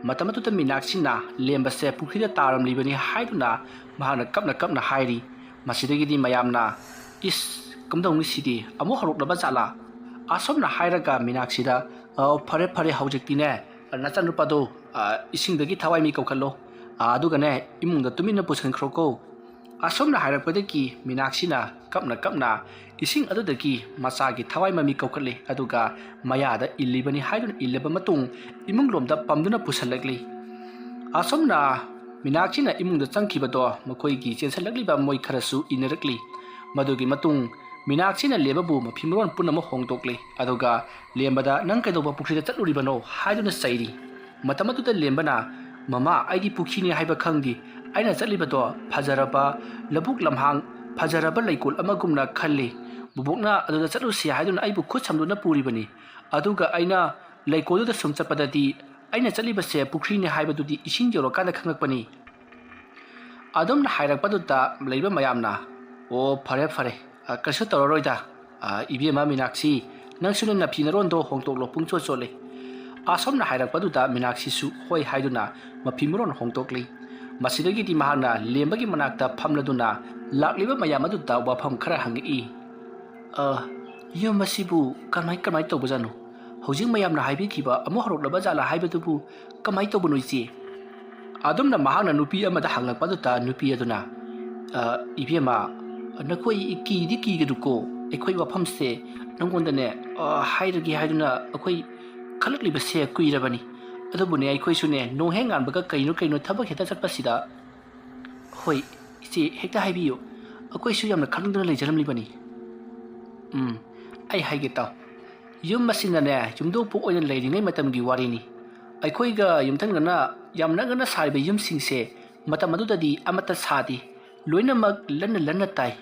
ꯃꯇꯝ ꯑꯗꯨꯗ ꯃꯤꯅꯥꯛꯁꯤꯅ ꯂꯦꯝꯕꯁꯦ ꯄꯨꯈ꯭ꯔꯤꯗ ꯇꯥꯔꯝꯂꯤꯕꯅꯤ ꯍꯥꯏꯗꯨꯅ ꯃꯍꯥꯛꯅ ꯀꯞꯅ ꯀꯞꯅ ꯍꯥꯏꯔꯤ꯫ ꯃꯁꯤꯗꯒꯤꯗꯤ ꯃꯌꯥꯝꯅ, "ꯏꯁ, ꯀꯝꯗꯧꯅꯤ ꯁꯤꯗꯤ? ꯑꯃꯨꯛ ꯍꯧꯔꯛꯂꯕ ꯖꯥꯠꯂꯥ?" ꯑꯁꯨꯝꯅ ꯍꯥꯏꯔꯒ ꯃꯤꯅꯥꯛꯁꯤꯗ, "ꯑ, ꯐꯔꯦ, ꯐꯔꯦ, ꯍꯧꯖꯤꯛꯇꯤꯅꯦ, ꯅꯆꯥꯅꯨꯄꯥꯗꯣ, ꯑ, ꯏꯁꯤꯡꯗꯒꯤ ꯊꯋꯥꯏ ꯃꯤ ꯀꯧꯈꯠꯂꯣ꯫ ꯑ, ꯑꯗꯨꯒꯅꯦ, ꯏꯃꯨꯡꯗ ꯇꯨꯃꯤꯟꯅ ꯄꯨꯁꯤꯟꯈ꯭ꯔꯣꯀꯣ꯫" ꯑꯁꯨꯝꯅ ꯍꯥꯏꯔꯛꯄꯗꯒꯤ ꯃꯤꯅꯥꯛꯁꯤꯅ ꯀꯞꯅ ꯀꯞꯅ ꯏꯁꯤꯡ ꯑꯗꯨꯗꯒꯤ ꯃꯆꯥꯒꯤ ꯊꯋꯥꯏ ꯃꯃꯤ ꯀꯧꯈꯠꯂꯤ꯫ ꯑꯗꯨꯒ ꯃꯌꯥꯗ ꯏꯜꯂꯤꯕꯅꯤ ꯍꯥꯏꯗꯨꯅ ꯏꯜꯂꯕ ꯃꯇꯨꯡ ꯏꯃꯨꯡꯂꯣꯝꯗ ꯄꯝꯗꯨꯅ ꯄꯨꯁꯜꯂꯛꯂꯤ꯫ ꯑꯁꯨꯝꯅ ꯃꯤꯅꯥꯛꯁꯤꯅ ꯏꯃꯨꯡꯗ ꯆꯪꯈꯤꯕꯗꯣ ꯃꯈꯣꯏꯒꯤ ꯆꯦꯟꯁꯤꯜꯂꯛꯂꯤꯕ ꯃꯣꯏ ꯈꯔꯁꯨ ꯏꯟꯅꯔꯛꯂꯤ꯫ ꯃꯗꯨꯒꯤ ꯃꯇꯨꯡ ꯃꯤꯅꯥꯛꯁꯤꯅ ꯂꯦꯝꯕꯕꯨ ꯃꯐꯤ ꯃꯔꯣꯟ ꯄꯨꯝꯅꯃꯛ ꯍꯣꯡꯗꯣꯛꯂꯤ꯫ ꯑꯗꯨꯒ ꯂꯦꯝꯕꯗ, "ꯅꯪ ꯀꯩꯗꯧꯕ ꯄꯨꯈ꯭ꯔꯤꯗ ꯆꯠꯂꯨꯔꯤꯕꯅꯣ?" ꯍꯥꯏꯗꯨꯅ ꯆꯩꯔꯤ꯫ ꯃꯇꯝ ꯑꯗꯨꯗ ꯂꯦꯝꯕꯅ, "ꯃꯃꯥ, ꯑꯩꯗꯤ ꯄꯨꯈ꯭ꯔꯤꯅꯤ ꯍꯥꯏꯕ ꯈꯪꯗꯦ꯫ ꯑꯩꯅ ꯆꯠꯂꯤꯕꯗꯣ ꯐꯖꯔꯕ ꯂꯧꯕꯨꯛ ꯂꯝꯍꯥꯡ, ꯐꯖꯔꯕ ꯂꯩꯀꯣꯜ ꯑꯃꯒꯨꯝꯅ ꯈꯜꯂꯤ꯫ ꯕꯨꯕꯣꯛꯅ ꯑꯗꯨꯗ ꯆꯠꯂꯨꯁꯤ ꯍꯥꯏꯗꯨꯅ ꯑꯩꯕꯨ ꯈꯨꯠ ꯁꯝꯗꯨꯅ ꯄꯨꯔꯤꯕꯅꯤ꯫ ꯑꯗꯨꯒ ꯑꯩꯅ ꯂꯩꯀꯣꯜꯗꯨꯗ ꯁꯨꯝ ꯆꯠꯄꯗꯗꯤ ꯑꯩꯅ ꯆꯠꯂꯤꯕꯁꯦ ꯄꯨꯈ꯭ꯔꯤꯅꯤ ꯍꯥꯏꯕꯗꯨꯗꯤ ꯏꯁꯤꯡ ꯌꯧꯔꯀꯥꯟꯗ ꯈꯪꯂꯛꯄꯅꯤ꯫" ꯑꯗꯨꯝꯅ ꯍꯥꯏꯔꯛꯄꯗꯨꯗ ꯂꯩꯕ ꯃꯌꯥꯝꯅ, "ꯑꯣ, ꯐꯔꯦ, ꯐꯔꯦ, ꯑ, ꯀꯩꯁꯨ ꯇꯧꯔꯔꯣꯏꯗ꯫ ꯑ, ꯏꯕꯦꯝꯃ ꯃꯤꯅꯥꯛꯁꯤ, ꯅꯪꯁꯨꯅꯦ ꯅꯐꯤ ꯅꯔꯣꯟꯗꯣ ꯍꯣꯡꯗꯣꯛꯂꯣ, ꯄꯨꯡꯆꯣꯠ ꯆꯣꯠꯂꯦ꯫" ꯑꯁꯨꯝꯅ ꯍꯥꯏꯔꯛꯄꯗꯨꯗ ꯃꯤꯅꯥꯛꯁꯤꯁꯨ ꯍꯣꯏ ꯍꯥꯏꯗꯨꯅ ꯃꯐꯤ ꯃꯔꯣꯟ ꯍꯣꯡꯗꯣꯛꯂꯤ꯫ ꯃꯁꯤꯗꯒꯤꯗꯤ ꯃꯍꯥꯛꯅ ꯂꯦꯝꯕꯒꯤ ꯃꯅꯥꯛꯇ ꯐꯝꯂꯗꯨꯅ ꯂꯥꯛꯂꯤꯕ ꯃꯌꯥꯝ ꯑꯗꯨꯗ ꯋꯥꯐꯝ ꯈꯔ ꯍꯪꯉꯛꯏ꯫ "ꯑ, ꯌꯨꯝ ꯑꯁꯤꯕꯨ ꯀꯃꯥꯏ, ꯀꯃꯥꯏ ꯇꯧꯕꯖꯥꯠꯅꯣ? ꯍꯧꯖꯤꯛ ꯃꯌꯥꯝꯅ ꯍꯥꯏꯕꯤꯈꯤꯕ ꯑꯃꯨꯛ ꯍꯧꯔꯛꯂꯕ ꯖꯥꯠꯂꯥ ꯍꯥꯏꯕꯗꯨꯕꯨ ꯀꯃꯥꯏ ꯇꯧꯕꯅꯣ, ꯏꯆꯦ?" ꯑꯗꯨꯝꯅ ꯃꯍꯥꯛꯅ ꯅꯨꯄꯤ ꯑꯃꯗ ꯍꯪꯂꯛꯄ ꯑꯗꯨꯗ ꯅꯨꯄꯤ ꯑꯗꯨꯅ, "ꯑ, ꯏꯕꯦꯝꯃ, ꯅꯈꯣꯏ ꯀꯤꯗꯤ ꯀꯤꯒꯅꯨꯀꯣ꯫ ꯑꯩꯈꯣꯏ ꯋꯥꯐꯝꯁꯦ ꯅꯪꯉꯣꯟꯗꯅꯦ, ꯑ, ꯍꯥꯏꯔꯒꯦ ꯍꯥꯏꯗꯨꯅ ꯑꯩꯈꯣꯏ ꯈꯜꯂꯛꯂꯤꯕꯁꯦ ꯀꯨꯏꯔꯕꯅꯤ꯫ ꯑꯗꯨꯕꯨꯅꯦ, ꯑꯩꯈꯣꯏꯁꯨꯅꯦ ꯅꯣꯡ ꯍꯦꯛ ꯉꯥꯟꯕꯒ ꯀꯩꯅꯣ ꯀꯩꯅꯣ ꯊꯕꯛ ꯍꯦꯛꯇ ꯆꯠꯄꯁꯤꯗ ꯍꯣꯏ, ꯏꯆꯦ, ꯍꯦꯛꯇ ꯍꯥꯏꯕꯤꯌꯨ꯫ ꯑꯩꯈꯣꯏꯁꯨ ꯌꯥꯝꯅ ꯈꯪꯅꯤꯡꯗꯨꯅ ꯂꯩꯖꯔꯝꯂꯤꯕꯅꯤ꯫ ꯎꯝ, ꯑꯩ ꯍꯥꯏꯒꯦ ꯇꯥꯎ꯫ ꯌꯨꯝ ꯑꯁꯤꯅꯅꯦ, ꯌꯨꯝꯗꯣꯡꯄꯣꯛ ꯑꯣꯏꯅ ꯂꯩꯔꯤꯉꯩ ꯃꯇꯝꯒꯤ ꯋꯥꯔꯤꯅꯤ꯫ ꯑꯩꯈꯣꯏꯒ ꯌꯨꯝꯊꯪꯅꯅ ꯌꯥꯝ ꯅꯛꯅꯅ ꯁꯥꯔꯤꯕ ꯌꯨꯝꯁꯤꯡꯁꯦ ꯃꯇꯝ ꯑꯗꯨꯗꯗꯤ ꯑꯃꯠꯇ ꯁꯥꯗꯦ, ꯂꯣꯏꯅꯃꯛ ꯂꯟꯅ ꯂꯟꯅ ꯇꯥꯏ꯫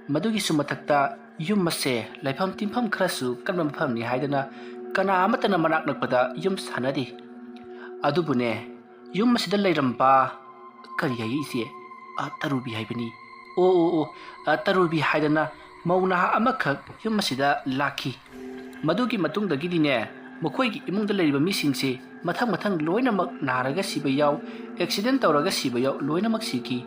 ꯃꯗꯨꯒꯤꯁꯨ ꯃꯊꯛꯇ ꯌꯨꯝ ꯑꯁꯦ ꯂꯩꯐꯝ ꯇꯤꯟꯐꯝ ꯈꯔꯁꯨ ꯀꯟꯕ ꯃꯐꯝꯅꯤ ꯍꯥꯏꯗꯅ ꯀꯅꯥ ꯑꯃꯠꯇꯅ ꯃꯅꯥꯛ ꯅꯛꯄꯗ ꯌꯨꯝ ꯁꯥꯅꯗꯦ꯫ ꯑꯗꯨꯕꯨꯅꯦ, ꯌꯨꯝ ꯑꯁꯤꯗ ꯂꯩꯔꯝꯕ, ꯀꯔꯤ ꯍꯥꯏꯒꯦ ꯏꯆꯦ? ꯑ, ꯇꯔꯨꯕꯤ ꯍꯥꯏꯕꯅꯤ꯫ ꯑꯣ, ꯑꯣ, ꯑꯣ, ꯑ, ꯇꯔꯨꯕꯤ ꯍꯥꯏꯗꯅ ꯃꯧ ꯅꯍꯥ ꯑꯃꯈꯛ ꯌꯨꯝ ꯑꯁꯤꯗ ꯂꯥꯛꯈꯤ꯫ ꯃꯗꯨꯒꯤ ꯃꯇꯨꯡꯗꯒꯤꯗꯤꯅꯦ, ꯃꯈꯣꯏꯒꯤ ꯏꯃꯨꯡꯗ ꯂꯩꯔꯤꯕ ꯃꯤꯁꯤꯡꯁꯦ ꯃꯊꯪ ꯃꯊꯪ ꯂꯣꯏꯅꯃꯛ ꯅꯥꯔꯒ ꯁꯤꯕ ꯌꯥꯎ, ꯑꯦꯛꯁꯤꯗꯦꯟ ꯇꯧꯔꯒ ꯁꯤꯕ ꯌꯥꯎ, ꯂꯣꯏꯅꯃꯛ ꯁꯤꯈꯤ꯫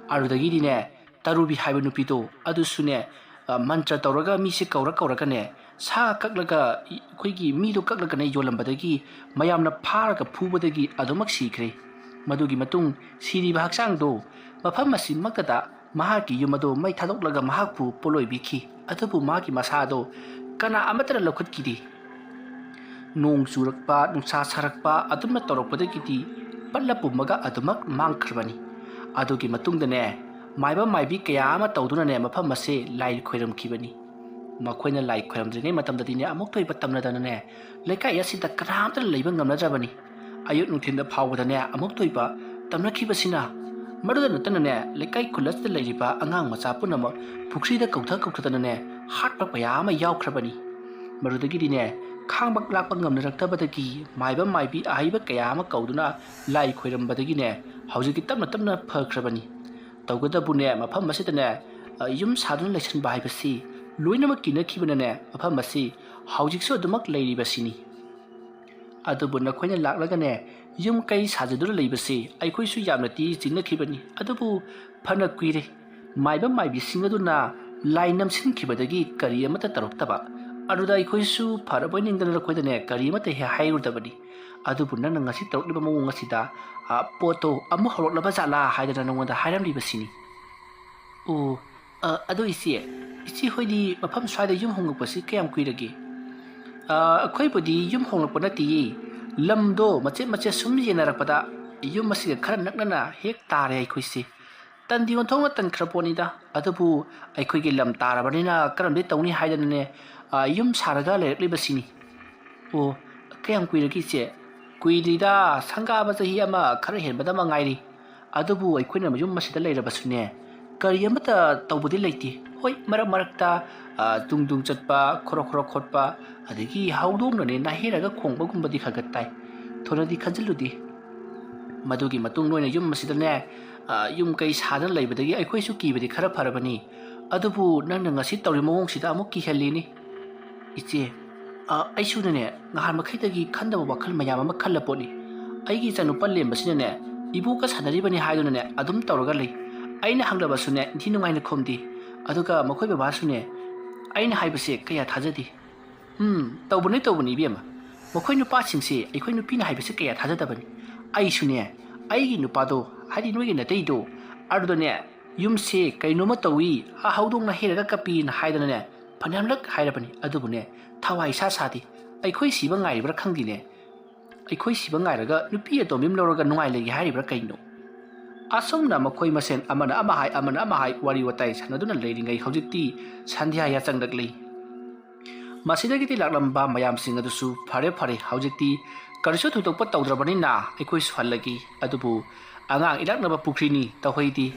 ꯑꯗꯨꯗꯒꯤꯗꯤꯅꯦ, ꯇꯔꯨꯕꯤ ꯍꯥꯏꯕ ꯅꯨꯄꯤꯗꯣ ꯑꯗꯨꯁꯨꯅꯦ, ꯑ, ꯃꯟꯇ꯭ꯔ ꯇꯧꯔꯒ ꯃꯤꯁꯦ ꯀꯧꯔ ꯀꯧꯔꯒꯅꯦ, ꯁꯥ ꯀꯛꯂꯒ, ꯑꯩꯈꯣꯏꯒꯤ ꯃꯤꯗꯣ ꯀꯛꯂꯒꯅꯦ ꯌꯣꯜꯂꯝꯕꯗꯒꯤ ꯃꯌꯥꯝꯅ ꯐꯥꯔꯒ ꯐꯨꯕꯗꯒꯤ ꯑꯗꯨꯃꯛ ꯁꯤꯈ꯭ꯔꯦ꯫ ꯃꯗꯨꯒꯤ ꯃꯇꯨꯡ ꯁꯤꯔꯤꯕ ꯍꯛꯆꯥꯡꯗꯣ ꯃꯐꯝ ꯑꯁꯤꯃꯛꯇꯗ ꯃꯍꯥꯛꯀꯤ ꯌꯨꯝ ꯑꯗꯨ ꯃꯩ ꯊꯥꯗꯣꯛꯂꯒ ꯃꯍꯥꯛꯄꯨ ꯄꯣꯂꯣꯏꯕꯤꯈꯤ꯫ ꯑꯗꯨꯕꯨ ꯃꯍꯥꯛꯀꯤ ꯃꯁꯥ ꯑꯗꯨ ꯀꯅꯥ ꯑꯃꯠꯇꯅ ꯂꯧꯈꯠꯈꯤꯗꯦ꯫ ꯅꯣꯡ ꯆꯨꯔꯛꯄ, ꯅꯨꯡꯁꯥ ꯁꯥꯔꯛꯄ ꯑꯗꯨꯝꯅ ꯇꯧꯔꯛꯄꯗꯒꯤꯗꯤ ꯄꯠꯂ ꯄꯨꯝꯃꯒ ꯑꯗꯨꯃꯛ ꯃꯥꯡꯈ꯭ꯔꯕꯅꯤ꯫ ꯑꯗꯨꯒꯤ ꯃꯇꯨꯡꯗꯅꯦ, ꯃꯥꯏꯕ ꯃꯥꯏꯕꯤ ꯀꯌꯥ ꯑꯃ ꯇꯧꯗꯨꯅꯅꯦ ꯃꯐꯝ ꯑꯁꯦ ꯂꯥꯏ ꯈꯣꯏꯔꯝꯈꯤꯕꯅꯤ꯫ ꯃꯈꯣꯏꯅ ꯂꯥꯏ ꯈꯣꯏꯔꯝꯗ꯭ꯔꯤꯉꯩ ꯃꯇꯝꯗꯗꯤꯅꯦ, ꯑꯃꯨꯛꯇ ꯑꯣꯏꯕ ꯇꯝꯅꯗꯅꯅꯦ, ꯂꯩꯀꯥꯏ ꯑꯁꯤꯗ ꯀꯅꯥꯝꯇꯅ ꯂꯩꯕ ꯉꯝꯅꯗ꯭ꯔꯕꯅꯤ꯫ ꯑꯌꯨꯛ ꯅꯨꯡꯊꯤꯟꯗ ꯐꯥꯎꯕꯗꯅꯦ, ꯑꯃꯨꯛꯇ ꯑꯣꯏꯕ ꯇꯝꯅꯈꯤꯕꯁꯤꯅ, ꯃꯗꯨꯗ ꯅꯠꯇꯅꯅꯦ, ꯂꯩꯀꯥꯏ ꯈꯨꯜ ꯑꯁꯤꯗ ꯂꯩꯔꯤꯕ ꯑꯉꯥꯡ ꯃꯆꯥ ꯄꯨꯝꯅꯃꯛ ꯄꯨꯈ꯭ꯔꯤꯗ ꯀꯧꯊ ꯀꯧꯊꯗꯅꯅꯦ, ꯍꯥꯠꯄ ꯀꯌꯥ ꯑꯃ ꯌꯥꯎꯈ꯭ꯔꯕꯅꯤ꯫ ꯃꯗꯨꯗꯒꯤꯗꯤꯅꯦ, ꯈꯥꯡꯕ ꯂꯥꯛꯄ ꯉꯝꯅꯔꯛꯇꯕꯗꯒꯤ ꯃꯥꯏꯕ ꯃꯥꯏꯕꯤ ꯑꯍꯩꯕ ꯀꯌꯥ ꯑꯃ ꯀꯧꯗꯨꯅ ꯂꯥꯏ ꯈꯣꯏꯔꯝꯕꯗꯒꯤꯅꯦ, ꯍꯧꯖꯤꯛꯇꯤ ꯇꯞꯅ ꯇꯞꯅ ꯐꯈ꯭ꯔꯕꯅꯤ꯫ ꯇꯧꯒꯗꯕꯨꯅꯦ, ꯃꯐꯝ ꯑꯁꯤꯗꯅꯦ, ꯑ, ꯌꯨꯝ ꯁꯥꯗꯨꯅ ꯂꯩꯁꯟꯕ ꯍꯥꯏꯕꯁꯤ ꯂꯣꯏꯅꯃꯛ ꯀꯤꯅꯈꯤꯕꯅꯅꯦ, ꯃꯐꯝ ꯑꯁꯤ ꯍꯧꯖꯤꯛꯁꯨ ꯑꯗꯨꯃꯛ ꯂꯩꯔꯤꯕꯁꯤꯅꯤ꯫ ꯑꯗꯨꯕꯨ ꯅꯈꯣꯏꯅ ꯂꯥꯛꯂꯒꯅꯦ, ꯌꯨꯝ ꯀꯩ ꯁꯥꯖꯗꯨꯅ ꯂꯩꯕꯁꯤ ꯑꯩꯈꯣꯏꯁꯨ ꯌꯥꯝꯅꯗꯤ ꯆꯤꯡꯅꯈꯤꯕꯅꯤ꯫ ꯑꯗꯨꯕꯨ ꯐꯅ ꯀꯨꯏꯔꯦ, ꯃꯥꯏꯕ ꯃꯥꯏꯕꯤꯁꯤꯡ ꯑꯗꯨꯅ ꯂꯥꯏ ꯅꯝꯁꯤꯟꯈꯤꯕꯗꯒꯤ ꯀꯔꯤ ꯑꯃꯠꯇ ꯇꯧꯔꯛꯇꯕ꯫ ꯑꯗꯨꯗ ꯑꯩꯈꯣꯏꯁꯨ ꯐꯔꯕꯣꯏ ꯅꯤꯡꯗꯅ ꯅꯈꯣꯏꯗꯅꯦ, ꯀꯔꯤ ꯑꯃꯠꯇ ꯍꯦꯛ ꯍꯥꯏꯔꯨꯗꯕꯅꯤ꯫ ꯑꯗꯨꯕꯨ ꯅꯪꯅ ꯉꯁꯤ ꯇꯧꯔꯛꯂꯤꯕ ꯃꯑꯣꯡ ꯑꯁꯤꯗ, ꯑ, ꯄꯣꯠꯇꯣ ꯑꯃꯨꯛ ꯍꯧꯔꯛꯂꯕ ꯖꯥꯠꯂꯥ ꯍꯥꯏꯗꯅ ꯅꯉꯣꯟꯗ ꯍꯥꯏꯔꯝꯂꯤꯕꯁꯤꯅꯤ꯫ ꯑꯣ, ꯑ, ꯑꯗꯣ ꯏꯆꯦ, ꯏꯆꯦ ꯍꯣꯏꯗꯤ ꯃꯐꯝ ꯁ꯭ꯋꯥꯏꯗ ꯌꯨꯝ ꯍꯣꯡꯂꯛꯄꯁꯤ ꯀꯌꯥꯝ ꯀꯨꯏꯔꯒꯦ? ꯑ, ꯑꯩꯈꯣꯏꯕꯨꯗꯤ ꯌꯨꯝ ꯍꯣꯡꯂꯛꯄ ꯅꯠꯇꯦꯌꯦ, ꯂꯝꯗꯣ ꯃꯆꯦꯠ ꯃꯆꯦꯠ ꯁꯨꯝ ꯌꯦꯟꯅꯔꯛꯄꯗ ꯌꯨꯝ ꯑꯁꯤꯒ ꯈꯔ ꯅꯛꯅꯅ ꯍꯦꯛ ꯇꯥꯔꯦ ꯑꯩꯈꯣꯏꯁꯦ꯫ ꯇꯟꯗꯤ ꯑꯣꯟꯊꯣꯛꯅ ꯇꯟꯈ꯭ꯔ ꯄꯣꯠꯅꯤꯗ꯫ ꯑꯗꯨꯕꯨ ꯑꯩꯈꯣꯏꯒꯤ ꯂꯝ ꯇꯥꯔꯕꯅꯤꯅ ꯀꯔꯝꯗꯤ ꯇꯧꯅꯤ ꯍꯥꯏꯗꯅꯅꯦ, ꯑ, ꯌꯨꯝ ꯁꯥꯔꯒ ꯂꯩꯔꯛꯂꯤꯕꯁꯤꯅꯤ꯫ ꯑꯣ, ꯀꯌꯥꯝ ꯀꯨꯏꯔꯒꯦ ꯏꯆꯦ? ꯀꯨꯏꯗ꯭ꯔꯤꯗ, ꯁꯪꯒꯥꯕ ꯆꯍꯤ ꯑꯃ ꯈꯔ ꯍꯦꯟꯕꯗ ꯑꯃ ꯉꯥꯏꯔꯤ꯫ ꯑꯗꯨꯕꯨ ꯑꯩꯈꯣꯏꯅ ꯌꯨꯝ ꯑꯁꯤꯗ ꯂꯩꯔꯕꯁꯨꯅꯦ, ꯀꯔꯤ ꯑꯃꯠꯇ ꯇꯧꯕꯗꯤ ꯂꯩꯇꯦ꯫ ꯍꯣꯏ, ꯃꯔꯛ ꯃꯔꯛꯇ, ꯑ, ꯇꯨꯡ ꯇꯨꯡ ꯆꯠꯄ, ꯈꯣꯔꯣ ꯈꯣꯔꯣ ꯈꯣꯠꯄ, ꯑꯗꯒꯤ ꯍꯧꯗꯣꯡꯅꯅꯦ ꯅꯥꯍꯦꯔꯒ ꯈꯣꯡꯕꯒꯨꯝꯕꯗꯤ ꯈꯔ ꯈꯔ ꯇꯥꯏ꯫ ꯊꯣꯏꯅꯗꯤ ꯈꯟꯖꯤꯜꯂꯨꯗꯦ꯫ ꯃꯗꯨꯒꯤ ꯃꯇꯨꯡ ꯅꯣꯏꯅ ꯌꯨꯝ ꯑꯁꯤꯗꯅꯦ, ꯑ, ꯌꯨꯝ ꯀꯩ ꯁꯥꯗꯅ ꯂꯩꯕꯗꯒꯤ ꯑꯩꯈꯣꯏꯁꯨ ꯀꯤꯕꯗꯤ ꯈꯔ ꯐꯔꯕꯅꯤ꯫ ꯑꯗꯨꯕꯨ ꯅꯪꯅ ꯉꯁꯤ ꯇꯧꯔꯤ ꯃꯑꯣꯡꯁꯤꯗ ꯑꯃꯨꯛ ꯀꯤꯍꯜꯂꯤꯅꯤ꯫ ꯏꯆꯦ, ꯑ, ꯑꯩꯁꯨꯅꯅꯦ, ꯉꯍꯥꯟ ꯃꯈꯩꯗꯒꯤ ꯈꯟꯗꯕ ꯋꯥꯈꯜ ꯃꯌꯥꯝ ꯑꯃ ꯈꯜꯂ ꯄꯣꯠꯅꯤ꯫ ꯑꯩꯒꯤ ꯏꯆꯥꯅꯨꯄꯥ ꯂꯦꯝꯕꯁꯤꯅꯅꯦ, ꯏꯕꯣꯛꯀ ꯁꯥꯟꯅꯔꯤꯕꯅꯤ ꯍꯥꯏꯗꯨꯅꯅꯦ, ꯑꯗꯨꯝ ꯇꯧꯔꯒ ꯂꯩ꯫ ꯑꯩꯅ ꯍꯪꯂꯕꯁꯨꯅꯦ, ꯏꯟꯊꯤ ꯅꯨꯡꯉꯥꯏꯅ ꯈꯨꯝꯗꯦ꯫ ꯑꯗꯨꯒ ꯃꯈꯣꯏ ꯕꯕꯥꯁꯨꯅꯦ, ꯑꯩꯅ ꯍꯥꯏꯕꯁꯦ ꯀꯌꯥ ꯊꯥꯖꯗꯦ꯫ ꯎꯝ, ꯇꯧꯕꯅꯤ, ꯇꯧꯕꯅꯤ, ꯏꯕꯦꯝꯃ꯫ ꯃꯈꯣꯏ ꯅꯨꯄꯥꯁꯤꯡꯁꯦ ꯑꯩꯈꯣꯏ ꯅꯨꯄꯤꯅ ꯍꯥꯏꯕꯁꯦ ꯀꯌꯥ ꯊꯥꯖꯗꯕꯅꯤ꯫ ꯑꯩꯁꯨꯅꯦ, ꯑꯩꯒꯤ ꯅꯨꯄꯥꯗꯣ, ꯍꯥꯏꯗꯤ ꯅꯣꯏꯒꯤ ꯅꯇꯩꯗꯣ, ꯑꯗꯨꯗꯅꯦ, ꯌꯨꯝꯁꯦ ꯀꯩꯅꯣꯝꯃ ꯇꯧꯏ, ꯑ, ꯍꯧꯗꯣꯡꯅ ꯍꯦꯔꯒ ꯀꯞꯄꯤꯅ ꯍꯥꯏꯗꯅꯅꯦ, ꯐꯅꯌꯥꯝꯂꯛ ꯍꯥꯏꯔꯕꯅꯤ꯫ ꯑꯗꯨꯕꯨꯅꯦ, ꯊꯋꯥꯏ ꯏꯁꯥ ꯁꯥꯗꯦ꯫ ꯑꯩꯈꯣꯏ ꯁꯤꯕ ꯉꯥꯏꯔꯤꯕ꯭ꯔꯥ ꯈꯪꯗꯦꯅꯦ꯫ ꯑꯩꯈꯣꯏ ꯁꯤꯕ ꯉꯥꯏꯔꯒ ꯅꯨꯄꯤ ꯑꯇꯣꯝꯕꯤ ꯑꯃ ꯂꯧꯔꯒ ꯅꯨꯡꯉꯥꯏ ꯂꯩꯒꯦ ꯍꯥꯏꯔꯤꯕ꯭ꯔꯥ ꯀꯩꯅꯣ? ꯑꯁꯨꯝꯅ ꯃꯈꯣꯏ ꯃꯁꯦꯟ ꯑꯃꯅ ꯑꯃ ꯍꯥꯏ, ꯑꯃꯅ ꯑꯃ ꯍꯥꯏ, ꯋꯥꯔꯤ ꯋꯥꯇꯥꯏ ꯁꯥꯟꯅꯗꯨꯅ ꯂꯩꯔꯤꯉꯩ ꯍꯧꯖꯤꯛꯇꯤ ꯁꯟꯙ꯭ꯌꯥ ꯌꯥꯆꯪꯂꯛꯂꯤ꯫ ꯃꯁꯤꯗꯒꯤꯗꯤ ꯂꯥꯛꯂꯝꯕ ꯃꯌꯥꯝꯁꯤꯡ ꯑꯗꯨꯁꯨ ꯐꯔꯦ ꯐꯔꯦ, ꯍꯧꯖꯤꯛꯇꯤ ꯀꯔꯤꯁꯨ ꯊꯣꯏꯗꯣꯛꯄ ꯇꯧꯗ꯭ꯔꯕꯅꯤꯅ ꯑꯩꯈꯣꯏꯁꯨ ꯍꯜꯂꯒꯦ꯫ ꯑꯗꯨꯕꯨ ꯑꯉꯥꯡ ꯏꯔꯥꯛꯅꯕ ꯄꯨꯈ꯭ꯔꯤꯅꯤ, ꯇꯧꯍꯩꯗꯦ꯫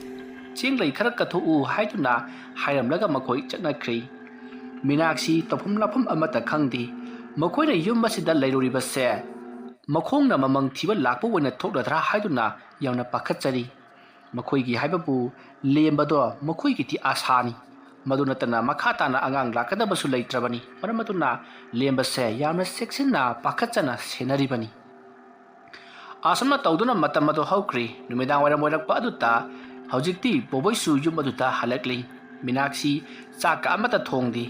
ꯆꯦꯡ ꯂꯩ ꯈꯔ ꯀꯠꯊꯣꯛꯎ ꯍꯥꯏꯗꯨꯅ ꯍꯥꯏꯔꯝꯂꯒ ꯃꯈꯣꯏ ꯆꯠꯅꯈ꯭ꯔꯦ꯫ ꯃꯤꯅꯥꯛꯁꯤ ꯇꯧꯐꯝ ꯂꯥꯛꯐꯝ ꯑꯃꯠꯇ ꯈꯪꯗꯦ꯫ ꯃꯈꯣꯏꯅ ꯌꯨꯝ ꯑꯁꯤꯗ ꯂꯩꯔꯨꯔꯤꯕꯁꯦ ꯃꯈꯣꯡꯅ ꯃꯃꯪ ꯊꯤꯕ ꯂꯥꯛꯄ ꯑꯣꯏꯅ ꯊꯣꯛꯂꯗ꯭ꯔꯥ ꯍꯥꯏꯗꯨꯅ ꯌꯥꯝꯅ ꯄꯥꯈꯠꯆꯔꯤ꯫ ꯃꯈꯣꯏꯒꯤ ꯍꯥꯏꯕꯕꯨ ꯂꯦꯝꯕꯗꯣ ꯃꯈꯣꯏꯒꯤꯗꯤ ꯑꯥꯁꯥꯅꯤ꯫ ꯃꯗꯨ ꯅꯠꯇꯅ ꯃꯈꯥ ꯇꯥꯅ ꯑꯉꯥꯡ ꯂꯥꯛꯀꯗꯕꯁꯨ ꯂꯩꯇ꯭ꯔꯕꯅꯤ꯫ ꯃꯔꯝ ꯑꯗꯨꯅ ꯂꯦꯝꯕꯁꯦ ꯌꯥꯝꯅ ꯆꯦꯛꯁꯤꯟꯅ ꯄꯥꯈꯠꯆꯅ ꯁꯦꯟꯅꯔꯤꯕꯅꯤ꯫ ꯑꯁꯨꯝꯅ ꯇꯧꯗꯨꯅ ꯃꯇꯝ ꯑꯗꯨ ꯍꯧꯈ꯭ꯔꯤ꯫ ꯅꯨꯃꯤꯗꯥꯡ ꯋꯥꯏꯔꯝ ꯑꯣꯏꯔꯛꯄ ꯑꯗꯨꯗ ꯍꯧꯖꯤꯛꯇꯤ ꯕꯣꯕꯣꯏꯁꯨ ꯌꯨꯝ ꯑꯗꯨꯗ ꯍꯜꯂꯛꯂꯤ꯫ ꯃꯤꯅꯥꯛꯁꯤ ꯆꯥꯛꯀ ꯑꯃꯠꯇ ꯊꯣꯡꯗꯦ꯫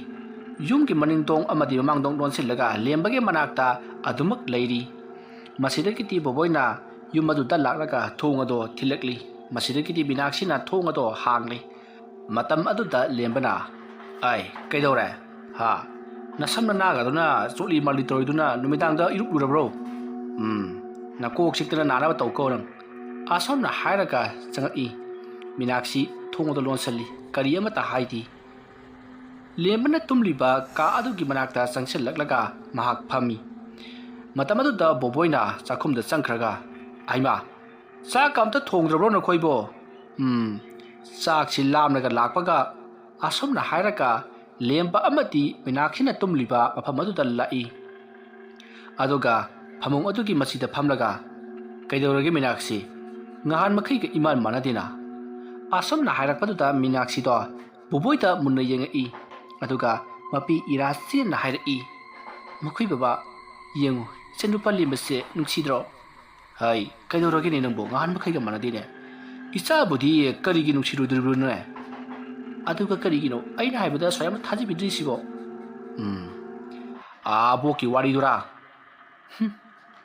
ꯌꯨꯝꯒꯤ ꯃꯅꯤꯡꯊꯣꯡ ꯑꯃꯗꯤ ꯃꯃꯥꯡꯊꯣꯡ ꯂꯣꯟꯁꯤꯜꯂꯒ ꯂꯦꯝꯕꯒꯤ ꯃꯅꯥꯛꯇ ꯑꯗꯨꯃꯛ ꯂꯩꯔꯤ꯫ ꯃꯁꯤꯗꯒꯤꯗꯤ ꯕꯣꯕꯣꯏꯅ ꯌꯨꯝ ꯑꯗꯨꯗ ꯂꯥꯛꯂꯒ ꯊꯣꯡ ꯑꯗꯣ ꯊꯤꯜꯂꯛꯂꯤ꯫ ꯃꯁꯤꯗꯒꯤꯗꯤ ꯃꯤꯅꯥꯛꯁꯤꯅ ꯊꯣꯡ ꯑꯗꯣ ꯍꯥꯡꯂꯤ꯫ ꯃꯇꯝ ꯑꯗꯨꯗ ꯂꯦꯝꯕꯅ, "ꯑꯩ, ꯀꯩꯗꯧꯔꯦ? ꯍꯥ? ꯅꯁꯝ ꯅꯅꯥꯒꯗꯨꯅ ꯆꯣꯠꯂꯤ ꯃꯥꯜꯂꯤ ꯇꯧꯔꯤꯗꯨꯅ ꯅꯨꯃꯤꯗꯥꯡꯗ ꯏꯔꯨꯞꯂꯨꯔꯕ꯭ꯔꯣ? ꯎꯝ, ꯅꯀꯣꯛ ꯆꯤꯛꯇꯅ ꯅꯥꯅꯕ ꯇꯧꯀꯣ ꯅꯪ"꯫ ꯑꯁꯨꯝꯅ ꯍꯥꯏꯔꯒ ꯆꯪꯉꯛꯏ꯫ ꯃꯤꯅꯥꯛꯁꯤ ꯊꯣꯡ ꯑꯗꯨ ꯂꯣꯟꯁꯤꯜꯂꯤ꯫ ꯀꯔꯤ ꯑꯃꯠꯇ ꯍꯥꯏꯗꯦ꯫ ꯂꯦꯝꯕꯅ ꯇꯨꯝꯂꯤꯕ ꯀꯥ ꯑꯗꯨꯒꯤ ꯃꯅꯥꯛꯇ ꯆꯪꯁꯤꯜꯂꯛꯂꯒ ꯃꯍꯥꯛ ꯐꯝꯃꯤ꯫ ꯃꯇꯝ ꯑꯗꯨꯗ ꯕꯣꯕꯣꯏꯅ ꯆꯥꯛꯈꯨꯝꯗ ꯆꯪꯈ꯭ꯔꯒ, "ꯍꯩꯃꯥ, ꯆꯥꯛꯀ ꯑꯝꯇ ꯊꯣꯡꯗ꯭ꯔꯕ꯭ꯔꯣ ꯅꯈꯣꯏꯕꯣ?" "ꯎꯝ, ꯆꯥꯛꯁꯤ ꯂꯥꯝꯂꯒ ꯂꯥꯛꯄꯒ," ꯑꯁꯨꯝꯅ ꯍꯥꯏꯔꯒ ꯂꯦꯝꯕ ꯑꯃꯗꯤ ꯃꯤꯅꯥꯛꯁꯤꯅ ꯇꯨꯝꯂꯤꯕ ꯃꯐꯝ ꯑꯗꯨꯗ ꯂꯥꯛꯏ꯫ ꯑꯗꯨꯒ ꯐꯃꯨꯡ ꯑꯗꯨꯒꯤ ꯃꯆꯤꯗ ꯐꯝꯂꯒ, "ꯀꯩꯗꯧꯔꯒꯦ ꯃꯤꯅꯥꯛꯁꯤ? ꯉꯍꯥꯟ ꯃꯈꯩꯒ ꯏꯃꯥꯟ ꯃꯥꯟꯅꯗꯦꯅ?" ꯑꯁꯨꯝꯅ ꯍꯥꯏꯔꯛꯄꯗꯨꯗ ꯃꯤꯅꯥꯛꯁꯤꯗꯣ ꯕꯣꯕꯣꯏꯗ ꯃꯨꯟꯅ ꯌꯦꯡꯉꯛꯏ꯫ ꯑꯗꯨꯒ ꯃꯄꯤ ꯏꯔꯥ ꯆꯦꯟꯅ ꯍꯥꯏꯔꯛꯏ, "ꯃꯈꯣꯏ ꯕꯕꯥ, ꯌꯦꯡꯉꯨ, ꯏꯆꯟꯅꯨꯄꯥ ꯂꯦꯝꯕꯁꯦ ꯅꯨꯡꯁꯤꯗ꯭ꯔꯣ?" "ꯍꯩ, ꯀꯩꯗꯧꯔꯒꯦꯅꯦ ꯅꯪꯕꯨ? ꯉꯍꯥꯟ ꯃꯈꯩꯒ ꯃꯥꯟꯅꯗꯦꯅꯦ꯫ ꯏꯆꯥꯕꯨꯗꯤ ꯀꯔꯤꯒꯤ ꯅꯨꯡꯁꯤꯔꯣꯏꯗꯣꯔꯤꯕꯅꯣꯅꯦ? ꯑꯗꯨꯒ ꯀꯔꯤꯒꯤꯅꯣ ꯑꯩꯅ ꯍꯥꯏꯕꯗ ꯑꯁꯨꯛ ꯌꯥꯝꯅ ꯊꯥꯖꯕꯤꯗ꯭ꯔꯤꯁꯤꯕꯣ?" "ꯎꯝ, ꯑꯥ, ꯑꯕꯣꯛꯀꯤ ꯋꯥꯔꯤꯗꯨꯔꯥ?" "ꯍꯨꯝ,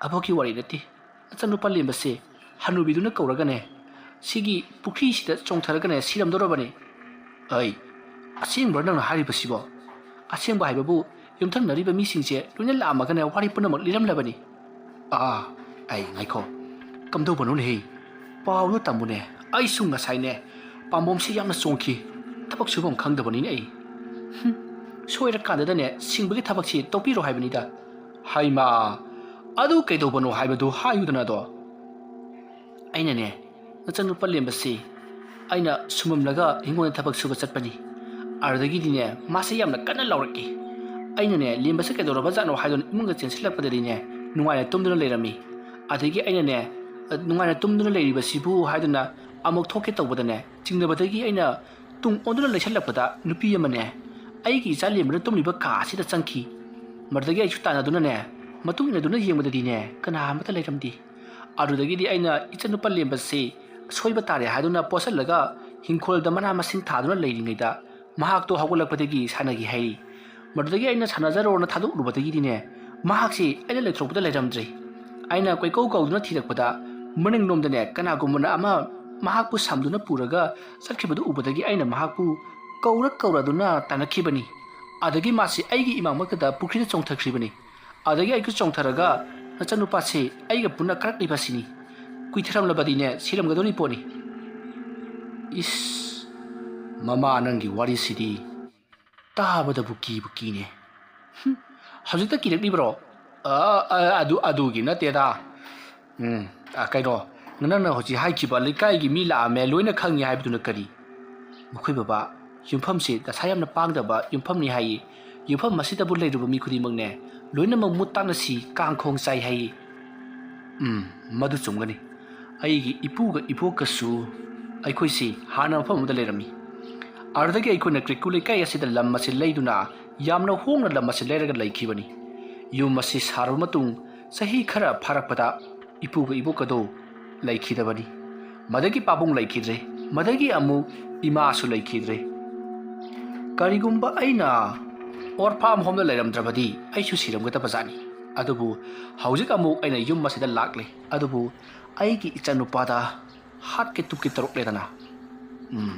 ꯑꯕꯣꯛꯀꯤ ꯋꯥꯔꯤ ꯅꯠꯇꯦ꯫ ꯅꯆꯟꯅꯨꯄꯥ ꯂꯦꯝꯕꯁꯦ ꯍꯅꯨꯕꯤꯗꯨꯅ ꯀꯧꯔꯒꯅꯦ, ꯁꯤꯒꯤ ꯄꯨꯈ꯭ꯔꯤꯁꯤꯗ ꯆꯣꯡꯊꯔꯒꯅꯦ ꯁꯤꯔꯝꯗꯧꯔꯕꯅꯤ꯫" "ꯑꯩ, ꯑꯁꯦꯡꯕ꯭ꯔꯥ ꯅꯪꯅ ꯍꯥꯏꯔꯤꯕꯁꯤꯕꯣ?" "ꯑꯁꯦꯡꯕ ꯍꯥꯏꯕꯕꯨ ꯌꯨꯝꯊꯪꯅꯔꯤꯕ ꯃꯤꯁꯤꯡꯁꯦ ꯂꯣꯏꯅ ꯂꯥꯛꯑꯝꯃꯒꯅꯦ ꯋꯥꯔꯤ ꯄꯨꯝꯅꯃꯛ ꯂꯤꯔꯝꯂꯕꯅꯤ꯫" "ꯑꯥ, ꯑꯩ, ꯉꯥꯏꯈꯣ, ꯀꯝꯗꯧꯕꯅꯣꯅꯦꯍꯦ? ꯄꯥꯎꯗꯣ ꯇꯝꯃꯨꯅꯦ꯫ ꯑꯩꯁꯨ ꯉꯁꯥꯏꯅꯦ ꯄꯥꯝꯕꯣꯝꯁꯤ ꯌꯥꯝꯅ ꯆꯣꯡꯈꯤ꯫ ꯊꯕꯛ ꯁꯨꯐꯝ ꯈꯪꯗꯕꯅꯤꯅꯦ ꯑꯩ꯫" "ꯍꯨꯝ, ꯁꯣꯏꯔꯀꯥꯟꯗꯗꯅꯦ ꯁꯤꯡꯕꯒꯤ ꯊꯕꯛꯁꯤ ꯇꯧꯕꯤꯔꯣ ꯍꯥꯏꯕꯅꯤꯗ꯫" "ꯍꯩꯃꯥ, ꯑꯗꯨ ꯀꯩꯗꯧꯕꯅꯣ ꯍꯥꯏꯕꯗꯨ ꯍꯥꯏꯌꯨꯗꯅ ꯑꯗꯣ꯫" "ꯑꯩꯅꯅꯦ, ꯅꯆꯟꯅꯨꯄꯥ ꯂꯦꯝꯕꯁꯤ ꯑꯩꯅ ꯁꯨꯃꯝꯂꯒ ꯍꯤꯡꯒꯣꯜꯗ ꯊꯕꯛ ꯁꯨꯕ ꯆꯠꯄꯅꯤ꯫ ꯑꯗꯨꯗꯒꯤꯗꯤꯅꯦ ꯃꯥꯁꯦ ꯌꯥꯝꯅ ꯀꯟꯅ ꯂꯥꯎꯔꯛꯏ꯫ ꯑꯩꯅꯅꯦ ꯂꯦꯝꯕꯁꯦ ꯀꯩꯗꯧꯔꯕ ꯖꯥꯠꯅꯣ ꯍꯥꯏꯗꯨꯅ ꯏꯃꯨꯡꯗ ꯆꯦꯟꯁꯤꯜꯂꯛꯄꯗꯗꯤꯅꯦ ꯅꯨꯡꯉꯥꯏꯅ ꯇꯨꯝꯗꯨꯅ ꯂꯩꯔꯝꯃꯤ꯫ ꯑꯗꯒꯤ ꯑꯩꯅꯅꯦ, ꯅꯨꯡꯉꯥꯏꯅ ꯇꯨꯝꯗꯨꯅ ꯂꯩꯔꯤꯕꯁꯤꯕꯨ ꯍꯥꯏꯗꯨꯅ ꯑꯃꯨꯛ ꯊꯣꯛꯀꯦ ꯇꯧꯕꯗꯅꯦ ꯆꯤꯡꯅꯕꯗꯒꯤ ꯑꯩꯅ ꯇꯨꯡ ꯑꯣꯟꯗꯨꯅ ꯂꯩꯁꯜꯂꯛꯄꯗ ꯅꯨꯄꯤ ꯑꯃꯅꯦ ꯑꯩꯒꯤ ꯏꯆꯥ ꯂꯦꯝꯕꯅ ꯇꯨꯝꯂꯤꯕ ꯀꯥ ꯑꯁꯤꯗ ꯆꯪꯈꯤ꯫ ꯃꯗꯨꯗꯒꯤ ꯑꯩꯁꯨ ꯇꯥꯟꯅꯗꯨꯅꯅꯦ ꯃꯇꯨꯡ ꯏꯟꯅꯗꯨꯅ ꯌꯦꯡꯕꯗꯗꯤꯅꯦ ꯀꯅꯥ ꯑꯃꯠꯇ ꯂꯩꯔꯝꯗꯦ꯫ ꯑꯗꯨꯗꯒꯤꯗꯤ ꯑꯩꯅ ꯏꯆꯟꯅꯨꯄꯥ ꯂꯦꯝꯕꯁꯤ ꯁꯣꯏꯕ ꯇꯥꯔꯦ ꯍꯥꯏꯗꯨꯅ ꯄꯣꯠꯁꯤꯜꯂꯒ ꯍꯤꯡꯈꯣꯜꯗ ꯃꯅꯥ ꯃꯁꯤꯡ ꯊꯥꯗꯨꯅ ꯂꯩꯔꯤꯉꯩꯗ ꯃꯍꯥꯛꯇꯣ ꯍꯧꯒꯠꯂꯛꯄꯗꯒꯤ ꯁꯥꯟꯅꯒꯦ ꯍꯥꯏꯔꯤ꯫ ꯃꯗꯨꯗꯒꯤ ꯑꯩꯅ ꯁꯥꯟꯅꯖꯔꯣꯅ ꯊꯥꯗꯣꯛꯂꯨꯕꯗꯒꯤꯗꯤꯅꯦ ꯃꯍꯥꯛꯁꯤ ꯑꯩꯅ ꯂꯩꯊꯣꯔꯛꯄꯗ ꯂꯩꯔꯝꯗ꯭ꯔꯦ꯫ ꯑꯩꯅ ꯀꯣꯏꯀꯧ ꯀꯧꯗꯨꯅ ꯊꯤꯔꯛꯄꯗ ꯃꯅꯤꯡꯂꯣꯝꯗꯅꯦ ꯀꯅꯥꯒꯨꯝꯕꯅ ꯑꯃ ꯃꯍꯥꯛꯄꯨ ꯁꯝꯗꯨꯅ ꯄꯨꯔꯒ ꯆꯠꯈꯤꯕꯗꯨ ꯎꯕꯗꯒꯤ ꯑꯩꯅ ꯃꯍꯥꯛꯄꯨ ꯀꯧꯔ ꯀꯧꯔꯗꯨꯅ ꯇꯥꯟꯅꯈꯤꯕꯅꯤ꯫ ꯑꯗꯒꯤ ꯃꯥꯁꯤ ꯑꯩꯒꯤ ꯏꯃꯥꯡꯃꯛꯇꯗ ꯄꯨꯈ꯭ꯔꯤꯗ ꯆꯣꯡꯊꯈ꯭ꯔꯤꯕꯅꯤ꯫ ꯑꯗꯒꯤ ꯑꯩꯒ ꯆꯣꯡꯊꯔꯒ ꯅꯆꯟꯅꯨꯄꯥꯁꯤ ꯑꯩꯒ ꯄꯨꯟꯅ ꯀꯥꯔꯛꯂꯤꯕꯁꯤꯅꯤ꯫ ꯀꯨꯏꯊꯔꯝꯂꯕꯗꯤꯅꯦ ꯁꯤꯔꯝꯒꯗꯧꯔꯤ ꯄꯣꯠꯅꯤ꯫ ꯏꯁ, ꯃꯃꯥ, ꯅꯪꯒꯤ ꯋꯥꯔꯤꯁꯤꯗꯤ ꯇꯥꯕꯗꯕꯨ ꯀꯤꯕꯨ ꯀꯤꯅꯦ꯫ ꯍꯨꯝ, ꯍꯧꯖꯤꯛꯇ ꯀꯤꯔꯛꯂꯤꯕ꯭ꯔꯣ? ꯑ, ꯑ, ꯑꯗꯨ, ꯑꯗꯨꯒꯤ ꯅꯠꯇꯦꯗ꯫ ꯎꯝ, ꯑ, ꯀꯩꯅꯣ, ꯅꯪꯅ ꯍꯧꯖꯤꯛ ꯍꯥꯏꯈꯤꯕ ꯂꯩꯀꯥꯏꯒꯤ ꯃꯤ ꯂꯥꯛꯑꯝꯃꯦ, ꯂꯣꯏꯅ ꯈꯪꯉꯤ ꯍꯥꯏꯕꯗꯨꯅ ꯀꯔꯤ? ꯃꯈꯣꯏ ꯕꯕꯥ, ꯌꯨꯝꯐꯝꯁꯤ ꯗꯁꯥ ꯌꯥꯝꯅ ꯄꯥꯡꯗꯕ ꯌꯨꯝꯐꯝꯅꯤ ꯍꯥꯏꯌꯦ꯫ ꯌꯨꯝꯐꯝ ꯑꯁꯤꯗꯕꯨ ꯂꯩꯔꯨꯕ ꯃꯤ ꯈꯨꯗꯤꯡꯃꯛꯅꯦ, ꯂꯣꯏꯅꯃꯛ ꯃꯨꯠ ꯇꯥꯅ ꯁꯤ, ꯀꯥꯡ ꯈꯣꯡ ꯆꯥꯏ ꯍꯥꯏꯌꯦ꯫ ꯎꯝ, ꯃꯗꯨ ꯆꯨꯝꯒꯅꯤ꯫ ꯑꯩꯒꯤ ꯏꯄꯨꯒ ꯏꯕꯣꯛꯀꯁꯨ ꯑꯩꯈꯣꯏꯁꯤ ꯍꯥꯟꯅ ꯃꯐꯝ ꯑꯃꯗ ꯂꯩꯔꯝꯃꯤ꯫ ꯑꯗꯨꯗꯒꯤ ꯑꯩꯈꯣꯏꯅ ꯀ꯭ꯔꯤꯀꯨ ꯂꯩꯀꯥꯏ ꯑꯁꯤꯗ ꯂꯝ ꯑꯁꯤ ꯂꯩꯗꯨꯅ ꯌꯥꯝꯅ ꯍꯣꯡꯅ ꯂꯝ ꯑꯁꯤ ꯂꯩꯔꯒ ꯂꯩꯈꯤꯕꯅꯤ꯫ ꯌꯨꯝ ꯑꯁꯤ ꯁꯥꯔꯕ ꯃꯇꯨꯡ ꯆꯍꯤ ꯈꯔ ꯐꯥꯔꯛꯄꯗ ꯏꯄꯨꯒ ꯏꯕꯣꯛꯀꯗꯣ ꯂꯩꯈꯤꯗꯕꯅꯤ꯫ ꯃꯗꯒꯤ ꯄꯥꯕꯨꯡ ꯂꯩꯈꯤꯗ꯭ꯔꯦ, ꯃꯗꯒꯤ ꯑꯃꯨꯛ ꯏꯃꯥꯁꯨ ꯂꯩꯈꯤꯗ꯭ꯔꯦ꯫ ꯀꯔꯤꯒꯨꯝꯕ ꯑꯩꯅ ꯑꯣꯔꯐꯥꯝ ꯍꯣꯝꯗ ꯂꯩꯔꯝꯗ꯭ꯔꯕꯗꯤ ꯑꯩꯁꯨ ꯁꯤꯔꯝꯒꯗꯕ ꯖꯥꯠꯅꯤ꯫ ꯑꯗꯨꯕꯨ ꯍꯧꯖꯤꯛ ꯑꯃꯨꯛ ꯑꯩꯅ ꯌꯨꯝ ꯑꯁꯤꯗ ꯂꯥꯛꯂꯦ꯫ ꯑꯗꯨꯕꯨ ꯑꯩꯒꯤ ꯏꯆꯥꯅꯨꯄꯥꯗ ꯍꯥꯠꯀꯦ ꯇꯨꯞꯀꯦ ꯇꯧꯔꯛꯂꯦꯗꯅ꯫ ꯎꯝ,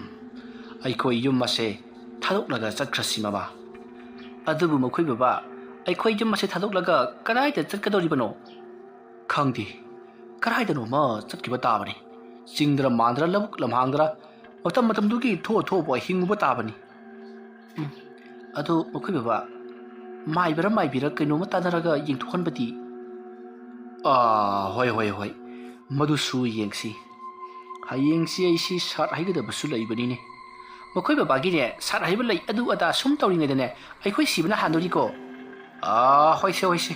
ꯑꯩꯈꯣꯏ ꯌꯨꯝ ꯑꯁꯦ ꯊꯥꯗꯣꯛꯂꯒ ꯆꯠꯈ꯭ꯔꯁꯤ, ꯃꯃꯥ꯫ ꯑꯗꯨꯕꯨ ꯃꯈꯣꯏ ꯕꯕꯥ, ꯑꯩꯈꯣꯏ ꯌꯨꯝ ꯑꯁꯦ ꯊꯥꯗꯣꯛꯂꯒ ꯀꯗꯥꯏꯗ ꯆꯠꯀꯗꯧꯔꯤꯕꯅꯣ? ꯈꯪꯗꯦ, ꯀꯗꯥꯏꯗꯅꯣꯃ ꯆꯠꯈꯤꯕ ꯇꯥꯕꯅꯤ꯫ ꯆꯤꯡꯗꯔ ꯃꯥꯟꯗꯔ ꯂꯧꯕꯨꯛ ꯂꯝꯍꯥꯡꯗꯔ ꯃꯇꯝ ꯃꯇꯝꯗꯨꯒꯤ ꯊꯣꯛꯑ ꯊꯣꯛꯑꯕ ꯍꯤꯡꯉꯨꯕ ꯇꯥꯕꯅꯤ꯫ ꯎꯝ, ꯑꯗꯣ ꯃꯈꯣꯏ ꯕꯕꯥ, ꯃꯥꯏꯕꯔ ꯃꯥꯏꯕꯤꯔ ꯀꯩꯅꯣꯝꯃ ꯇꯥꯟꯅꯔꯒ ꯌꯦꯡꯊꯣꯛꯍꯟꯕꯗꯤ? ꯑꯥ, ꯍꯣꯏ, ꯍꯣꯏ, ꯍꯣꯏ, ꯃꯗꯨꯁꯨ ꯌꯦꯡꯁꯤ꯫ ꯍꯌꯦꯡꯁꯤ ꯑꯩꯁꯤ ꯁꯥꯠ ꯍꯩꯒꯗꯕꯁꯨ ꯂꯩꯕꯅꯤꯅꯦ꯫ ꯃꯈꯣꯏ ꯕꯕꯥꯒꯤꯅꯦ, ꯁꯥꯠ ꯍꯩꯕ ꯂꯩ ꯑꯗꯨ ꯑꯗꯥ ꯁꯨꯝ ꯇꯧꯔꯤꯉꯩꯗꯅꯦ, ꯑꯩꯈꯣꯏ ꯁꯤꯕꯅ ꯍꯥꯟꯗꯣꯔꯤꯀꯣ꯫ ꯑꯥ, ꯍꯣꯏꯁꯦ, ꯍꯣꯏꯁꯦ꯫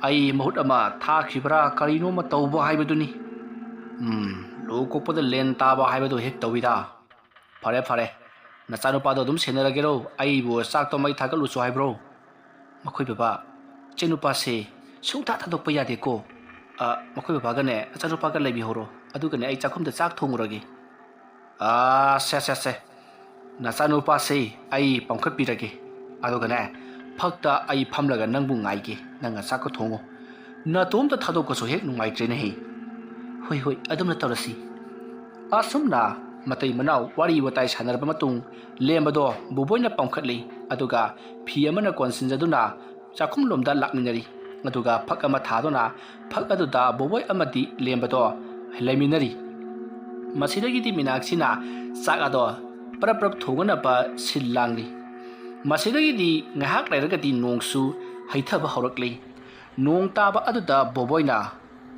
ꯑꯩ ꯃꯍꯨꯠ ꯑꯃ ꯊꯥꯈꯤꯕ꯭ꯔꯥ ꯀꯔꯤꯅꯣꯃ ꯇꯧꯕ ꯍꯥꯏꯕꯗꯨꯅꯤ꯫ ꯎꯝ, ꯂꯨ ꯀꯣꯛꯄꯗ ꯂꯦꯟ ꯇꯥꯕ ꯍꯥꯏꯕꯗꯨ ꯍꯦꯛ ꯇꯧꯏꯗ꯫ ꯐꯔꯦ, ꯐꯔꯦ꯫ ꯅꯆꯥꯅꯨꯄꯥꯗꯣ ꯑꯗꯨꯝ ꯁꯦꯟꯅꯔꯒꯦꯔꯣ? ꯑꯩꯕꯨ ꯆꯥꯛꯇꯣ ꯃꯩ ꯊꯥꯒꯠꯂꯨꯆꯣ ꯍꯥꯏꯕ꯭ꯔꯣ? ꯃꯈꯣꯏ ꯕꯕꯥ, ꯏꯆꯥꯅꯨꯄꯥꯁꯦ ꯁꯨꯡꯊꯥ ꯊꯥꯗꯣꯛꯄ ꯌꯥꯗꯦꯀꯣ꯫ ꯑ, ꯃꯈꯣꯏ ꯕꯕꯥꯒꯅꯦ ꯅꯆꯥꯅꯨꯄꯥꯒ ꯂꯩꯕꯤꯍꯧꯔꯣ꯫ ꯑꯗꯨꯒꯅꯦ ꯑꯩ ꯆꯥꯛꯈꯨꯝꯗ ꯆꯥꯛ ꯊꯣꯡꯉꯨꯔꯒꯦ꯫ ꯑ, ꯁꯦ, ꯁꯦ, ꯁꯦ꯫ ꯅꯆꯥꯅꯨꯄꯥꯁꯦ ꯑꯩ ꯄꯥꯡꯈꯠꯄꯤꯔꯒꯦ꯫ ꯑꯗꯨꯒꯅꯦ ꯐꯛꯇ ꯑꯩ ꯐꯝꯂꯒ ꯅꯪꯕꯨ ꯉꯥꯏꯒꯦ꯫ ꯅꯪꯅ ꯆꯥꯛꯀ ꯊꯣꯡꯉꯨ꯫ ꯅꯇꯣꯝꯇ ꯊꯥꯗꯣꯛꯄꯁꯨ ꯍꯦꯛ ꯅꯨꯡꯉꯥꯏꯇ꯭ꯔꯦꯅꯦꯍꯦ꯫ ꯍꯣꯏ, ꯍꯣꯏ, ꯑꯗꯨꯝꯅ ꯇꯧꯔꯁꯤ꯫ ꯑꯁꯨꯝꯅ ꯃꯇꯩ ꯃꯅꯥꯎ ꯋꯥꯔꯤ ꯋꯥꯇꯥꯏ ꯁꯥꯟꯅꯔꯕ ꯃꯇꯨꯡ ꯂꯦꯝꯕꯗꯣ ꯕꯣꯕꯣꯏꯅ ꯄꯥꯡꯈꯠꯂꯤ, ꯑꯗꯨꯒ ꯐꯤ ꯑꯃꯅ ꯀꯣꯟꯁꯤꯟꯖꯗꯨꯅ ꯆꯥꯛꯈꯨꯝꯂꯣꯝꯗ ꯂꯥꯛꯃꯤꯟꯅꯔꯤ꯫ ꯑꯗꯨꯒ ꯐꯛ ꯑꯃ ꯊꯥꯗꯨꯅ ꯐꯛ ꯑꯗꯨꯗ ꯕꯣꯕꯣꯏ ꯑꯃꯗꯤ ꯂꯦꯝꯕꯗꯣ ꯂꯩꯃꯤꯟꯅꯔꯤ꯫ ꯃꯁꯤꯗꯒꯤꯗꯤ ꯃꯤꯅꯥꯛꯁꯤꯅ ꯆꯥꯛ ꯑꯗꯣ ꯄꯔꯞ ꯄꯔꯞ ꯊꯣꯡꯒꯠꯅꯕ ꯁꯤꯜ ꯂꯥꯡꯂꯤ꯫ ꯃꯁꯤꯗꯒꯤꯗꯤ ꯉꯥꯏꯍꯥꯛ ꯂꯩꯔꯒꯗꯤ ꯅꯣꯡꯁꯨ ꯍꯩꯊꯕ ꯍꯧꯔꯛꯂꯤ꯫ ꯅꯣꯡ ꯇꯥꯕ ꯑꯗꯨꯗ ꯕꯣꯕꯣꯏꯅ,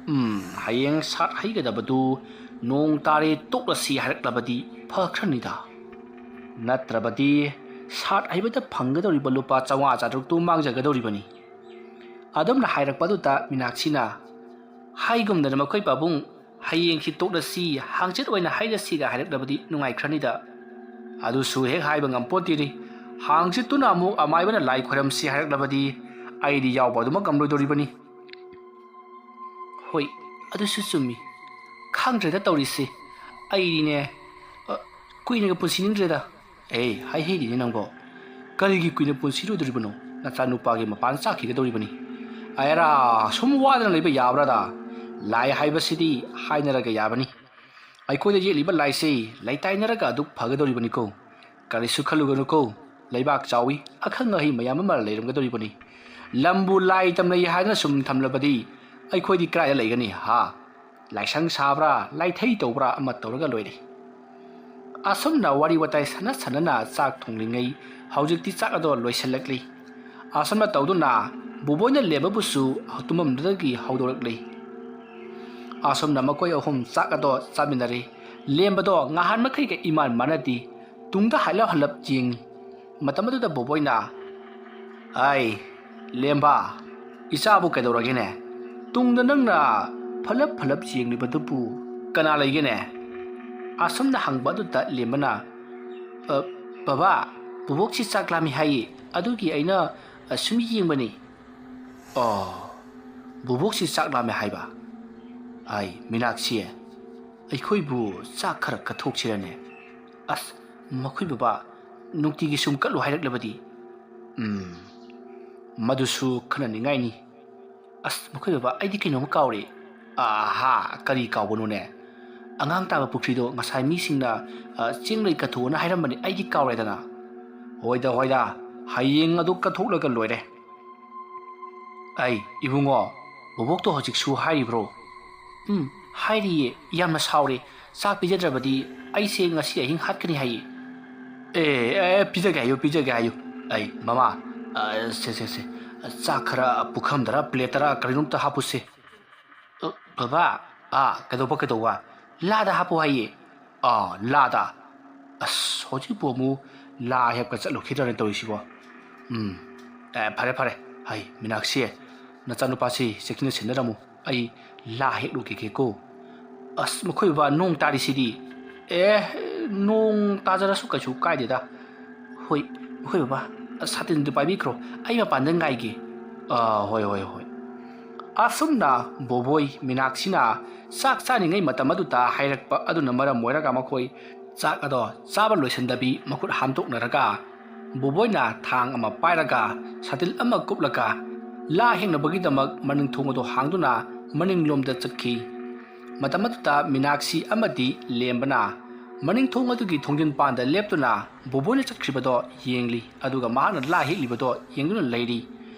"ꯎꯝ, ꯍꯌꯦꯡ ꯁꯥꯠ ꯍꯩꯒꯗꯕꯗꯨ ꯅꯣꯡ ꯇꯥꯔꯦ ꯇꯣꯛꯂꯁꯤ ꯍꯥꯏꯔꯛꯂꯕꯗꯤ ꯐꯈ꯭ꯔꯅꯤꯗ꯫ ꯅꯠꯇ꯭ꯔꯕꯗꯤ ꯁꯥꯠ ꯍꯩꯕꯗ ꯐꯪꯒꯗꯧꯔꯤꯕ ꯂꯨꯄꯥ ꯆꯥꯝꯃꯉꯥ ꯆꯥꯇ꯭ꯔꯨꯛꯇꯨ ꯃꯥꯡꯖꯒꯗꯧꯔꯤꯕꯅꯤ"꯫ ꯑꯗꯨꯝꯅ ꯍꯥꯏꯔꯛꯄ ꯑꯗꯨꯗ ꯃꯤꯅꯥꯛꯁꯤꯅ, "ꯍꯥꯏꯒꯨꯝꯗꯅ ꯃꯈꯣꯏ ꯄꯥꯕꯨꯡ, ꯍꯌꯦꯡꯁꯤ ꯇꯣꯛꯂꯁꯤ, ꯍꯥꯡꯆꯤꯠ ꯑꯣꯏꯅ ꯍꯩꯔꯁꯤꯒ ꯍꯥꯏꯔꯛꯂꯕꯗꯤ ꯅꯨꯡꯉꯥꯏꯈ꯭ꯔꯅꯤꯗ"꯫ ꯑꯗꯨꯁꯨ ꯍꯦꯛ ꯍꯥꯏꯕ ꯉꯝꯄꯣꯟꯇꯦꯅꯦ꯫ ꯍꯥꯡꯆꯤꯠꯇꯨꯅ ꯑꯃꯨꯛ ꯑꯃꯥꯏꯕꯅ ꯂꯥꯏ ꯈꯣꯏꯔꯝꯁꯤ ꯍꯥꯏꯔꯛꯂꯕꯗꯤ ꯑꯩꯗꯤ ꯌꯥꯎꯕ ꯑꯗꯨꯃꯛ ꯉꯝꯂꯣꯏꯗꯧꯔꯤꯕꯅꯤ꯫ ꯍꯣꯏ, ꯑꯗꯨꯁꯨ ꯆꯨꯝꯃꯤ꯫ ꯈꯪꯗ꯭ꯔꯦꯗ ꯇꯧꯔꯤꯁꯦ꯫ ꯑꯩꯗꯤꯅꯦ, ꯑ, ꯀꯨꯏꯅꯒ ꯄꯨꯟꯁꯤꯅꯤꯡꯗ꯭ꯔꯦꯗ꯫ ꯑꯦ, ꯍꯥꯏꯍꯩꯗꯦꯅꯦ ꯅꯪꯕꯣ꯫ ꯀꯔꯤꯒꯤ ꯀꯨꯏꯅ ꯄꯨꯟꯁꯤꯔꯣꯏꯗꯧꯔꯤꯕꯅꯣ? ꯅꯆꯥꯅꯨꯄꯥꯒꯤ ꯃꯄꯥꯟ ꯆꯥꯛꯈꯤꯒꯗꯧꯔꯤꯕꯅꯤ꯫ ꯑꯦꯔꯥ, ꯁꯨꯝ ꯋꯥꯗꯅ ꯂꯩꯕ ꯌꯥꯕ꯭ꯔꯥꯗ? ꯂꯥꯏ ꯍꯥꯏꯕꯁꯤꯗꯤ ꯍꯥꯏꯅꯔꯒ ꯌꯥꯕꯅꯤ꯫ ꯑꯩꯈꯣꯏꯗ ꯌꯦꯛꯂꯤꯕ ꯂꯥꯏꯁꯤ ꯂꯩꯇꯥꯏꯅꯔꯒ ꯑꯗꯨꯛ ꯐꯒꯗꯧꯔꯤꯕꯅꯤꯀꯣ꯫ ꯀꯔꯤꯁꯨ ꯈꯜꯂꯨꯒꯅꯨꯀꯣ꯫ ꯂꯩꯕꯥꯛ ꯆꯥꯎꯏ, ꯑꯈꯪ ꯑꯍꯩ ꯃꯌꯥꯝ ꯑꯃ ꯂꯩꯔꯝꯒꯗꯧꯔꯤꯕꯅꯤ꯫ ꯂꯝꯕꯨ ꯂꯥꯏ ꯇꯝꯅꯩ ꯍꯥꯏꯗꯅ ꯁꯨꯝ ꯊꯝꯂꯕꯗꯤ ꯑꯩꯈꯣꯏꯗꯤ ꯀꯗꯥꯏꯗ ꯂꯩꯒꯅꯤ, ꯍꯥ? ꯂꯥꯏꯁꯪ ꯁꯥꯕ꯭ꯔꯥ, ꯂꯥꯏꯊꯩ ꯇꯧꯕ꯭ꯔꯥ ꯑꯃ ꯇꯧꯔꯒ ꯂꯣꯏꯔꯦ꯫ ꯑꯁꯨꯝꯅ ꯋꯥꯔꯤ ꯋꯥꯇꯥꯏ ꯁꯥꯟꯅ ꯁꯥꯟꯅꯅ ꯆꯥꯛ ꯊꯣꯡꯂꯤꯉꯩ ꯍꯧꯖꯤꯛꯇꯤ ꯆꯥꯛ ꯑꯗꯣ ꯂꯣꯏꯁꯤꯜꯂꯛꯂꯤ꯫ ꯑꯁꯨꯝꯅ ꯇꯧꯗꯨꯅ ꯕꯨꯕꯣꯏꯅ ꯂꯦꯝꯕꯕꯨꯁꯨ ꯇꯨꯝꯐꯝꯗꯨꯗꯒꯤ ꯍꯧꯗꯣꯔꯛꯂꯤ꯫ ꯑꯁꯨꯝꯅ ꯃꯈꯣꯏ ꯑꯍꯨꯝ ꯆꯥꯛ ꯑꯗꯣ ꯆꯥꯃꯤꯟꯅꯔꯤ꯫ ꯂꯦꯝꯕꯗꯣ ꯉꯍꯥꯟ ꯃꯈꯩꯒ ꯏꯃꯥꯟ ꯃꯥꯟꯅꯗꯦ꯫ ꯇꯨꯡꯗ ꯍꯥꯏꯂꯞ ꯍꯜꯂꯞ ꯌꯦꯡꯉꯤ꯫ ꯃꯇꯝ ꯑꯗꯨꯗ ꯕꯣꯕꯣꯏꯅ, "ꯑꯩ, ꯂꯦꯝꯕ, ꯏꯆꯥꯕꯨ ꯀꯩꯗꯧꯔꯒꯦꯅꯦ? ꯇꯨꯡꯗ ꯅꯪꯅ ꯐꯂꯞ ꯐꯂꯞ ꯌꯦꯡꯂꯤꯕꯗꯨꯕꯨ ꯀꯅꯥ ꯂꯩꯒꯦꯅꯦ?" ꯑꯁꯨꯝꯅ ꯍꯪꯕ ꯑꯗꯨꯗ ꯂꯦꯝꯕꯅ, "ꯑ, ꯕꯕꯥ, ꯕꯣꯕꯣꯛꯁꯤ ꯆꯥꯛ ꯂꯥꯝꯃꯤ ꯍꯥꯏꯌꯦ, ꯑꯗꯨꯒꯤ ꯑꯩꯅ, ꯑ, ꯁꯨꯝ ꯌꯦꯡꯕꯅꯤ"꯫ "ꯑꯣ, ꯕꯣꯕꯣꯛꯁꯤ ꯆꯥꯛ ꯂꯥꯝꯃꯦ ꯍꯥꯏꯕ? ꯑꯩ, ꯃꯤꯅꯥꯛꯁꯤ, ꯑꯩꯈꯣꯏꯕꯨ ꯆꯥꯛ ꯈꯔ ꯀꯠꯊꯣꯛꯁꯤꯔꯅꯦ? ꯑꯁ, ꯃꯈꯣꯏ ꯕꯕꯥ ꯅꯨꯡꯇꯤꯒꯤ ꯁꯨꯝ ꯀꯠꯂꯨ ꯍꯥꯏꯔꯛꯂꯕꯗꯤ꯫ ꯎꯝ, ꯃꯗꯨꯁꯨ ꯈꯟꯅꯅꯤꯡꯉꯥꯏꯅꯤ꯫ ꯑꯁ, ꯃꯈꯣꯏ ꯕꯕꯥ, ꯑꯩꯗꯤ ꯀꯩꯅꯣꯝꯃ ꯀꯥꯎꯔꯦ꯫" "ꯑꯍꯥ, ꯀꯔꯤ ꯀꯥꯎꯕꯅꯣꯅꯦ? ꯑꯉꯥꯡ ꯇꯥꯕ ꯄꯨꯈ꯭ꯔꯤꯗꯣ ꯉꯁꯥꯏ ꯃꯤꯁꯤꯡꯅ, ꯑ, ꯆꯦꯡ ꯂꯩ ꯀꯠꯊꯣꯛꯑꯣꯅ ꯍꯥꯏꯔꯝꯕꯅꯤ, ꯑꯩꯗꯤ ꯀꯥꯎꯔꯦꯗꯅ"꯫ "ꯍꯣꯏꯗ, ꯍꯣꯏꯗ, ꯍꯌꯦꯡ ꯑꯗꯨ ꯀꯠꯊꯣꯛꯂꯒ ꯂꯣꯏꯔꯦ꯫ ꯑꯩ, ꯏꯕꯨꯡꯉꯣ, ꯕꯣꯕꯣꯛꯇꯣ ꯍꯧꯖꯤꯛꯁꯨ ꯍꯥꯏꯔꯤꯕ꯭ꯔꯣ?" "ꯎꯝ, ꯍꯥꯏꯔꯤꯌꯦ, ꯌꯥꯝꯅ ꯁꯥꯎꯔꯦ꯫ ꯆꯥꯛ ꯄꯤꯖꯗ꯭ꯔꯕꯗꯤ ꯑꯩꯁꯦ ꯉꯁꯤ ꯑꯍꯤꯡ ꯍꯥꯠꯀꯅꯤ ꯍꯥꯏꯌꯦ꯫ ꯑꯦ, ꯑꯦ, ꯄꯤꯖꯒꯦ ꯍꯥꯏꯌꯨ, ꯄꯤꯖꯒꯦ ꯍꯥꯏꯌꯨ꯫ ꯑꯩ, ꯃꯃꯥ, ꯑ, ꯁꯦ, ꯁꯦ, ꯁꯦ, ꯆꯥꯛ ꯈꯔ ꯄꯨꯈꯝꯗꯔ ꯄ꯭ꯂꯦꯠꯇꯔ ꯀꯔꯤꯅꯣꯝꯇ ꯍꯥꯞꯄꯨꯁꯦ꯫ ꯑ, ꯕꯕꯥ, ꯑꯥ, ꯀꯩꯗꯧꯕ, ꯀꯩꯗꯧꯕ? ꯂꯥꯗ ꯍꯥꯞꯄꯨ ꯍꯥꯏꯌꯦ꯫ ꯑꯥ, ꯂꯥꯗ? ꯑꯁ, ꯍꯧꯖꯤꯛꯄꯨ ꯑꯃꯨꯛ ꯂꯥ ꯍꯦꯛꯄ ꯆꯠꯂꯨꯈꯤꯗ꯭ꯔꯅꯦ ꯇꯧꯔꯤꯁꯤꯕꯣ? ꯎꯝ, ꯑꯦ, ꯐꯔꯦ, ꯐꯔꯦ꯫ ꯍꯩ, ꯃꯤꯅꯥꯛꯁꯤ, ꯅꯆꯥꯅꯨꯄꯥꯁꯤ ꯆꯦꯛꯁꯤꯟꯅ ꯁꯦꯟꯅꯔꯝꯃꯨ꯫ ꯑꯩ ꯂꯥ ꯍꯦꯛꯂꯨꯈꯤꯒꯦꯀꯣ꯫ ꯑꯁ, ꯃꯈꯣꯏ ꯕꯕꯥ, ꯅꯣꯡ ꯇꯥꯔꯤꯁꯤꯗꯤ꯫ ꯑꯦ, ꯅꯣꯡ ꯇꯥꯖꯔꯁꯨ ꯀꯩꯁꯨ ꯀꯥꯏꯗꯦꯗ꯫ ꯍꯣꯏ, ꯍꯣꯏ ꯕꯕꯥ, ꯁꯥꯇꯤꯟꯗꯨ ꯄꯥꯏꯕꯤꯈ꯭ꯔꯣ, ꯑꯩ ꯃꯄꯥꯟꯗ ꯉꯥꯏꯒꯦ꯫ ꯑꯥ, ꯍꯣꯏ, ꯍꯣꯏ, ꯍꯣꯏ꯫ ꯑꯁꯨꯝꯅ ꯕꯣꯕꯣꯏ ꯃꯤꯅꯥꯛꯁꯤꯅ ꯆꯥꯛ ꯆꯥꯔꯤꯉꯩ ꯃꯇꯝ ꯑꯗꯨꯗ ꯍꯥꯏꯔꯛꯄ ꯑꯗꯨꯅ ꯃꯔꯝ ꯑꯣꯏꯔꯒ ꯃꯈꯣꯏ ꯆꯥꯛ ꯑꯗꯣ ꯆꯥꯕ ꯂꯣꯏꯁꯤꯟꯗꯕꯤ ꯃꯈꯨꯠ ꯍꯥꯝꯗꯣꯛꯅꯔꯒ ꯕꯣꯕꯣꯏꯅ ꯊꯥꯡ ꯑꯃ ꯄꯥꯏꯔꯒ ꯁꯥꯇꯤꯟ ꯑꯃ ꯀꯨꯞꯂꯒ ꯂꯥ ꯍꯦꯛꯅꯕꯒꯤꯗꯃꯛ ꯃꯅꯤꯡ ꯊꯣꯡ ꯑꯗꯨ ꯍꯥꯡꯗꯨꯅ ꯃꯅꯤꯡꯂꯣꯝꯗ ꯆꯠꯈꯤ꯫ ꯃꯇꯝ ꯑꯗꯨꯗ ꯃꯤꯅꯥꯛꯁꯤ ꯑꯃꯗꯤ ꯂꯦꯝꯕꯅ ꯃꯅꯤꯡ ꯊꯣꯡ ꯑꯗꯨꯒꯤ ꯊꯣꯡꯖꯤꯟ ꯄꯥꯟꯗ ꯂꯦꯞꯇꯨꯅ ꯕꯣꯕꯣꯏꯅ ꯆꯠꯈ꯭ꯔꯤꯕꯗꯣ ꯌꯦꯡꯂꯤ, ꯑꯗꯨꯒ ꯃꯍꯥꯛꯅ ꯂꯥ ꯍꯦꯛꯂꯤꯕꯗꯣ ꯌꯦꯡꯗꯨꯅ ꯂꯩꯔꯤ꯫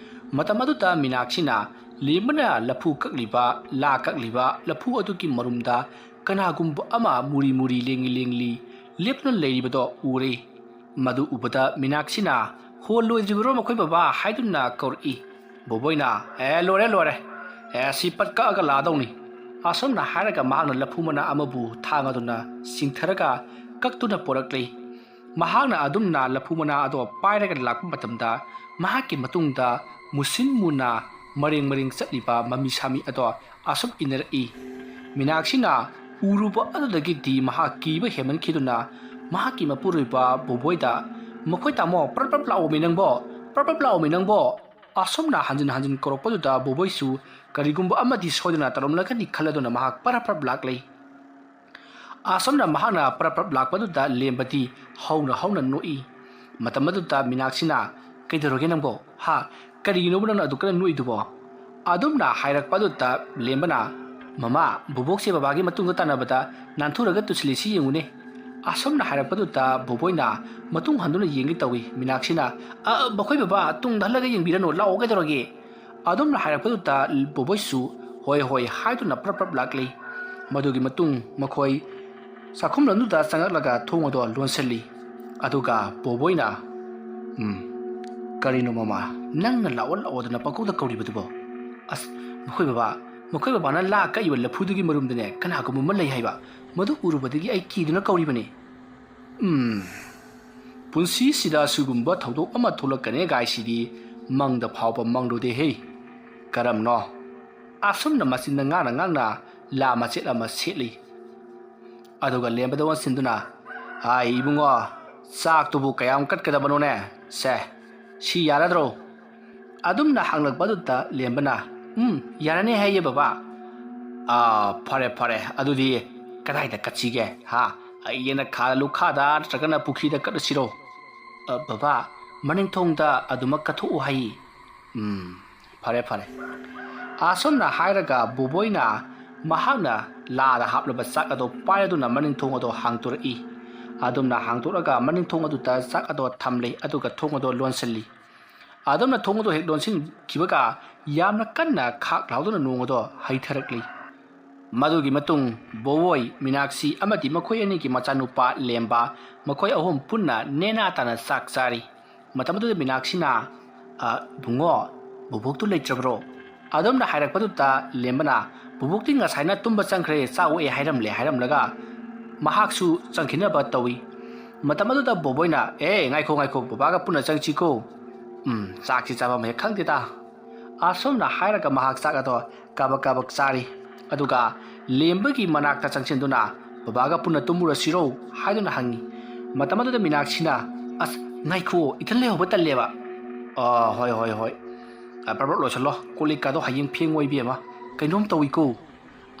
ꯃꯇꯝ ꯑꯗꯨꯗ ꯃꯤꯅꯥꯛꯁꯤꯅ ꯂꯦꯝꯕꯅ ꯂꯐꯨ ꯀꯛꯂꯤꯕ, ꯂꯥ ꯀꯛꯂꯤꯕ ꯂꯐꯨ ꯑꯗꯨꯒꯤ ꯃꯔꯨꯝꯗ ꯀꯅꯥꯒꯨꯝꯕ ꯑꯃ ꯃꯨꯔꯤ ꯃꯨꯔꯤ ꯂꯦꯡꯂꯤ ꯂꯦꯡꯂꯤ ꯂꯦꯞꯇꯨꯅ ꯂꯩꯔꯤꯕꯗꯣ ꯎꯔꯦ꯫ ꯃꯗꯨ ꯎꯕꯗ ꯃꯤꯅꯥꯛꯁꯤꯅ, "ꯍꯣ, ꯂꯣꯏꯗ꯭ꯔꯤꯕꯔꯣ ꯃꯈꯣꯏ ꯕꯕꯥ?" ꯍꯥꯏꯗꯨꯅ ꯀꯧꯔꯛꯏ꯫ ꯕꯣꯕꯣꯏꯅ, "ꯑꯦ, ꯂꯣꯏꯔꯦ, ꯂꯣꯏꯔꯦ꯫ ꯑꯦ, ꯁꯤ ꯄꯠ ꯀꯛꯑꯒ ꯂꯥꯗꯧꯅꯤ"꯫ ꯑꯁꯨꯝꯅ ꯍꯥꯏꯔꯒ ꯃꯍꯥꯛꯅ ꯂꯐꯨ ꯃꯅꯥ ꯑꯃꯕꯨ ꯊꯥꯡ ꯑꯗꯨꯅ ꯆꯤꯡꯊꯔꯒ ꯀꯛꯇꯨꯅ ꯄꯣꯔꯛꯂꯤ꯫ ꯃꯍꯥꯛꯅ ꯑꯗꯨꯝꯅ ꯂꯐꯨ ꯃꯅꯥ ꯑꯗꯣ ꯄꯥꯏꯔꯒ ꯂꯥꯛꯄ ꯃꯇꯝꯗ ꯃꯍꯥꯛꯀꯤ ꯃꯇꯨꯡꯗ ꯃꯨꯁꯤꯟ ꯃꯨꯅ ꯃꯔꯦꯡ ꯃꯔꯦꯡ ꯆꯠꯂꯤꯕ ꯃꯃꯤ ꯁꯥꯃꯤ ꯑꯗꯣ ꯑꯁꯨꯝ ꯏꯟꯅꯔꯛꯏ꯫ ꯃꯤꯅꯥꯛꯁꯤꯅ ꯎꯔꯨꯕ ꯑꯗꯨꯗꯒꯤꯗꯤ ꯃꯍꯥꯛ ꯀꯤꯕ ꯍꯦꯟꯃꯟꯈꯤꯗꯨꯅ ꯃꯍꯥꯛꯀꯤ ꯃꯄꯨꯔꯣꯏꯕ ꯕꯣꯕꯣꯏꯗ, "ꯃꯈꯣꯏ ꯇꯥꯃꯣ, ꯄ꯭ꯔꯞ ꯄ꯭ꯔꯞ ꯂꯥꯛꯑꯣꯃꯤ ꯅꯪꯕꯣ, ꯄ꯭ꯔꯞ ꯄ꯭ꯔꯞ ꯂꯥꯛꯑꯣꯃꯤ ꯅꯪꯕꯣ"꯫ ꯑꯁꯨꯝꯅ ꯍꯟꯖꯤꯟ ꯍꯟꯖꯤꯟ ꯀꯧꯔꯛꯄꯗꯨꯗ ꯕꯣꯕꯣꯏꯁꯨ ꯀꯔꯤꯒꯨꯝꯕ ꯑꯃꯗꯤ ꯁꯣꯏꯗꯅ ꯇꯧꯔꯝꯂꯒꯅꯤ ꯈꯜꯂꯗꯨꯅ ꯃꯍꯥꯛ ꯄ꯭ꯔꯞ ꯄ꯭ꯔꯞ ꯂꯥꯛꯂꯦ꯫ ꯑꯁꯨꯝꯅ ꯃꯍꯥꯛꯅ ꯄ꯭ꯔꯞ ꯄ꯭ꯔꯞ ꯂꯥꯛꯄꯗꯨꯗ ꯂꯦꯝꯕꯗꯤ ꯍꯧꯅ ꯍꯧꯅ ꯅꯣꯛꯏ꯫ ꯃꯇꯝ ꯑꯗꯨꯗ ꯃꯤꯅꯥꯛꯁꯤꯅ, "ꯀꯩꯗꯧꯔꯒꯦ ꯅꯪꯕꯣ? ꯍꯥ? ꯀꯔꯤꯒꯤꯅꯣꯕ ꯅꯪꯅ ꯑꯗꯨꯛ ꯀꯟꯅ ꯅꯣꯛꯏꯗꯨꯕꯣ?" ꯑꯗꯨꯝꯅ ꯍꯥꯏꯔꯛꯄ ꯑꯗꯨꯗ ꯂꯦꯝꯕꯅ, "ꯃꯃꯥ, ꯕꯣꯕꯣꯛꯁꯦ ꯕꯕꯥꯒꯤ ꯃꯇꯨꯡꯗ ꯇꯥꯟꯅꯕꯗ ꯅꯥꯟꯊꯨꯔꯒ ꯇꯨꯁꯤꯜꯂꯤꯁꯤ ꯌꯦꯡꯉꯨꯅꯦ"꯫ ꯑꯁꯨꯝꯅ ꯍꯥꯏꯔꯛꯄꯗꯨꯗ ꯕꯣꯕꯣꯏꯅ ꯃꯇꯨꯡ ꯍꯟꯗꯨꯅ ꯌꯦꯡꯒꯦ ꯇꯧꯏ꯫ ꯃꯤꯅꯥꯛꯁꯤꯅ, "ꯑ, ꯃꯈꯣꯏ ꯕꯕꯥ, ꯇꯨꯡꯗ ꯍꯜꯂꯒ ꯌꯦꯡꯕꯤꯔꯅꯨ, ꯂꯥꯛꯑꯣ, ꯀꯩꯗꯧꯔꯒꯦ?" ꯑꯗꯨꯝꯅ ꯍꯥꯏꯔꯛꯄꯗꯨꯗ ꯕꯣꯕꯣꯏꯁꯨ "ꯍꯣꯏ, ꯍꯣꯏ" ꯍꯥꯏꯗꯨꯅ ꯄ꯭ꯔꯞ ꯄ꯭ꯔꯞ ꯂꯥꯛꯂꯤ꯫ ꯃꯗꯨꯒꯤ ꯃꯇꯨꯡ ꯃꯈꯣꯏ ꯆꯥꯛꯈꯨꯝꯂꯣꯝꯗꯨꯗ ꯆꯪꯉꯛꯂꯒ ꯊꯣꯡ ꯑꯗꯣ ꯂꯣꯟꯁꯤꯜꯂꯤ꯫ ꯑꯗꯨꯒ ꯕꯣꯕꯣꯏꯅ, "ꯎꯝ, ꯀꯔꯤꯅꯣ ꯃꯃꯥ, ꯅꯪꯅ ꯂꯥꯛꯑꯣ ꯂꯥꯛꯑꯣꯗꯅ ꯄꯪꯀꯧꯗ ꯀꯧꯔꯤꯕꯗꯨꯕꯣ? ꯑꯁ, ꯃꯈꯣꯏ ꯕꯕꯥ, ꯃꯈꯣꯏ ꯕꯕꯥꯅ ꯂꯥ ꯀꯛꯏꯕ ꯂꯐꯨꯗꯨꯒꯤ ꯃꯔꯨꯝꯗꯅꯦ ꯀꯅꯥꯒꯨꯝꯕ ꯑꯃ ꯂꯩ ꯍꯥꯏꯕ, ꯃꯗꯨ ꯎꯔꯨꯕꯗꯒꯤ ꯑꯩ ꯀꯤꯗꯨꯅ ꯀꯧꯔꯤꯕꯅꯤ꯫ ꯎꯝ, ꯄꯨꯟꯁꯤꯁꯤꯗ ꯁꯤꯒꯨꯝꯕ ꯊꯧꯗꯣꯛ ꯑꯃ ꯊꯣꯛꯂꯛꯀꯅꯤ ꯒꯥꯏꯁꯤꯗꯤ ꯃꯪꯗ ꯐꯥꯎꯕ ꯃꯪꯂꯨꯗꯦꯍꯦ꯫ ꯀꯔꯝꯅꯣ?" ꯑꯁꯨꯝꯅ ꯃꯆꯤꯟꯗ ꯉꯥꯡꯅ ꯉꯥꯡꯅ ꯂꯥ ꯃꯆꯦꯠ ꯑꯃ ꯁꯦꯠꯂꯤ꯫ ꯑꯗꯨꯒ ꯂꯦꯝꯕꯗ ꯑꯣꯟꯁꯤꯟꯗꯨꯅ, "ꯑꯥꯏ ꯏꯕꯨꯡꯉꯣ, ꯆꯥꯛꯇꯨꯕꯨ ꯀꯌꯥꯝ ꯀꯠꯀꯗꯕꯅꯣꯅꯦ? ꯁꯦ, ꯁꯤ ꯌꯥꯔꯗ꯭ꯔꯣ?" ꯑꯗꯨꯝꯅ ꯍꯪꯂꯛꯄꯗꯨꯗ ꯂꯦꯝꯕꯅ, "ꯎꯝ, ꯌꯥꯔꯅꯤ ꯍꯥꯏꯌꯦ ꯕꯕꯥ꯫" "ꯑꯥ, ꯐꯔꯦ ꯐꯔꯦ, ꯑꯗꯨꯗꯤ ꯀꯗꯥꯏꯗ ꯀꯠꯁꯤꯒꯦ? ꯍꯥ? ꯌꯦꯅꯈꯥ ꯂꯨꯈꯥꯗ ꯅꯠꯇ꯭ꯔꯒꯅ ꯄꯨꯈ꯭ꯔꯤꯗ ꯀꯠꯂꯁꯤꯔꯣ?" "ꯑ, ꯕꯕꯥ, ꯃꯅꯤꯡꯊꯣꯡꯗ ꯑꯗꯨꯃꯛ ꯀꯠꯊꯣꯛꯎ ꯍꯥꯏꯌꯦ꯫" "ꯎꯝ, ꯐꯔꯦ ꯐꯔꯦ꯫" ꯑꯁꯨꯝꯅ ꯍꯥꯏꯔꯒ ꯕꯣꯕꯣꯏꯅ ꯃꯍꯥꯛꯅ ꯂꯥꯗ ꯍꯥꯞꯂꯕ ꯆꯥꯛ ꯑꯗꯨ ꯄꯥꯏꯔꯗꯨꯅ ꯃꯅꯤꯡꯊꯣꯡ ꯑꯗꯨ ꯍꯥꯡꯗꯣꯔꯛꯏ꯫ ꯑꯗꯨꯝꯅ ꯍꯥꯡꯗꯣꯛꯂꯒ ꯃꯅꯤꯡꯊꯣꯡ ꯑꯗꯨꯗ ꯆꯥꯛ ꯑꯗꯨ ꯊꯝꯂꯦ, ꯑꯗꯨꯒ ꯊꯣꯡ ꯑꯗꯨ ꯂꯣꯟꯁꯤꯜꯂꯤ꯫ ꯑꯗꯨꯝꯅ ꯊꯣꯡ ꯑꯗꯨ ꯍꯦꯛ ꯂꯣꯟꯁꯤꯟꯈꯤꯕꯒ ꯌꯥꯝꯅ ꯀꯟꯅ ꯈꯥꯛ ꯂꯥꯎꯗꯨꯅ ꯅꯣꯡ ꯑꯗꯨ ꯍꯩꯊꯔꯛꯂꯤ꯫ ꯃꯗꯨꯒꯤ ꯃꯇꯨꯡ ꯕꯣꯕꯣꯏ, ꯃꯤꯅꯥꯛꯁꯤ ꯑꯃꯗꯤ ꯃꯈꯣꯏ ꯑꯅꯤꯒꯤ ꯃꯆꯥꯅꯨꯄꯥ ꯂꯦꯝꯕ, ꯃꯈꯣꯏ ꯑꯍꯨꯝ ꯄꯨꯟꯅ ꯅꯦꯅꯥ ꯇꯥꯅ ꯆꯥꯛ ꯆꯥꯔꯤ꯫ ꯃꯇꯝ ꯑꯗꯨꯗ ꯃꯤꯅꯥꯛꯁꯤꯅ, "ꯑ, ꯕꯨꯡꯉꯣ, ꯕꯣꯕꯣꯛꯇꯨ ꯂꯩꯇ꯭ꯔꯕ꯭ꯔꯣ?" ꯑꯗꯨꯝꯅ ꯍꯥꯏꯔꯛꯄꯗꯨꯗ ꯂꯦꯝꯕꯅ, "ꯕꯣꯕꯣꯛꯇꯤ ꯉꯁꯥꯏꯅ ꯇꯨꯝꯕ ꯆꯪꯈ꯭ꯔꯦ, ꯆꯥꯛ ꯑꯣꯛꯑꯦ ꯍꯥꯏꯔꯝꯂꯦ" ꯍꯥꯏꯔꯝꯂꯒ ꯃꯍꯥꯛꯁꯨ ꯆꯪꯈꯤꯅꯕ ꯇꯧꯏ꯫ ꯃꯇꯝ ꯑꯗꯨꯗ ꯕꯣꯕꯣꯏꯅ, "ꯑꯦ, ꯉꯥꯏꯈꯣ, ꯉꯥꯏꯈꯣ, ꯕꯕꯥꯒ ꯄꯨꯟꯅ ꯆꯪꯁꯤꯀꯣ꯫ ꯎꯝ, ꯆꯥꯛꯁꯤ ꯆꯥꯐꯝ ꯍꯦꯛ ꯈꯪꯗꯦꯗ꯫" ꯑꯁꯨꯝꯅ ꯍꯥꯏꯔꯒ ꯃꯍꯥꯛ ꯆꯥꯛ ꯑꯗꯣ ꯀꯥꯕꯛ ꯀꯥꯕꯛ ꯆꯥꯔꯤ꯫ ꯑꯗꯨꯒ ꯂꯦꯝꯕꯒꯤ ꯃꯅꯥꯛꯇ ꯆꯪꯁꯤꯟꯗꯨꯅ, "ꯕꯕꯥꯒ ꯄꯨꯟꯅ ꯇꯨꯝꯃꯨꯔꯁꯤꯔꯣ?" ꯍꯥꯏꯗꯨꯅ ꯍꯪꯉꯤ꯫ ꯃꯇꯝ ꯑꯗꯨꯗ ꯃꯤꯅꯥꯛꯁꯤꯅ, "ꯑꯁ, ꯉꯥꯏꯈꯣ, ꯏꯊꯟ ꯂꯩꯍꯧꯕ ꯇꯜꯂꯦꯕ꯫" "ꯑ, ꯍꯣꯏ, ꯍꯣꯏ, ꯍꯣꯏ꯫ ꯑ, ꯄ꯭ꯔꯞ ꯄ꯭ꯔꯞ ꯂꯣꯏꯁꯤꯜꯂꯣ, ꯀꯣꯜ ꯂꯤꯛꯀꯥꯗꯣ ꯍꯌꯦꯡ ꯐꯦꯡꯉꯣ ꯏꯕꯦꯝꯃ, ꯀꯩꯅꯣꯝ ꯇꯧꯏꯀꯣ꯫"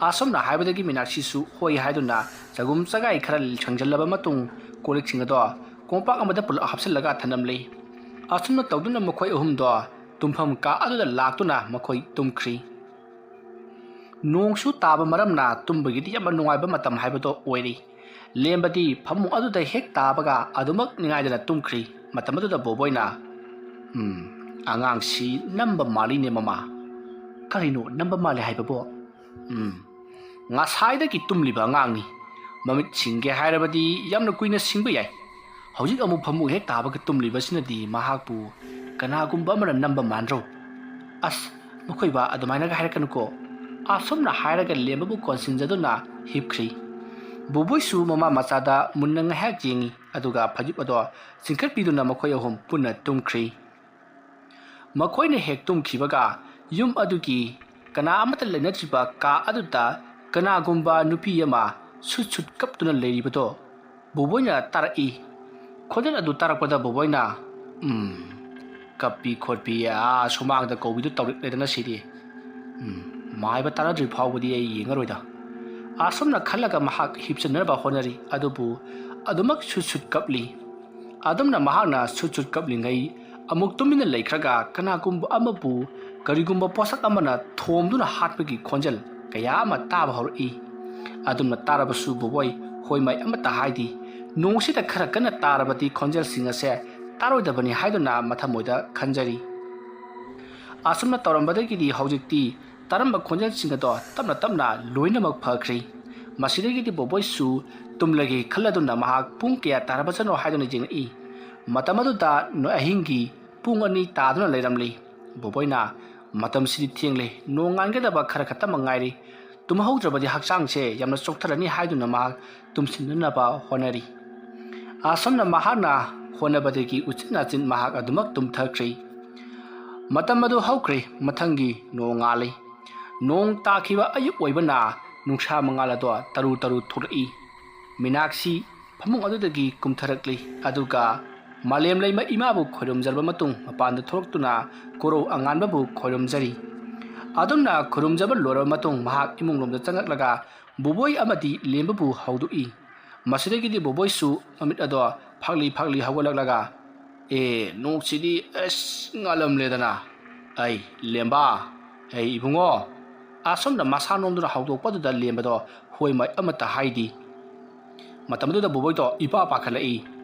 ꯑꯁꯨꯝꯅ ꯍꯥꯏꯕꯗꯒꯤ ꯃꯤꯅꯥꯛꯁꯤꯁꯨ ꯍꯣꯏ ꯍꯥꯏꯗꯨꯅ ꯆꯒꯨꯝ ꯆꯒꯥꯏ ꯈꯔ ꯁꯪꯖꯜꯂꯕ ꯃꯇꯨꯡ ꯀꯣꯜ ꯂꯤꯛꯁꯤꯡ ꯑꯗꯣ ꯀꯣꯝꯄꯥꯛ ꯑꯃꯗ ꯄꯨꯂꯞ ꯍꯥꯞꯆꯤꯜꯂꯒ ꯊꯅꯝꯂꯤ꯫ ꯑꯁꯨꯝꯅ ꯇꯧꯗꯨꯅ ꯃꯈꯣꯏ ꯑꯍꯨꯝꯗꯣ ꯇꯨꯝꯐꯝ ꯀꯥ ꯑꯗꯨꯗ ꯂꯥꯛꯇꯨꯅ ꯃꯈꯣꯏ ꯇꯨꯝꯈ꯭ꯔꯤ꯫ ꯅꯣꯡꯁꯨ ꯇꯥꯕ ꯃꯔꯝꯅ ꯇꯨꯝꯕꯒꯤꯗꯤ ꯌꯥꯝꯅ ꯅꯨꯡꯉꯥꯏꯕ ꯃꯇꯝ ꯍꯥꯏꯕꯗꯣ ꯑꯣꯏꯔꯤ꯫ ꯂꯦꯝꯕꯗꯤ ꯐꯃꯨꯡ ꯑꯗꯨꯗ ꯍꯦꯛ ꯇꯥꯕꯒ ꯑꯗꯨꯃꯛ ꯅꯤꯡꯉꯥꯏꯗꯅ ꯇꯨꯝꯈ꯭ꯔꯤ꯫ ꯃꯇꯝ ꯑꯗꯨꯗ ꯕꯣꯕꯣꯏꯅ, "ꯎꯝ, ꯑꯉꯥꯡꯁꯤ ꯅꯝꯕ ꯃꯥꯜꯂꯤꯅꯦ ꯃꯃꯥ꯫" "ꯀꯔꯤꯅꯣ ꯅꯝꯕ ꯃꯥꯜꯂꯤ ꯍꯥꯏꯕꯕꯣ?" "ꯎꯝ, ꯉꯁꯥꯏꯗꯒꯤ ꯇꯨꯝꯂꯤꯕ ꯑꯉꯥꯡꯅꯤ꯫ ꯃꯃꯤꯠ ꯁꯤꯡꯒꯦ ꯍꯥꯏꯔꯕꯗꯤ ꯌꯥꯝꯅ ꯀꯨꯏꯅ ꯁꯤꯡꯕ ꯌꯥꯏ꯫ ꯍꯧꯖꯤꯛ ꯑꯃꯨꯛ ꯐꯃꯨꯡ ꯍꯦꯛ ꯇꯥꯕꯒ ꯇꯨꯝꯂꯤꯕꯁꯤꯅꯗꯤ ꯃꯍꯥꯛꯄꯨ ꯀꯅꯥꯒꯨꯝꯕ ꯑꯃꯅ ꯅꯝꯕ ꯃꯥꯟꯗ꯭ꯔꯣ? ꯑꯁ, ꯃꯈꯣꯏꯕ ꯑꯗꯨꯃꯥꯏꯅꯒ ꯍꯥꯏꯔꯛꯀꯅꯨꯀꯣ꯫ ꯑꯁꯨꯝꯅ ꯍꯥꯏꯔꯒ ꯂꯦꯝꯕꯕꯨ ꯀꯣꯟꯁꯤꯟꯖꯗꯨꯅ ꯍꯤꯞꯈ꯭ꯔꯤ꯫ ꯕꯣꯕꯣꯏꯁꯨ ꯃꯃꯥ ꯃꯆꯥꯗ ꯃꯨꯟꯅ ꯉꯥꯏꯍꯥꯛ ꯌꯦꯡꯉꯤ, ꯑꯗꯨꯒ ꯐꯩꯖꯨꯞ ꯑꯗꯣ ꯆꯤꯡꯈꯠꯄꯤꯗꯨꯅ ꯃꯈꯣꯏ ꯑꯍꯨꯝ ꯄꯨꯟꯅ ꯇꯨꯝꯈ꯭ꯔꯤ꯫ ꯃꯈꯣꯏꯅ ꯍꯦꯛ ꯇꯨꯝꯈꯤꯕꯒ ꯌꯨꯝ ꯑꯗꯨꯒꯤ ꯀꯅꯥ ꯑꯃꯠꯇ ꯂꯩꯅꯗ꯭ꯔꯤꯕ ꯀꯥ ꯑꯗꯨꯗ ꯀꯅꯥꯒꯨꯝꯕ ꯅꯨꯄꯤ ꯑꯃ ꯁꯨꯠ ꯁꯨꯠ ꯀꯞꯇꯨꯅ ꯂꯩꯔꯤꯕꯗꯣ ꯕꯣꯕꯣꯏꯅ ꯇꯥꯔꯛꯏ꯫ ꯈꯣꯟꯖꯦꯜ ꯑꯗꯨ ꯇꯥꯔꯛꯄꯗ ꯕꯣꯕꯣꯏꯅ, "ꯎꯝ, ꯀꯞꯄꯤ ꯈꯣꯠꯄꯤ, ꯑꯥ, ꯁꯨꯃꯥꯡꯗ ꯀꯧꯕꯤꯗꯨ ꯇꯧꯔꯛꯂꯦꯗꯅ ꯁꯤꯗꯤ꯫ ꯎꯝ, ꯃꯥꯏꯕ ꯇꯥꯟꯅꯗ꯭ꯔꯤ ꯐꯥꯎꯕꯗꯤ ꯑꯩ ꯌꯦꯡꯉꯔꯣꯏꯗ"꯫ ꯑꯁꯨꯝꯅ ꯈꯜꯂꯒ ꯃꯍꯥꯛ ꯍꯤꯞꯆꯟꯅꯕ ꯍꯣꯠꯅꯔꯤ, ꯑꯗꯨꯕꯨ ꯑꯗꯨꯃꯛ ꯁꯨꯠ ꯁꯨꯠ ꯀꯞꯂꯤ꯫ ꯑꯗꯨꯝꯅ ꯃꯍꯥꯛꯅ ꯁꯨꯠ ꯁꯨꯠ ꯀꯞꯂꯤꯉꯩ ꯑꯃꯨꯛ ꯇꯨꯃꯤꯟꯅ ꯂꯩꯈ꯭ꯔꯒ ꯀꯅꯥꯒꯨꯝꯕ ꯑꯃꯕꯨ ꯀꯔꯤꯒꯨꯝꯕ ꯄꯣꯠꯁꯛ ꯑꯃꯅ ꯊꯣꯝꯗꯨꯅ ꯍꯥꯠꯄꯒꯤ ꯈꯣꯟꯖꯦꯜ ꯀꯌꯥ ꯑꯃ ꯇꯥꯕ ꯍꯧꯔꯛꯏ꯫ ꯑꯗꯨꯝꯅ ꯇꯥꯔꯕꯁꯨ ꯕꯣꯕꯣꯏ ꯍꯣꯏ ꯃꯥꯏ ꯑꯃꯠꯇ ꯍꯥꯏꯗꯦ꯫ ꯅꯣꯡꯁꯤꯗ ꯈꯔ ꯀꯟꯅ ꯇꯥꯔꯕꯗꯤ ꯈꯣꯟꯖꯦꯜꯁꯤꯡ ꯑꯁꯦ ꯇꯥꯔꯣꯏꯗꯕꯅꯤ ꯍꯥꯏꯗꯨꯅ ꯃꯊꯃꯣꯏꯗ ꯈꯟꯖꯔꯤ꯫ ꯑꯁꯨꯝꯅ ꯇꯧꯔꯝꯕꯗꯒꯤꯗꯤ ꯍꯧꯖꯤꯛꯇꯤ ꯇꯥꯔꯝꯕ ꯈꯣꯟꯖꯦꯜꯁꯤꯡ ꯑꯗꯣ ꯇꯞꯅ ꯇꯞꯅ ꯂꯣꯏꯅꯃꯛ ꯐꯈ꯭ꯔꯤ꯫ ꯃꯁꯤꯗꯒꯤꯗꯤ ꯕꯣꯕꯣꯏꯁꯨ ꯇꯨꯝꯂꯒꯦ ꯈꯜꯂꯗꯨꯅ ꯃꯍꯥꯛ ꯄꯨꯡ ꯀꯌꯥ ꯇꯥꯔꯕꯖꯥꯠꯅꯣ ꯍꯥꯏꯗꯨꯅ ꯌꯦꯡꯉꯛꯏ꯫ ꯃꯇꯝ ꯑꯗꯨꯗ ꯑꯍꯤꯡꯒꯤ ꯄꯨꯡ ꯑꯅꯤ ꯇꯥꯗꯨꯅ ꯂꯩꯔꯝꯂꯤ꯫ ꯕꯣꯕꯣꯏꯅ, "ꯃꯇꯝꯁꯤꯗꯤ ꯊꯦꯡꯂꯦ, ꯅꯣꯡꯉꯥꯟꯒꯗꯕ ꯈꯔ ꯈꯛꯇꯃꯛ ꯉꯥꯏꯔꯤ꯫ ꯇꯨꯝꯍꯧꯗ꯭ꯔꯕꯗꯤ ꯍꯛꯆꯥꯡꯁꯦ ꯌꯥꯝꯅ ꯆꯣꯛꯊꯔꯅꯤ" ꯍꯥꯏꯗꯨꯅ ꯃꯍꯥꯛ ꯇꯨꯝꯁꯤꯟꯅꯅꯕ ꯍꯣꯠꯅꯔꯤ꯫ ꯑꯁꯨꯝꯅ ꯃꯍꯥꯛꯅ ꯍꯣꯠꯅꯕꯗꯒꯤ ꯎꯆꯤꯟ ꯅꯥꯆꯤꯟ ꯃꯍꯥꯛ ꯑꯗꯨꯃꯛ ꯇꯨꯝꯊꯈ꯭ꯔꯤ꯫ ꯃꯇꯝ ꯑꯗꯨ ꯍꯧꯈ꯭ꯔꯦ, ꯃꯊꯪꯒꯤ ꯅꯣꯡꯉꯥꯜꯂꯤ꯫ ꯅꯣꯡ ꯇꯥꯈꯤꯕ ꯑꯌꯨꯛ ꯑꯣꯏꯕꯅ ꯅꯨꯡꯁꯥ ꯃꯉꯥꯜ ꯑꯗꯣ ꯇꯔꯨ ꯇꯔꯨ ꯊꯣꯛꯂꯛꯏ꯫ ꯃꯤꯅꯥꯛꯁꯤ ꯐꯃꯨꯡ ꯑꯗꯨꯗꯒꯤ ꯀꯨꯝꯊꯔꯛꯂꯤ, ꯑꯗꯨꯒ ꯃꯥꯂꯦꯝ ꯂꯩꯃ ꯏꯃꯥꯕꯨ ꯈꯣꯏꯔꯨꯝꯖꯔꯕ ꯃꯇꯨꯡ ꯃꯄꯥꯟꯗ ꯊꯣꯛꯂꯛꯇꯨꯅ ꯀꯣꯔꯧ ꯑꯉꯥꯟꯕꯕꯨ ꯈꯣꯏꯔꯨꯝꯖꯔꯤ꯫ ꯑꯗꯨꯝꯅ ꯈꯨꯔꯨꯝꯖꯕ ꯂꯣꯏꯔꯕ ꯃꯇꯨꯡ ꯃꯍꯥꯛ ꯏꯃꯨꯡꯂꯣꯝꯗ ꯆꯪꯂꯛꯂꯒ ꯕꯣꯕꯣꯏ ꯑꯃꯗꯤ ꯂꯦꯝꯕꯕꯨ ꯍꯧꯗꯣꯛꯏ꯫ ꯃꯁꯤꯗꯒꯤꯗꯤ ꯕꯣꯕꯣꯏꯁꯨ ꯃꯃꯤꯠ ꯑꯗꯣ ꯐꯥꯛꯂꯤ ꯐꯥꯛꯂꯤ ꯍꯧꯒꯠꯂꯛꯂꯒ, "ꯑꯦ, ꯅꯣꯛꯁꯤꯗꯤ ꯑꯁ ꯉꯥꯜꯂꯝꯂꯦꯗꯅ꯫ ꯑꯩ ꯂꯦꯝꯕ, ꯑꯩ ꯏꯕꯨꯡꯉꯣ"꯫ ꯑꯁꯨꯝꯅ ꯃꯁꯥ ꯅꯣꯝꯗꯨꯅ ꯍꯧꯗꯣꯛꯄꯗꯨꯗ ꯂꯦꯝꯕꯗꯣ ꯍꯣꯏ ꯃꯥꯏ ꯑꯃꯠꯇ ꯍꯥꯏꯗꯦ꯫ ꯃꯇꯝꯗꯨꯗ ꯕꯣꯕꯣꯏꯗꯣ ꯏꯄꯥ ꯄꯥꯈꯠꯂꯛꯏ꯫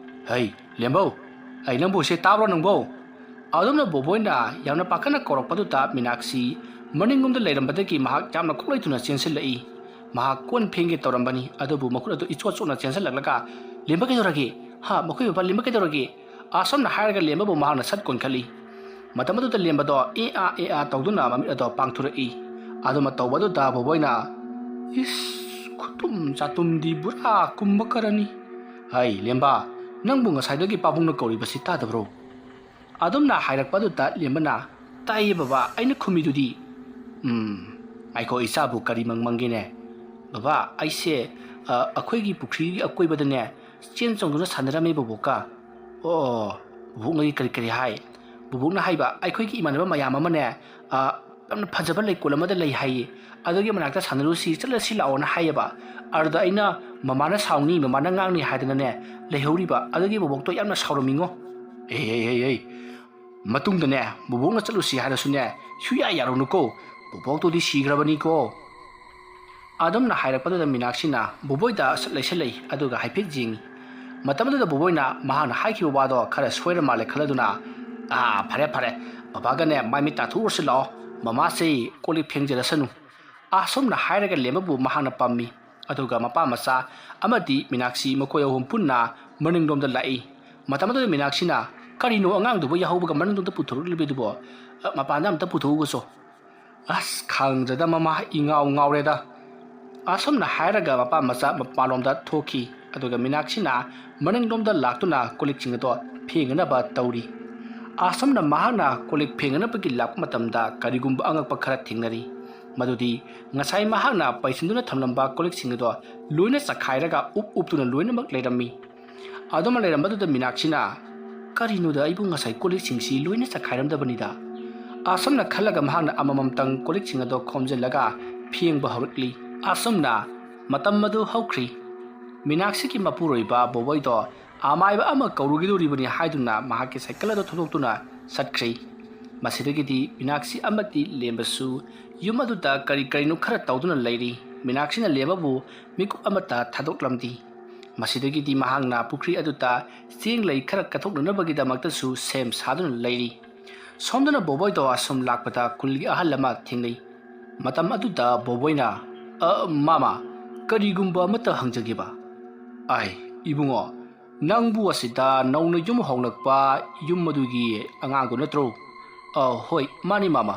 "ꯍꯩ, ꯂꯦꯝꯕꯧ, ꯑꯩ ꯅꯪꯕꯨ ꯁꯤ ꯇꯥꯕ꯭ꯔꯣ ꯅꯪꯕꯧ?" ꯑꯗꯨꯝꯅ ꯕꯣꯕꯣꯏꯅ ꯌꯥꯝꯅ ꯄꯥꯈꯠꯅ ꯀꯧꯔꯛꯄꯗꯨꯗ ꯃꯤꯅꯥꯛꯁꯤ ꯃꯅꯤꯡꯂꯣꯝꯗ ꯂꯩꯔꯝꯕꯗꯒꯤ ꯃꯍꯥꯛ ꯌꯥꯝꯅ ꯈꯣꯛꯂꯩ ꯊꯨꯅ ꯆꯦꯟꯁꯤꯜꯂꯛꯏ꯫ ꯃꯍꯥꯛ ꯀꯣꯟ ꯐꯦꯡꯒꯦ ꯇꯧꯔꯝꯕꯅꯤ, ꯑꯗꯨꯕꯨ ꯃꯈꯨꯠ ꯑꯗꯨ ꯏꯆꯣꯠ ꯆꯣꯠꯅ ꯆꯦꯟꯁꯤꯜꯂꯛꯂꯒ, "ꯂꯦꯝꯕ ꯀꯩꯗꯧꯔꯒꯦ? ꯍꯥ, ꯃꯈꯣꯏ ꯕꯕꯥ, ꯂꯦꯝꯕ ꯀꯩꯗꯧꯔꯒꯦ?" ꯑꯁꯨꯝꯅ ꯍꯥꯏꯔꯒ ꯂꯦꯝꯕꯕꯨ ꯃꯍꯥꯛꯅ ꯁꯠ ꯀꯣꯟꯈꯠꯂꯤ꯫ ꯃꯇꯝ ꯑꯗꯨꯗ ꯂꯦꯝꯕꯗꯣ ꯑꯦ ꯑꯥ ꯑꯦ ꯑꯥ ꯇꯧꯗꯨꯅ ꯃꯃꯤꯠ ꯑꯗꯣ ꯄꯥꯡꯊꯣꯔꯛꯏ꯫ ꯑꯗꯨꯃ ꯇꯧꯕ ꯑꯗꯨꯗ ꯕꯣꯕꯣꯏꯅ, "ꯏꯁ, ꯈꯨꯇꯨꯝ ꯆꯥꯇꯨꯝꯗꯤ ꯕꯨꯔꯥ ꯀꯨꯝꯕ ꯀꯔꯅꯤ꯫ ꯍꯩ, ꯂꯦꯝꯕ, ꯅꯪꯕꯨ ꯉꯁꯥꯏꯗꯒꯤ ꯄꯥꯕꯨꯡꯅ ꯀꯧꯔꯤꯕꯁꯤ ꯇꯥꯗꯕ꯭ꯔꯣ?" ꯑꯗꯨꯝꯅ ꯍꯥꯏꯔꯛꯄ ꯑꯗꯨꯗ ꯂꯦꯝꯕꯅ, "ꯇꯥꯏꯌꯦ ꯕꯕꯥ, ꯑꯩꯅ ꯈꯨꯝꯃꯤꯗꯨꯗꯤ꯫" "ꯎꯝ, ꯉꯥꯏꯈꯣ, ꯏꯆꯥꯕꯨ ꯀꯔꯤ ꯃꯪ ꯃꯪꯒꯦꯅꯦ?" "ꯕꯕꯥ, ꯑꯩꯁꯦ, ꯑ, ꯑꯩꯈꯣꯏꯒꯤ ꯄꯨꯈ꯭ꯔꯤꯒꯤ ꯑꯀꯣꯏꯕꯗꯅꯦ ꯆꯦꯟ ꯆꯣꯡꯗꯨꯅ ꯁꯥꯟꯅꯔꯝꯃꯦ ꯕꯕꯣꯛꯀ꯫" "ꯑꯣ, ꯕꯕꯣꯛꯅꯗꯤ ꯀꯔꯤ ꯀꯔꯤ ꯍꯥꯏ?" "ꯕꯕꯣꯛꯅ ꯍꯥꯏꯕ, ꯑꯩꯈꯣꯏꯒꯤ ꯏꯃꯥꯟꯅꯕ ꯃꯌꯥꯝ ꯑꯃꯅꯦ, ꯑ, ꯌꯥꯝꯅ ꯐꯖꯕ ꯂꯩꯀꯣꯜ ꯑꯃꯗ ꯂꯩ ꯍꯥꯏꯌꯦ, ꯑꯗꯨꯒꯤ ꯃꯅꯥꯛꯇ ꯁꯥꯟꯅꯔꯨꯁꯤ, ꯆꯠꯂꯁꯤ ꯂꯥꯛꯑꯣꯅ ꯍꯥꯏꯌꯦꯕ꯫ ꯑꯗꯨꯗ ꯑꯩꯅ ꯃꯃꯥꯅ ꯁꯥꯎꯅꯤ, ꯃꯃꯥꯅ ꯉꯥꯡꯅꯤ ꯍꯥꯏꯗꯅꯅꯦ ꯂꯩꯍꯧꯔꯤꯕ, ꯑꯗꯨꯒꯤ ꯕꯕꯣꯛꯇꯣ ꯌꯥꯝꯅ ꯁꯥꯎꯔꯝꯃꯤꯉꯣ꯫" "ꯑꯦ, ꯑꯦ, ꯑꯦ, ꯑꯦ, ꯃꯇꯨꯡꯗꯅꯦ ꯕꯕꯣꯛꯅ ꯆꯠꯂꯨꯁꯤ ꯍꯥꯏꯔꯁꯨꯅꯦ ꯁꯨꯌꯥ ꯌꯥꯔꯨꯅꯨꯀꯣ, ꯕꯕꯣꯛꯇꯨꯗꯤ ꯁꯤꯈ꯭ꯔꯕꯅꯤꯀꯣ꯫" ꯑꯗꯨꯝꯅ ꯍꯥꯏꯔꯛꯄꯗꯨꯗ ꯃꯤꯅꯥꯛꯁꯤꯅ ꯕꯣꯕꯣꯏꯗ ꯁꯠ ꯂꯩꯁꯜꯂꯩ, ꯑꯗꯨꯒ ꯍꯥꯏꯐꯦꯠ ꯌꯦꯡꯉꯤ꯫ ꯃꯇꯝ ꯑꯗꯨꯗ ꯕꯣꯕꯣꯏꯅ ꯃꯍꯥꯛꯅ ꯍꯥꯏꯈꯤꯕ ꯋꯥꯗꯣ ꯈꯔ ꯁꯣꯏꯔ ꯃꯥꯜꯂꯦ ꯈꯜꯂꯗꯨꯅ, "ꯑꯥ, ꯐꯔꯦ, ꯐꯔꯦ, ꯕꯕꯥꯒꯅꯦ ꯃꯥꯏ ꯃꯤꯠ ꯇꯥꯊꯣꯛꯎꯔꯁꯤ ꯂꯥꯛꯑꯣ, ꯃꯃꯥꯁꯤ ꯀꯣꯜ ꯂꯤꯛ ꯐꯦꯡꯖꯔꯁꯅꯨ꯫" ꯑꯁꯨꯝꯅ ꯍꯥꯏꯔꯒ ꯂꯦꯝꯕꯕꯨ ꯃꯍꯥꯛꯅ ꯄꯝꯃꯤ, ꯑꯗꯨꯒ ꯃꯄꯥ ꯃꯆꯥ ꯑꯃꯗꯤ ꯃꯤꯅꯥꯛꯁꯤ ꯃꯈꯣꯏ ꯑꯍꯨꯝ ꯄꯨꯟꯅ ꯃꯅꯤꯡꯂꯣꯝꯗ ꯂꯥꯛꯏ꯫ ꯃꯇꯝ ꯑꯗꯨꯗ ꯃꯤꯅꯥꯛꯁꯤꯅ, "ꯀꯔꯤꯅꯣ ꯑꯉꯥꯡꯗꯨꯕꯨ ꯌꯥꯍꯧꯕꯒ ꯃꯅꯨꯡꯗ ꯄꯨꯊꯣꯔꯛꯂꯤꯕꯗꯨꯕꯣ? ꯑ, ꯃꯄꯥꯟꯗ ꯑꯝꯇ ꯄꯨꯊꯣꯛꯎꯒꯁꯣ꯫" "ꯑꯁ, ꯈꯪꯗ꯭ꯔꯦꯗ ꯃꯃꯥ, ꯏꯉꯥꯎ ꯉꯥꯎꯔꯦꯗ꯫" ꯑꯁꯨꯝꯅ ꯍꯥꯏꯔꯒ ꯃꯄꯥ ꯃꯆꯥ ꯃꯄꯥꯟꯂꯣꯝꯗ ꯊꯣꯛꯈꯤ, ꯑꯗꯨꯒ ꯃꯤꯅꯥꯛꯁꯤꯅ ꯃꯅꯤꯡꯂꯣꯝꯗ ꯂꯥꯛꯇꯨꯅ ꯀꯣꯜ ꯂꯤꯛꯁꯤꯡ ꯑꯗꯣ ꯐꯦꯡꯅꯅꯕ ꯇꯧꯔꯤ꯫ ꯑꯁꯨꯝꯅ ꯃꯍꯥꯛꯅ ꯀꯣꯜ ꯂꯤꯛ ꯐꯦꯡꯅꯅꯕꯒꯤ ꯂꯥꯛꯄ ꯃꯇꯝꯗ ꯀꯔꯤꯒꯨꯝꯕ ꯑꯉꯛꯄ ꯈꯔ ꯊꯦꯡꯅꯔꯤ, ꯃꯗꯨꯗꯤ ꯉꯁꯥꯏ ꯃꯍꯥꯛꯅ ꯄꯩꯁꯤꯟꯗꯨꯅ ꯊꯝꯂꯝꯕ ꯀꯣꯜ ꯂꯤꯛꯁꯤꯡ ꯑꯗꯣ ꯂꯣꯏꯅ ꯆꯈꯥꯏꯔꯒ ꯎꯞ ꯎꯞꯇꯨꯅ ꯂꯣꯏꯅꯃꯛ ꯂꯩꯔꯝꯃꯤ꯫ ꯑꯗꯨꯃ ꯂꯩꯔꯝꯕꯗꯨꯗ ꯃꯤꯅꯥꯛꯁꯤꯅ, "ꯀꯔꯤꯅꯣꯗ, ꯑꯩꯕꯨ ꯉꯁꯥꯏ ꯀꯣꯜ ꯂꯤꯛꯁꯤꯡꯁꯤ ꯂꯣꯏꯅ ꯆꯈꯥꯏꯔꯝꯗꯕꯅꯤꯗ?" ꯑꯁꯨꯝꯅ ꯈꯜꯂꯒ ꯃꯍꯥꯛꯅ ꯑꯃꯃꯝꯇꯪ ꯀꯣꯜ ꯂꯤꯛꯁꯤꯡ ꯑꯗꯣ ꯈꯣꯝꯖꯤꯜꯂꯒ ꯐꯦꯡꯕ ꯍꯧꯔꯛꯂꯤ꯫ ꯑꯁꯨꯝꯅ ꯃꯇꯝ ꯑꯗꯨ ꯍꯧꯈ꯭ꯔꯤ꯫ ꯃꯤꯅꯥꯛꯁꯤꯒꯤ ꯃꯄꯨꯔꯣꯏꯕ ꯕꯣꯕꯣꯏꯗꯣ ꯑꯃꯥꯏꯕ ꯑꯃ ꯀꯧꯔꯨꯒꯗꯧꯔꯤꯕꯅꯤ ꯍꯥꯏꯗꯨꯅ ꯃꯍꯥꯛꯀꯤ ꯁꯥꯏꯀꯜ ꯑꯗꯨ ꯊꯧꯗꯣꯛꯇꯨꯅ ꯆꯠꯈ꯭ꯔꯤ꯫ ꯃꯁꯤꯗꯒꯤꯗꯤ ꯃꯤꯅꯥꯛꯁꯤ ꯑꯃꯗꯤ ꯂꯦꯝꯕꯁꯨ ꯌꯨꯝ ꯑꯗꯨꯗ ꯀꯔꯤ ꯀꯔꯤꯅꯣ ꯈꯔ ꯇꯧꯗꯨꯅ ꯂꯩꯔꯤ꯫ ꯃꯤꯅꯥꯛꯁꯤꯅ ꯂꯦꯝꯕꯕꯨ ꯃꯤꯀꯨꯞ ꯑꯃꯠꯇ ꯊꯥꯗꯣꯛꯂꯝꯗꯤ꯫ ꯃꯁꯤꯗꯒꯤꯗꯤ ꯃꯍꯥꯛꯅ ꯄꯨꯈ꯭ꯔꯤ ꯑꯗꯨꯗ ꯆꯦꯡ ꯂꯩ ꯈꯔ ꯀꯠꯊꯣꯛꯅꯅꯕꯒꯤꯗꯃꯛꯇꯁꯨ ꯁꯦꯝ ꯁꯥꯗꯨꯅ ꯂꯩꯔꯤ꯫ ꯁꯣꯝꯗꯅ ꯕꯣꯕꯣꯏꯗꯣ ꯑꯁꯨꯝ ꯂꯥꯛꯄꯗ ꯈꯨꯜꯒꯤ ꯑꯍꯜ ꯑꯃ ꯊꯦꯡꯅꯩ꯫ ꯃꯇꯝ ꯑꯗꯨꯗ ꯕꯣꯕꯣꯏꯅ, ꯑ, ꯃꯥꯃ, ꯀꯔꯤꯒꯨꯝꯕ ꯑꯃꯠꯇ ꯍꯪꯖꯒꯦꯕ꯫ ꯑꯥꯏ, ꯏꯕꯨꯡꯉꯣ, ꯅꯪꯕꯨ ꯑꯁꯤꯗ ꯅꯧꯅ ꯌꯨꯝ ꯍꯣꯡꯂꯛꯄ ꯌꯨꯝ ꯑꯗꯨꯒꯤ ꯑꯉꯥꯡꯗꯨ ꯅꯠꯇ꯭ꯔꯣ? ꯑ, ꯍꯣꯏ, ꯃꯥꯅꯤ ꯃꯥꯃ꯫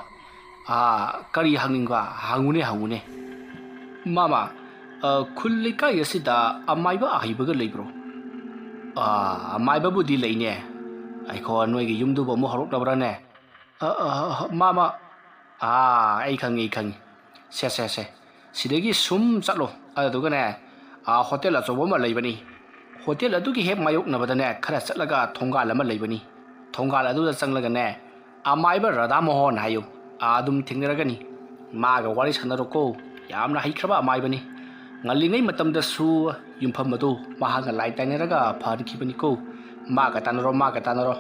ꯑ, ꯀꯔꯤ ꯍꯪꯅꯤꯡꯕ? ꯍꯪꯉꯨꯅꯦ, ꯍꯪꯉꯨꯅꯦ꯫ ꯃꯥꯃ, ꯑ, ꯈꯨꯜ ꯂꯩꯀꯥꯏ ꯑꯁꯤꯗ ꯑꯃꯥꯏꯕ ꯑꯍꯩꯕꯒ ꯂꯩꯕ꯭ꯔꯣ? ꯑ, ꯑꯃꯥꯏꯕꯕꯨꯗꯤ ꯂꯩꯅꯦ꯫ ꯑꯩꯈꯣ ꯅꯣꯏꯒꯤ ꯌꯨꯝꯗꯨꯕꯨ ꯑꯃꯨꯛ ꯍꯧꯔꯛꯂꯕ꯭ꯔꯥꯅꯦ? ꯑ, ꯑ, ꯑ, ꯃꯥꯃ, ꯑꯥ, ꯑꯩ ꯈꯪꯉꯤ, ꯑꯩ ꯈꯪꯉꯤ꯫ ꯁꯦ, ꯁꯦ, ꯁꯦ꯫ ꯁꯤꯗꯒꯤ ꯁꯨꯝ ꯆꯠꯂꯣ꯫ ꯑꯗꯨꯗꯨꯒꯅꯦ, ꯑꯥ, ꯍꯣꯇꯦꯜ ꯑꯆꯧꯕ ꯑꯃ ꯂꯩꯕꯅꯤ꯫ ꯍꯣꯇꯦꯜ ꯑꯗꯨꯒꯤ ꯍꯦꯛ ꯃꯥꯌꯣꯛꯅꯕꯗꯅꯦ, ꯈꯔ ꯆꯠꯂꯒ ꯊꯣꯡꯒꯥꯜ ꯑꯃ ꯂꯩꯕꯅꯤ꯫ ꯊꯣꯡꯒꯥꯜ ꯑꯗꯨꯗ ꯆꯪꯂꯒꯅꯦ, "ꯑꯃꯥꯏꯕ ꯔꯥꯙꯥ ꯃꯣꯍꯟ" ꯍꯥꯏꯌꯨ꯫ ꯑꯥ, ꯑꯗꯨꯝ ꯊꯦꯡꯅꯔꯒꯅꯤ꯫ ꯃꯥꯒ ꯋꯥꯔꯤ ꯁꯥꯟꯅꯔꯣꯀꯣ꯫ ꯌꯥꯝꯅ ꯍꯩꯈ꯭ꯔꯕ ꯑꯃꯥꯏꯕꯅꯤ꯫ ꯉꯜꯂꯤꯉꯩ ꯃꯇꯝꯗꯁꯨ ꯌꯨꯝꯐꯝ ꯑꯗꯨ ꯃꯍꯥꯛꯅ ꯂꯥꯏ ꯇꯥꯏꯅꯔꯒ ꯐꯍꯟꯈꯤꯕꯅꯤꯀꯣ꯫ ꯃꯥꯒ ꯇꯥꯟꯅꯔꯣ, ꯃꯥꯒ ꯇꯥꯟꯅꯔꯣ꯫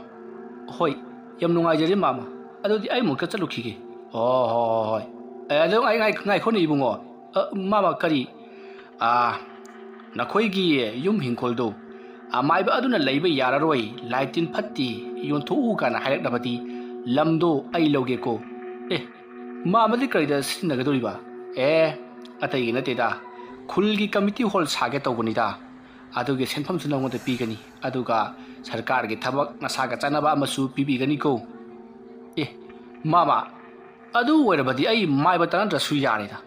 ꯍꯣꯏ, ꯌꯥꯝ ꯅꯨꯡꯉꯥꯏꯖꯔꯦ, ꯃꯥꯃ꯫ ꯑꯗꯨꯗꯤ ꯑꯩ ꯑꯃꯨꯛꯇ ꯆꯠꯂꯨꯈꯤꯒꯦ꯫ ꯑꯣ, ꯍꯣ, ꯍꯣ, ꯍꯣꯏ꯫ ꯑꯦ, ꯑꯗꯣ ꯉꯥꯏ-, ꯉꯥꯏ-, ꯉꯥꯏꯈꯣꯅꯦ, ꯏꯕꯨꯡꯉꯣ꯫ ꯑ, ꯃꯥꯃ, ꯀꯔꯤ? ꯑꯥ, ꯅꯈꯣꯏꯒꯤ ꯌꯨꯝ ꯍꯤꯡꯈꯣꯜꯗꯣ ꯑꯃꯥꯏꯕ ꯑꯗꯨꯅ ꯂꯩꯕ ꯌꯥꯔꯔꯣꯏ, ꯂꯥꯏ ꯇꯤꯟ ꯐꯠꯇꯦ, ꯌꯣꯟꯊꯣꯛꯎ ꯀꯥꯏꯅ ꯍꯥꯏꯔꯛꯂꯕꯗꯤ ꯂꯝꯗꯣ ꯑꯩ ꯂꯧꯒꯦꯀꯣ꯫ ꯑꯦ, ꯃꯥꯃꯗꯤ ꯀꯔꯤꯗ ꯁꯤꯖꯤꯟꯅꯒꯗꯧꯔꯤꯕ? ꯑꯦ, ꯑꯇꯩꯒꯤ ꯅꯠꯇꯦꯗ, ꯈꯨꯜꯒꯤ ꯀꯃꯤꯇꯤ ꯍꯣꯜ ꯁꯥꯒꯦ ꯇꯧꯕꯅꯤꯗ꯫ ꯑꯗꯨꯒꯤ ꯁꯦꯟꯐꯝꯁꯨ ꯅꯉꯣꯟꯗ ꯄꯤꯒꯅꯤ, ꯑꯗꯨꯒ ꯁꯔꯀꯥꯔꯒꯤ ꯊꯕꯛ ꯅꯁꯥꯒ ꯆꯥꯟꯅꯕ ꯑꯃꯁꯨ ꯄꯤꯕꯤꯒꯅꯤꯀꯣ꯫ ꯑꯦ, ꯃꯥꯃ, ꯑꯗꯨ ꯑꯣꯏꯔꯕꯗꯤ ꯑꯩ ꯃꯥꯏꯕ ꯇꯥꯟꯅꯗ꯭ꯔꯁꯨ ꯌꯥꯔꯦꯗ꯫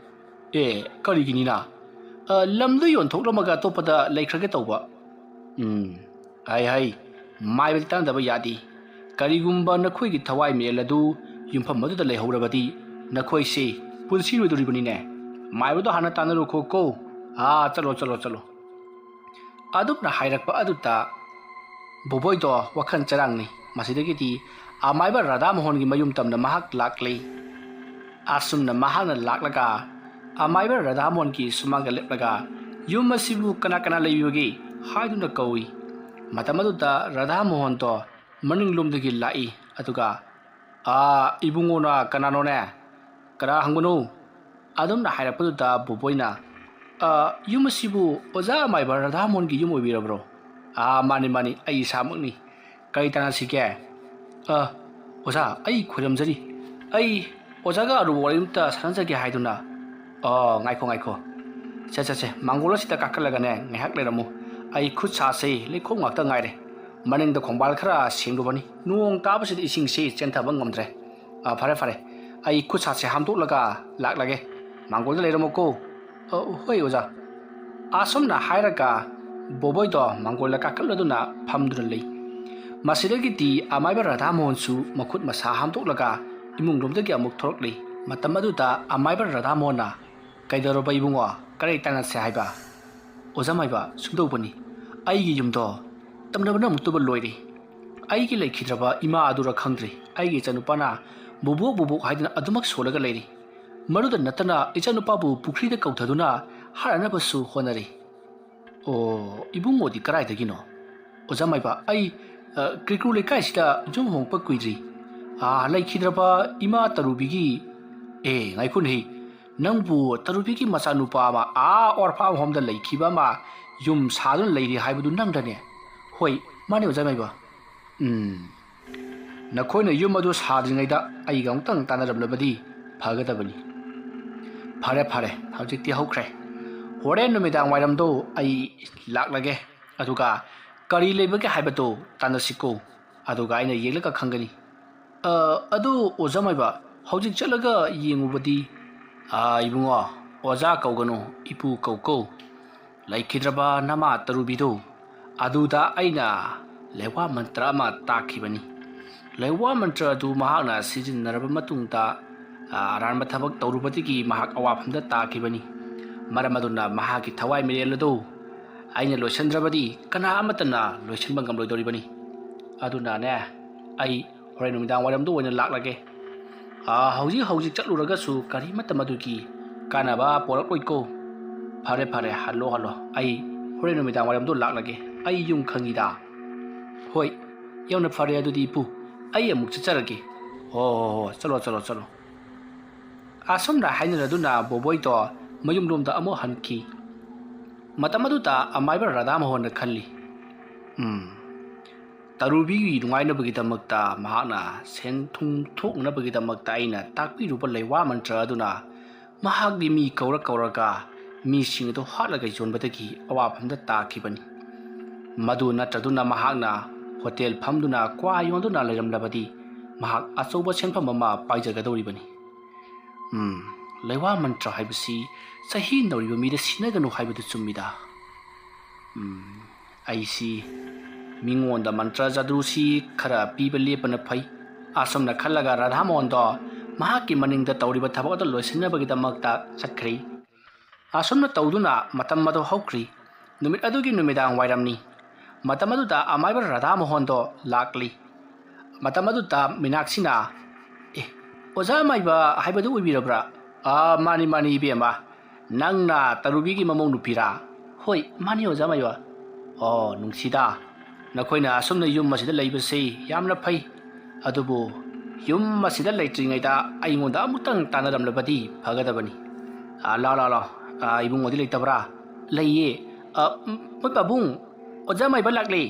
ꯑꯦ, ꯀꯔꯤꯒꯤꯅꯤꯅ? ꯑ, ꯂꯝꯗꯨ ꯌꯣꯟꯊꯣꯛꯂꯝꯃꯒ ꯑꯇꯣꯞꯄꯗ ꯂꯩꯈ꯭ꯔꯒꯦ ꯇꯧꯕ꯫ ꯎꯝ, ꯍꯥꯏ ꯍꯥꯏ, ꯃꯥꯏꯕꯗꯤ ꯇꯥꯟꯅꯗꯕ ꯌꯥꯗꯦ꯫ ꯀꯔꯤꯒꯨꯝꯕ ꯅꯈꯣꯏꯒꯤ ꯊꯋꯥꯏ ꯃꯤꯔꯦꯜ ꯑꯗꯨ ꯌꯨꯝꯐꯝ ꯑꯗꯨꯗ ꯂꯩꯍꯧꯔꯕꯗꯤ ꯅꯈꯣꯏꯁꯦ ꯄꯨꯟꯁꯤꯔꯣꯏꯗꯣꯔꯤꯕꯅꯤꯅꯦ꯫ ꯃꯥꯏꯕꯗꯣ ꯍꯥꯟꯅ ꯇꯥꯟꯅꯔꯨꯈꯣ ꯀꯣ꯫ ꯑꯥ, ꯆꯠꯂꯣ, ꯆꯠꯂꯣ, ꯆꯠꯂꯣ꯫ ꯑꯗꯨꯝꯅ ꯍꯥꯏꯔꯛꯄ ꯑꯗꯨꯗ ꯕꯣꯕꯣꯏꯗꯣ ꯋꯥꯈꯜ ꯆꯔꯥꯡꯅꯩ꯫ ꯃꯁꯤꯗꯒꯤꯗꯤ ꯑꯃꯥꯏꯕ ꯔꯥꯙꯥ ꯃꯣꯍꯟꯒꯤ ꯃꯌꯨꯝ ꯇꯝꯅ ꯃꯍꯥꯛ ꯂꯥꯛꯂꯤ꯫ ꯑꯁꯨꯝꯅ ꯃꯍꯥꯛꯅ ꯂꯥꯛꯂꯒ ꯑꯃꯥꯏꯕ ꯔꯥꯙꯥ ꯃꯣꯍꯟꯒꯤ ꯁꯨꯃꯥꯡꯗ ꯂꯦꯞꯂꯒ, "ꯌꯨꯝ ꯑꯁꯤꯕꯨ ꯀꯅꯥ ꯀꯅꯥ ꯂꯩꯕꯤꯕꯒꯦ?" ꯍꯥꯏꯗꯨꯅ ꯀꯧꯏ꯫ ꯃꯇꯝ ꯑꯗꯨꯗ ꯔꯥꯙꯥ ꯃꯣꯍꯟꯗꯣ ꯃꯅꯤꯡꯂꯣꯝꯗꯒꯤ ꯂꯥꯛꯏ꯫ ꯑꯗꯨꯒ, "ꯑꯥ, ꯏꯕꯨꯡꯉꯣꯅ ꯀꯅꯥꯅꯣꯅꯦ? ꯀꯅꯥ ꯍꯪꯕꯅꯣ?" ꯑꯗꯨꯝꯅ ꯍꯥꯏꯔꯛꯄꯗꯨꯗ ꯕꯣꯕꯣꯏꯅ, "ꯑ, ꯌꯨꯝ ꯑꯁꯤꯕꯨ ꯑꯣꯖꯥ ꯑꯃꯥꯏꯕ ꯔꯥꯙꯥꯃꯣꯍꯟꯒꯤ ꯌꯨꯝ ꯑꯣꯏꯕꯤꯔꯕ꯭ꯔꯣ?" "ꯑ, ꯃꯥꯅꯤ, ꯃꯥꯅꯤ, ꯑꯩ ꯏꯁꯥꯃꯛꯅꯤ꯫ ꯀꯔꯤ ꯇꯥꯟꯅꯁꯤꯒꯦ?" "ꯑ, ꯑꯣꯖꯥ, ꯑꯩ ꯈꯣꯏꯔꯝꯖꯔꯤ꯫ ꯑꯩ ꯑꯣꯖꯥꯒ ꯑꯔꯨꯕ ꯋꯥꯔꯤ ꯑꯃꯇ ꯁꯥꯟꯅꯖꯒꯦ ꯍꯥꯏꯗꯨꯅ ꯑꯣ, ꯉꯥꯏꯈꯣ, ꯉꯥꯏꯈꯣ꯫ ꯁꯦ, ꯁꯦ, ꯁꯦ, ꯃꯥꯡꯒꯣꯜ ꯑꯁꯤꯗ ꯀꯥꯈꯠꯂꯒꯅꯦ, ꯉꯥꯏꯍꯥꯛ ꯂꯩꯔꯝꯃꯨ꯫ ꯑꯩ ꯈꯨꯠ ꯁꯥꯁꯦ ꯂꯩꯈꯣꯝ ꯉꯥꯛꯇ ꯉꯥꯏꯔꯦ꯫ ꯃꯅꯤꯡꯗ ꯈꯣꯡꯕꯥꯜ ꯈꯔ ꯁꯦꯡꯂꯨꯕꯅꯤ꯫ ꯅꯣꯡ ꯇꯥꯕꯁꯤꯗ ꯏꯁꯤꯡꯁꯤ ꯆꯦꯟꯊꯕ ꯉꯝꯗ꯭ꯔꯦ꯫ ꯑ, ꯐꯔꯦ, ꯐꯔꯦ꯫ ꯑꯩ ꯈꯨꯠ ꯁꯥꯁꯦ ꯍꯥꯝꯗꯣꯛꯂꯒ ꯂꯥꯛꯂꯒꯦ꯫ ꯃꯥꯡꯒꯣꯜꯗ ꯂꯩꯔꯝꯃꯨꯀꯣ꯫ "ꯑ, ꯍꯣꯏ, ꯑꯣꯖꯥ꯫" ꯑꯁꯨꯝꯅ ꯍꯥꯏꯔꯒ ꯕꯣꯕꯣꯏꯗꯣ ꯃꯥꯡꯒꯣꯜꯗ ꯀꯥꯈꯠꯂꯗꯨꯅ ꯐꯝꯗꯨꯅ ꯂꯩ꯫ ꯃꯁꯤꯗꯒꯤꯗꯤ ꯑꯃꯥꯏꯕ ꯔꯥꯙꯥꯃꯣꯍꯟꯁꯨ ꯃꯈꯨꯠ ꯃꯁꯥ ꯍꯥꯝꯗꯣꯛꯂꯒ ꯏꯃꯨꯡ ꯂꯣꯝꯗꯒꯤ ꯑꯃꯨꯛ ꯊꯣꯔꯛꯂꯤ꯫ ꯃꯇꯝ ꯑꯗꯨꯗ ꯑꯃꯥꯏꯕ ꯔꯥꯙꯥꯃꯣꯍꯟꯅ, "ꯀꯩꯗꯧꯔꯕ ꯏꯕꯨꯡꯉꯣ? ꯀꯔꯤ ꯇꯥꯟꯅꯁꯦ ꯍꯥꯏꯕ?" "ꯑꯣꯖꯥ ꯃꯥꯏꯕ, ꯁꯨꯝꯗꯧꯕꯅꯤ꯫ ꯑꯩꯒꯤ ꯌꯨꯝꯗꯣ ꯇꯝꯅꯕꯅ ꯑꯃꯨꯛꯇꯕ ꯂꯣꯏꯔꯦ꯫ ꯑꯩꯒꯤ ꯂꯩꯈꯤꯗ꯭ꯔꯕ ꯏꯃꯥ ꯑꯗꯨꯔ ꯈꯪꯗ꯭ꯔꯦ꯫ ꯑꯩꯒꯤ ꯏꯆꯥꯅꯨꯄꯥꯅ ꯕꯨꯕꯣꯛ, ꯕꯨꯕꯣꯛ ꯍꯥꯏꯗꯨꯅ ꯑꯗꯨꯃꯛ ꯁꯣꯜꯂꯒ ꯂꯩꯔꯤ꯫ ꯃꯗꯨꯗ ꯅꯠꯇꯅ ꯏꯆꯥꯅꯨꯄꯥꯕꯨ ꯄꯨꯈ꯭ꯔꯤꯗ ꯀꯧꯊꯗꯨꯅ ꯍꯥꯠꯅꯅꯕꯁꯨ ꯍꯣꯠꯅꯔꯤ꯫" "ꯑꯣ, ꯏꯕꯨꯡꯉꯣꯗꯤ ꯀꯗꯥꯏꯗꯒꯤꯅꯣ?" "ꯑꯣꯖꯥ ꯃꯥꯏꯕ, ꯑꯩ, ꯑ, ꯀ꯭ꯔꯤꯀ꯭ꯔꯨ ꯂꯩꯀꯥꯏꯁꯤꯗ ꯌꯨꯝ ꯍꯣꯡꯄ ꯀꯨꯏꯗ꯭ꯔꯤ꯫ ꯑꯥ, ꯂꯩꯈꯤꯗ꯭ꯔꯕ ꯏꯃꯥ ꯇꯔꯨꯕꯤꯒꯤ꯫" "ꯑꯦ, ꯉꯥꯏꯈꯣꯅꯦꯍꯦ, ꯅꯪꯕꯨ ꯇꯔꯨꯕꯤꯒꯤ ꯃꯆꯥꯅꯨꯄꯥ ꯑꯃ ꯑꯥ orphan homeꯗ ꯂꯩꯈꯤꯕ ꯑꯃ ꯌꯨꯝ ꯁꯥꯗꯨꯅ ꯂꯩꯔꯤ ꯍꯥꯏꯕꯗꯨ ꯅꯪꯗꯅꯦ?" "ꯍꯣꯏ, ꯃꯥꯅꯦ ꯑꯣꯖꯥ ꯃꯥꯏꯕ꯫" "ꯎꯝ, ꯅꯈꯣꯏꯅ ꯌꯨꯝ ꯑꯗꯨ ꯁꯥꯗ꯭ꯔꯤꯉꯩꯗ ꯑꯩꯒ ꯑꯃꯨꯛꯇꯪ ꯇꯥꯟꯅꯔꯝꯂꯕꯗꯤ ꯐꯒꯗꯕꯅꯤ꯫" "ꯐꯔꯦ, ꯐꯔꯦ, ꯍꯧꯖꯤꯛꯇꯤ ꯍꯧꯈ꯭ꯔꯦ꯫ ꯍꯣꯔꯦꯟ ꯅꯨꯃꯤꯗꯥꯡ ꯋꯥꯏꯔꯝꯗꯣ ꯑꯩ ꯂꯥꯛꯂꯒꯦ꯫ ꯑꯗꯨꯒ ꯀꯔꯤ ꯂꯩꯕꯒꯦ ꯍꯥꯏꯕꯗꯣ ꯇꯥꯟꯅꯁꯤꯀꯣ꯫ ꯑꯗꯨꯒ ꯑꯩꯅ ꯌꯦꯡꯂꯒ ꯈꯪꯒꯅꯤ꯫" "ꯑ, ꯑꯗꯨ ꯑꯣꯖꯥ ꯃꯥꯏꯕ, ꯍꯧꯖꯤꯛ ꯆꯠꯂꯒ ꯌꯦꯡꯉꯨꯕꯗꯤ?" "ꯑ, ꯏꯕꯨꯡꯉꯣ, ꯑꯣꯖꯥ ꯀꯧꯒꯅꯨ, ꯏꯄꯨ ꯀꯧ ꯀꯣ꯫ ꯂꯩꯈꯤꯗ꯭ꯔꯕ ꯅꯃꯥ ꯇꯔꯨꯕꯤꯗꯨ, ꯑꯗꯨꯗ ꯑꯩꯅ ꯂꯩꯋꯥ ꯃꯟꯇ꯭ꯔ ꯑꯃ ꯇꯥꯛꯈꯤꯕꯅꯤ꯫ ꯂꯩꯋꯥ ꯃꯟꯇ꯭ꯔ ꯑꯗꯨ ꯃꯍꯥꯛꯅ ꯁꯤꯖꯤꯟꯅꯔꯕ ꯃꯇꯨꯡꯗ, ꯑ, ꯑꯔꯥꯟꯕ ꯊꯕꯛ ꯇꯧꯔꯨꯕꯗꯒꯤ ꯃꯍꯥꯛ ꯑꯋꯥꯐꯝꯗ ꯇꯥꯈꯤꯕꯅꯤ꯫ ꯃꯔꯝ ꯑꯗꯨꯅ ꯃꯍꯥꯛꯀꯤ ꯊꯋꯥꯏ ꯃꯤꯔꯦꯜ ꯑꯗꯨ ꯑꯩꯅ ꯂꯣꯏꯁꯤꯟꯗ꯭ꯔꯕꯗꯤ ꯀꯅꯥ ꯑꯃꯠꯇꯅ ꯂꯣꯏꯁꯤꯟꯕ ꯉꯝꯂꯣꯏꯗꯧꯔꯤꯕꯅꯤ꯫ ꯑꯗꯨꯅꯅꯦ, ꯑꯩ ꯍꯣꯔꯦꯟ ꯅꯨꯃꯤꯗꯥꯡ ꯋꯥꯏꯔꯝꯗ ꯑꯣꯏꯅ ꯂꯥꯛꯂꯒꯦ꯫ ꯑꯥ, ꯍꯧꯖꯤꯛ ꯍꯧꯖꯤꯛ ꯆꯠꯂꯨꯔꯒꯁꯨ ꯀꯔꯤꯃꯠꯇ ꯃꯗꯨꯒꯤ ꯀꯥꯟꯅꯕ ꯄꯣꯔꯛꯂꯣꯏꯀꯣ꯫" "ꯐꯔꯦ, ꯐꯔꯦ, ꯍꯜꯂꯣ, ꯍꯜꯂꯣ꯫ ꯑꯩ ꯍꯣꯔꯦꯟ ꯅꯨꯃꯤꯗꯥꯡ ꯋꯥꯏꯔꯝꯗꯣ ꯂꯥꯛꯂꯒꯦ꯫ ꯑꯩ ꯌꯨꯝ ꯈꯪꯉꯤꯗ꯫" "ꯍꯣꯏ, ꯌꯥꯝꯅ ꯐꯔꯦ꯫ ꯑꯗꯨꯗꯤ ꯏꯄꯨ, ꯑꯩ ꯑꯃꯨꯛ ꯆꯠꯆꯔꯒꯦ꯫" "ꯍꯣ, ꯍꯣ, ꯍꯣ, ꯆꯠꯂꯣ, ꯆꯠꯂꯣ, ꯆꯠꯂꯣ꯫" ꯑꯁꯨꯝꯅ ꯍꯥꯏꯅꯔꯗꯨꯅ ꯕꯣꯕꯣꯏꯗꯣ ꯃꯌꯨꯝꯂꯣꯝꯗ ꯑꯃꯨꯛ ꯍꯟꯈꯤ꯫ ꯃꯇꯝ ꯑꯗꯨꯗ ꯑꯃꯥꯏꯕ ꯔꯥꯙꯥꯃꯣꯍꯟꯅ ꯈꯜꯂꯤ, "ꯎꯝ, ꯇꯔꯨꯕꯤꯒꯤ ꯅꯨꯡꯉꯥꯏꯅꯕꯒꯤꯗꯃꯛꯇ, ꯃꯍꯥꯛꯅ ꯁꯦꯟ ꯊꯨꯝ ꯊꯣꯛꯅꯅꯕꯒꯤꯗꯃꯛꯇ ꯑꯩꯅ ꯇꯥꯛꯄꯤꯔꯨꯕ ꯂꯩꯋꯥ ꯃꯟꯇ꯭ꯔ ꯑꯗꯨꯅ ꯃꯍꯥꯛꯇꯤ ꯃꯤ ꯀꯧꯔ ꯀꯧꯔꯒ ꯃꯤꯁꯤꯡ ꯑꯗꯨ ꯍꯥꯠꯂꯒ ꯌꯣꯟꯕꯗꯒꯤ ꯑꯋꯥꯐꯝꯗ ꯇꯥꯈꯤꯕꯅꯤ꯫ ꯃꯗꯨ ꯅꯠꯇ꯭ꯔꯗꯨꯅ ꯃꯍꯥꯛꯅ ꯍꯣꯇꯦꯜ ꯐꯝꯗꯨꯅ ꯀ꯭ꯋꯥ ꯌꯣꯟꯗꯨꯅ ꯂꯩꯔꯝꯂꯕꯗꯤ ꯃꯍꯥꯛ ꯑꯆꯧꯕ ꯁꯦꯟꯐꯝ ꯑꯃ ꯄꯥꯏꯖꯒꯗꯧꯔꯤꯕꯅꯤ꯫ ꯎꯝ, ꯂꯩꯋꯥ ꯃꯟꯇ꯭ꯔ ꯍꯥꯏꯕꯁꯤ ꯆꯍꯤ ꯅꯧꯔꯤꯕ ꯃꯤꯗ ꯁꯤꯟꯅꯒꯅꯨ ꯍꯥꯏꯕꯗꯨ ꯆꯨꯝꯃꯤꯗ꯫ ꯎꯝ, ꯑꯩꯁꯤ ꯃꯤꯉꯣꯟꯗ ꯃꯟꯇ꯭ꯔ ꯖꯥꯗꯨꯁꯤ ꯈꯔ ꯄꯤꯕ ꯂꯦꯞꯄꯅ ꯐꯩ꯫ ꯑꯁꯨꯝꯅ ꯈꯜꯂꯒ ꯔꯥꯙꯥꯃꯣꯍꯟꯗꯣ ꯃꯍꯥꯛꯀꯤ ꯃꯅꯤꯡꯗ ꯇꯧꯔꯤꯕ ꯊꯕꯛ ꯑꯗꯨ ꯂꯣꯏꯁꯤꯟꯅꯕꯒꯤꯗꯃꯛꯇ ꯆꯠꯈ꯭ꯔꯦ꯫ ꯑꯁꯨꯝꯅ ꯇꯧꯗꯨꯅ ꯃꯇꯝ ꯑꯗꯨ ꯍꯧꯈ꯭ꯔꯤ꯫ ꯅꯨꯃꯤꯠ ꯑꯗꯨꯒꯤ ꯅꯨꯃꯤꯗꯥꯡ ꯋꯥꯏꯔꯝꯅꯤ꯫ ꯃꯇꯝ ꯑꯗꯨꯗ ꯑꯃꯥꯏꯕ ꯔꯥꯙꯥꯃꯣꯍꯟꯗꯣ ꯂꯥꯛꯂꯤ꯫ ꯃꯇꯝ ꯑꯗꯨꯗ ꯃꯤꯅꯥꯛꯁꯤꯅ, "ꯑꯦ, ꯑꯣꯖꯥ ꯑꯃꯥꯏꯕ ꯍꯥꯏꯕꯗꯨ ꯑꯣꯏꯕꯤꯔꯕ꯭ꯔꯥ?" "ꯑꯥ, ꯃꯥꯅꯤ, ꯃꯥꯅꯤ, ꯏꯕꯦꯝꯃ꯫ ꯅꯪꯅ ꯇꯔꯨꯕꯤꯒꯤ ꯃꯃꯧ ꯅꯨꯄꯤꯔꯥ?" "ꯍꯣꯏ, ꯃꯥꯅꯤ, ꯑꯣꯖꯥ ꯑꯃꯥꯏꯕ꯫" "ꯑꯣ, ꯅꯨꯡꯁꯤꯗ, ꯅꯈꯣꯏꯅ ꯑꯁꯨꯝꯅ ꯌꯨꯝ ꯑꯁꯤꯗ ꯂꯩꯕꯁꯤ ꯌꯥꯝꯅ ꯐꯩ꯫ ꯑꯗꯨꯕꯨ ꯌꯨꯝ ꯑꯁꯤꯗ ꯂꯩꯇ꯭ꯔꯤꯉꯩꯗ ꯑꯩꯉꯣꯟꯗ ꯑꯃꯨꯛꯇꯪ ꯇꯥꯟꯅꯔꯝꯂꯕꯗꯤ ꯐꯒꯗꯕꯅꯤ꯫ ꯑꯥ, ꯂꯥꯎ, ꯂꯥꯎ, ꯂꯥꯎ꯫ ꯑꯥ, ꯏꯕꯨꯡꯉꯣꯗꯤ ꯂꯩꯇꯕ꯭ꯔꯥ?" "ꯂꯩꯌꯦ꯫ ꯑꯥ, ꯎꯝ, ꯃꯣꯏ ꯄꯥꯕꯨꯡ, ꯑꯣꯖꯥ ꯑꯃꯥꯏꯕ ꯂꯥꯛꯂꯦ꯫"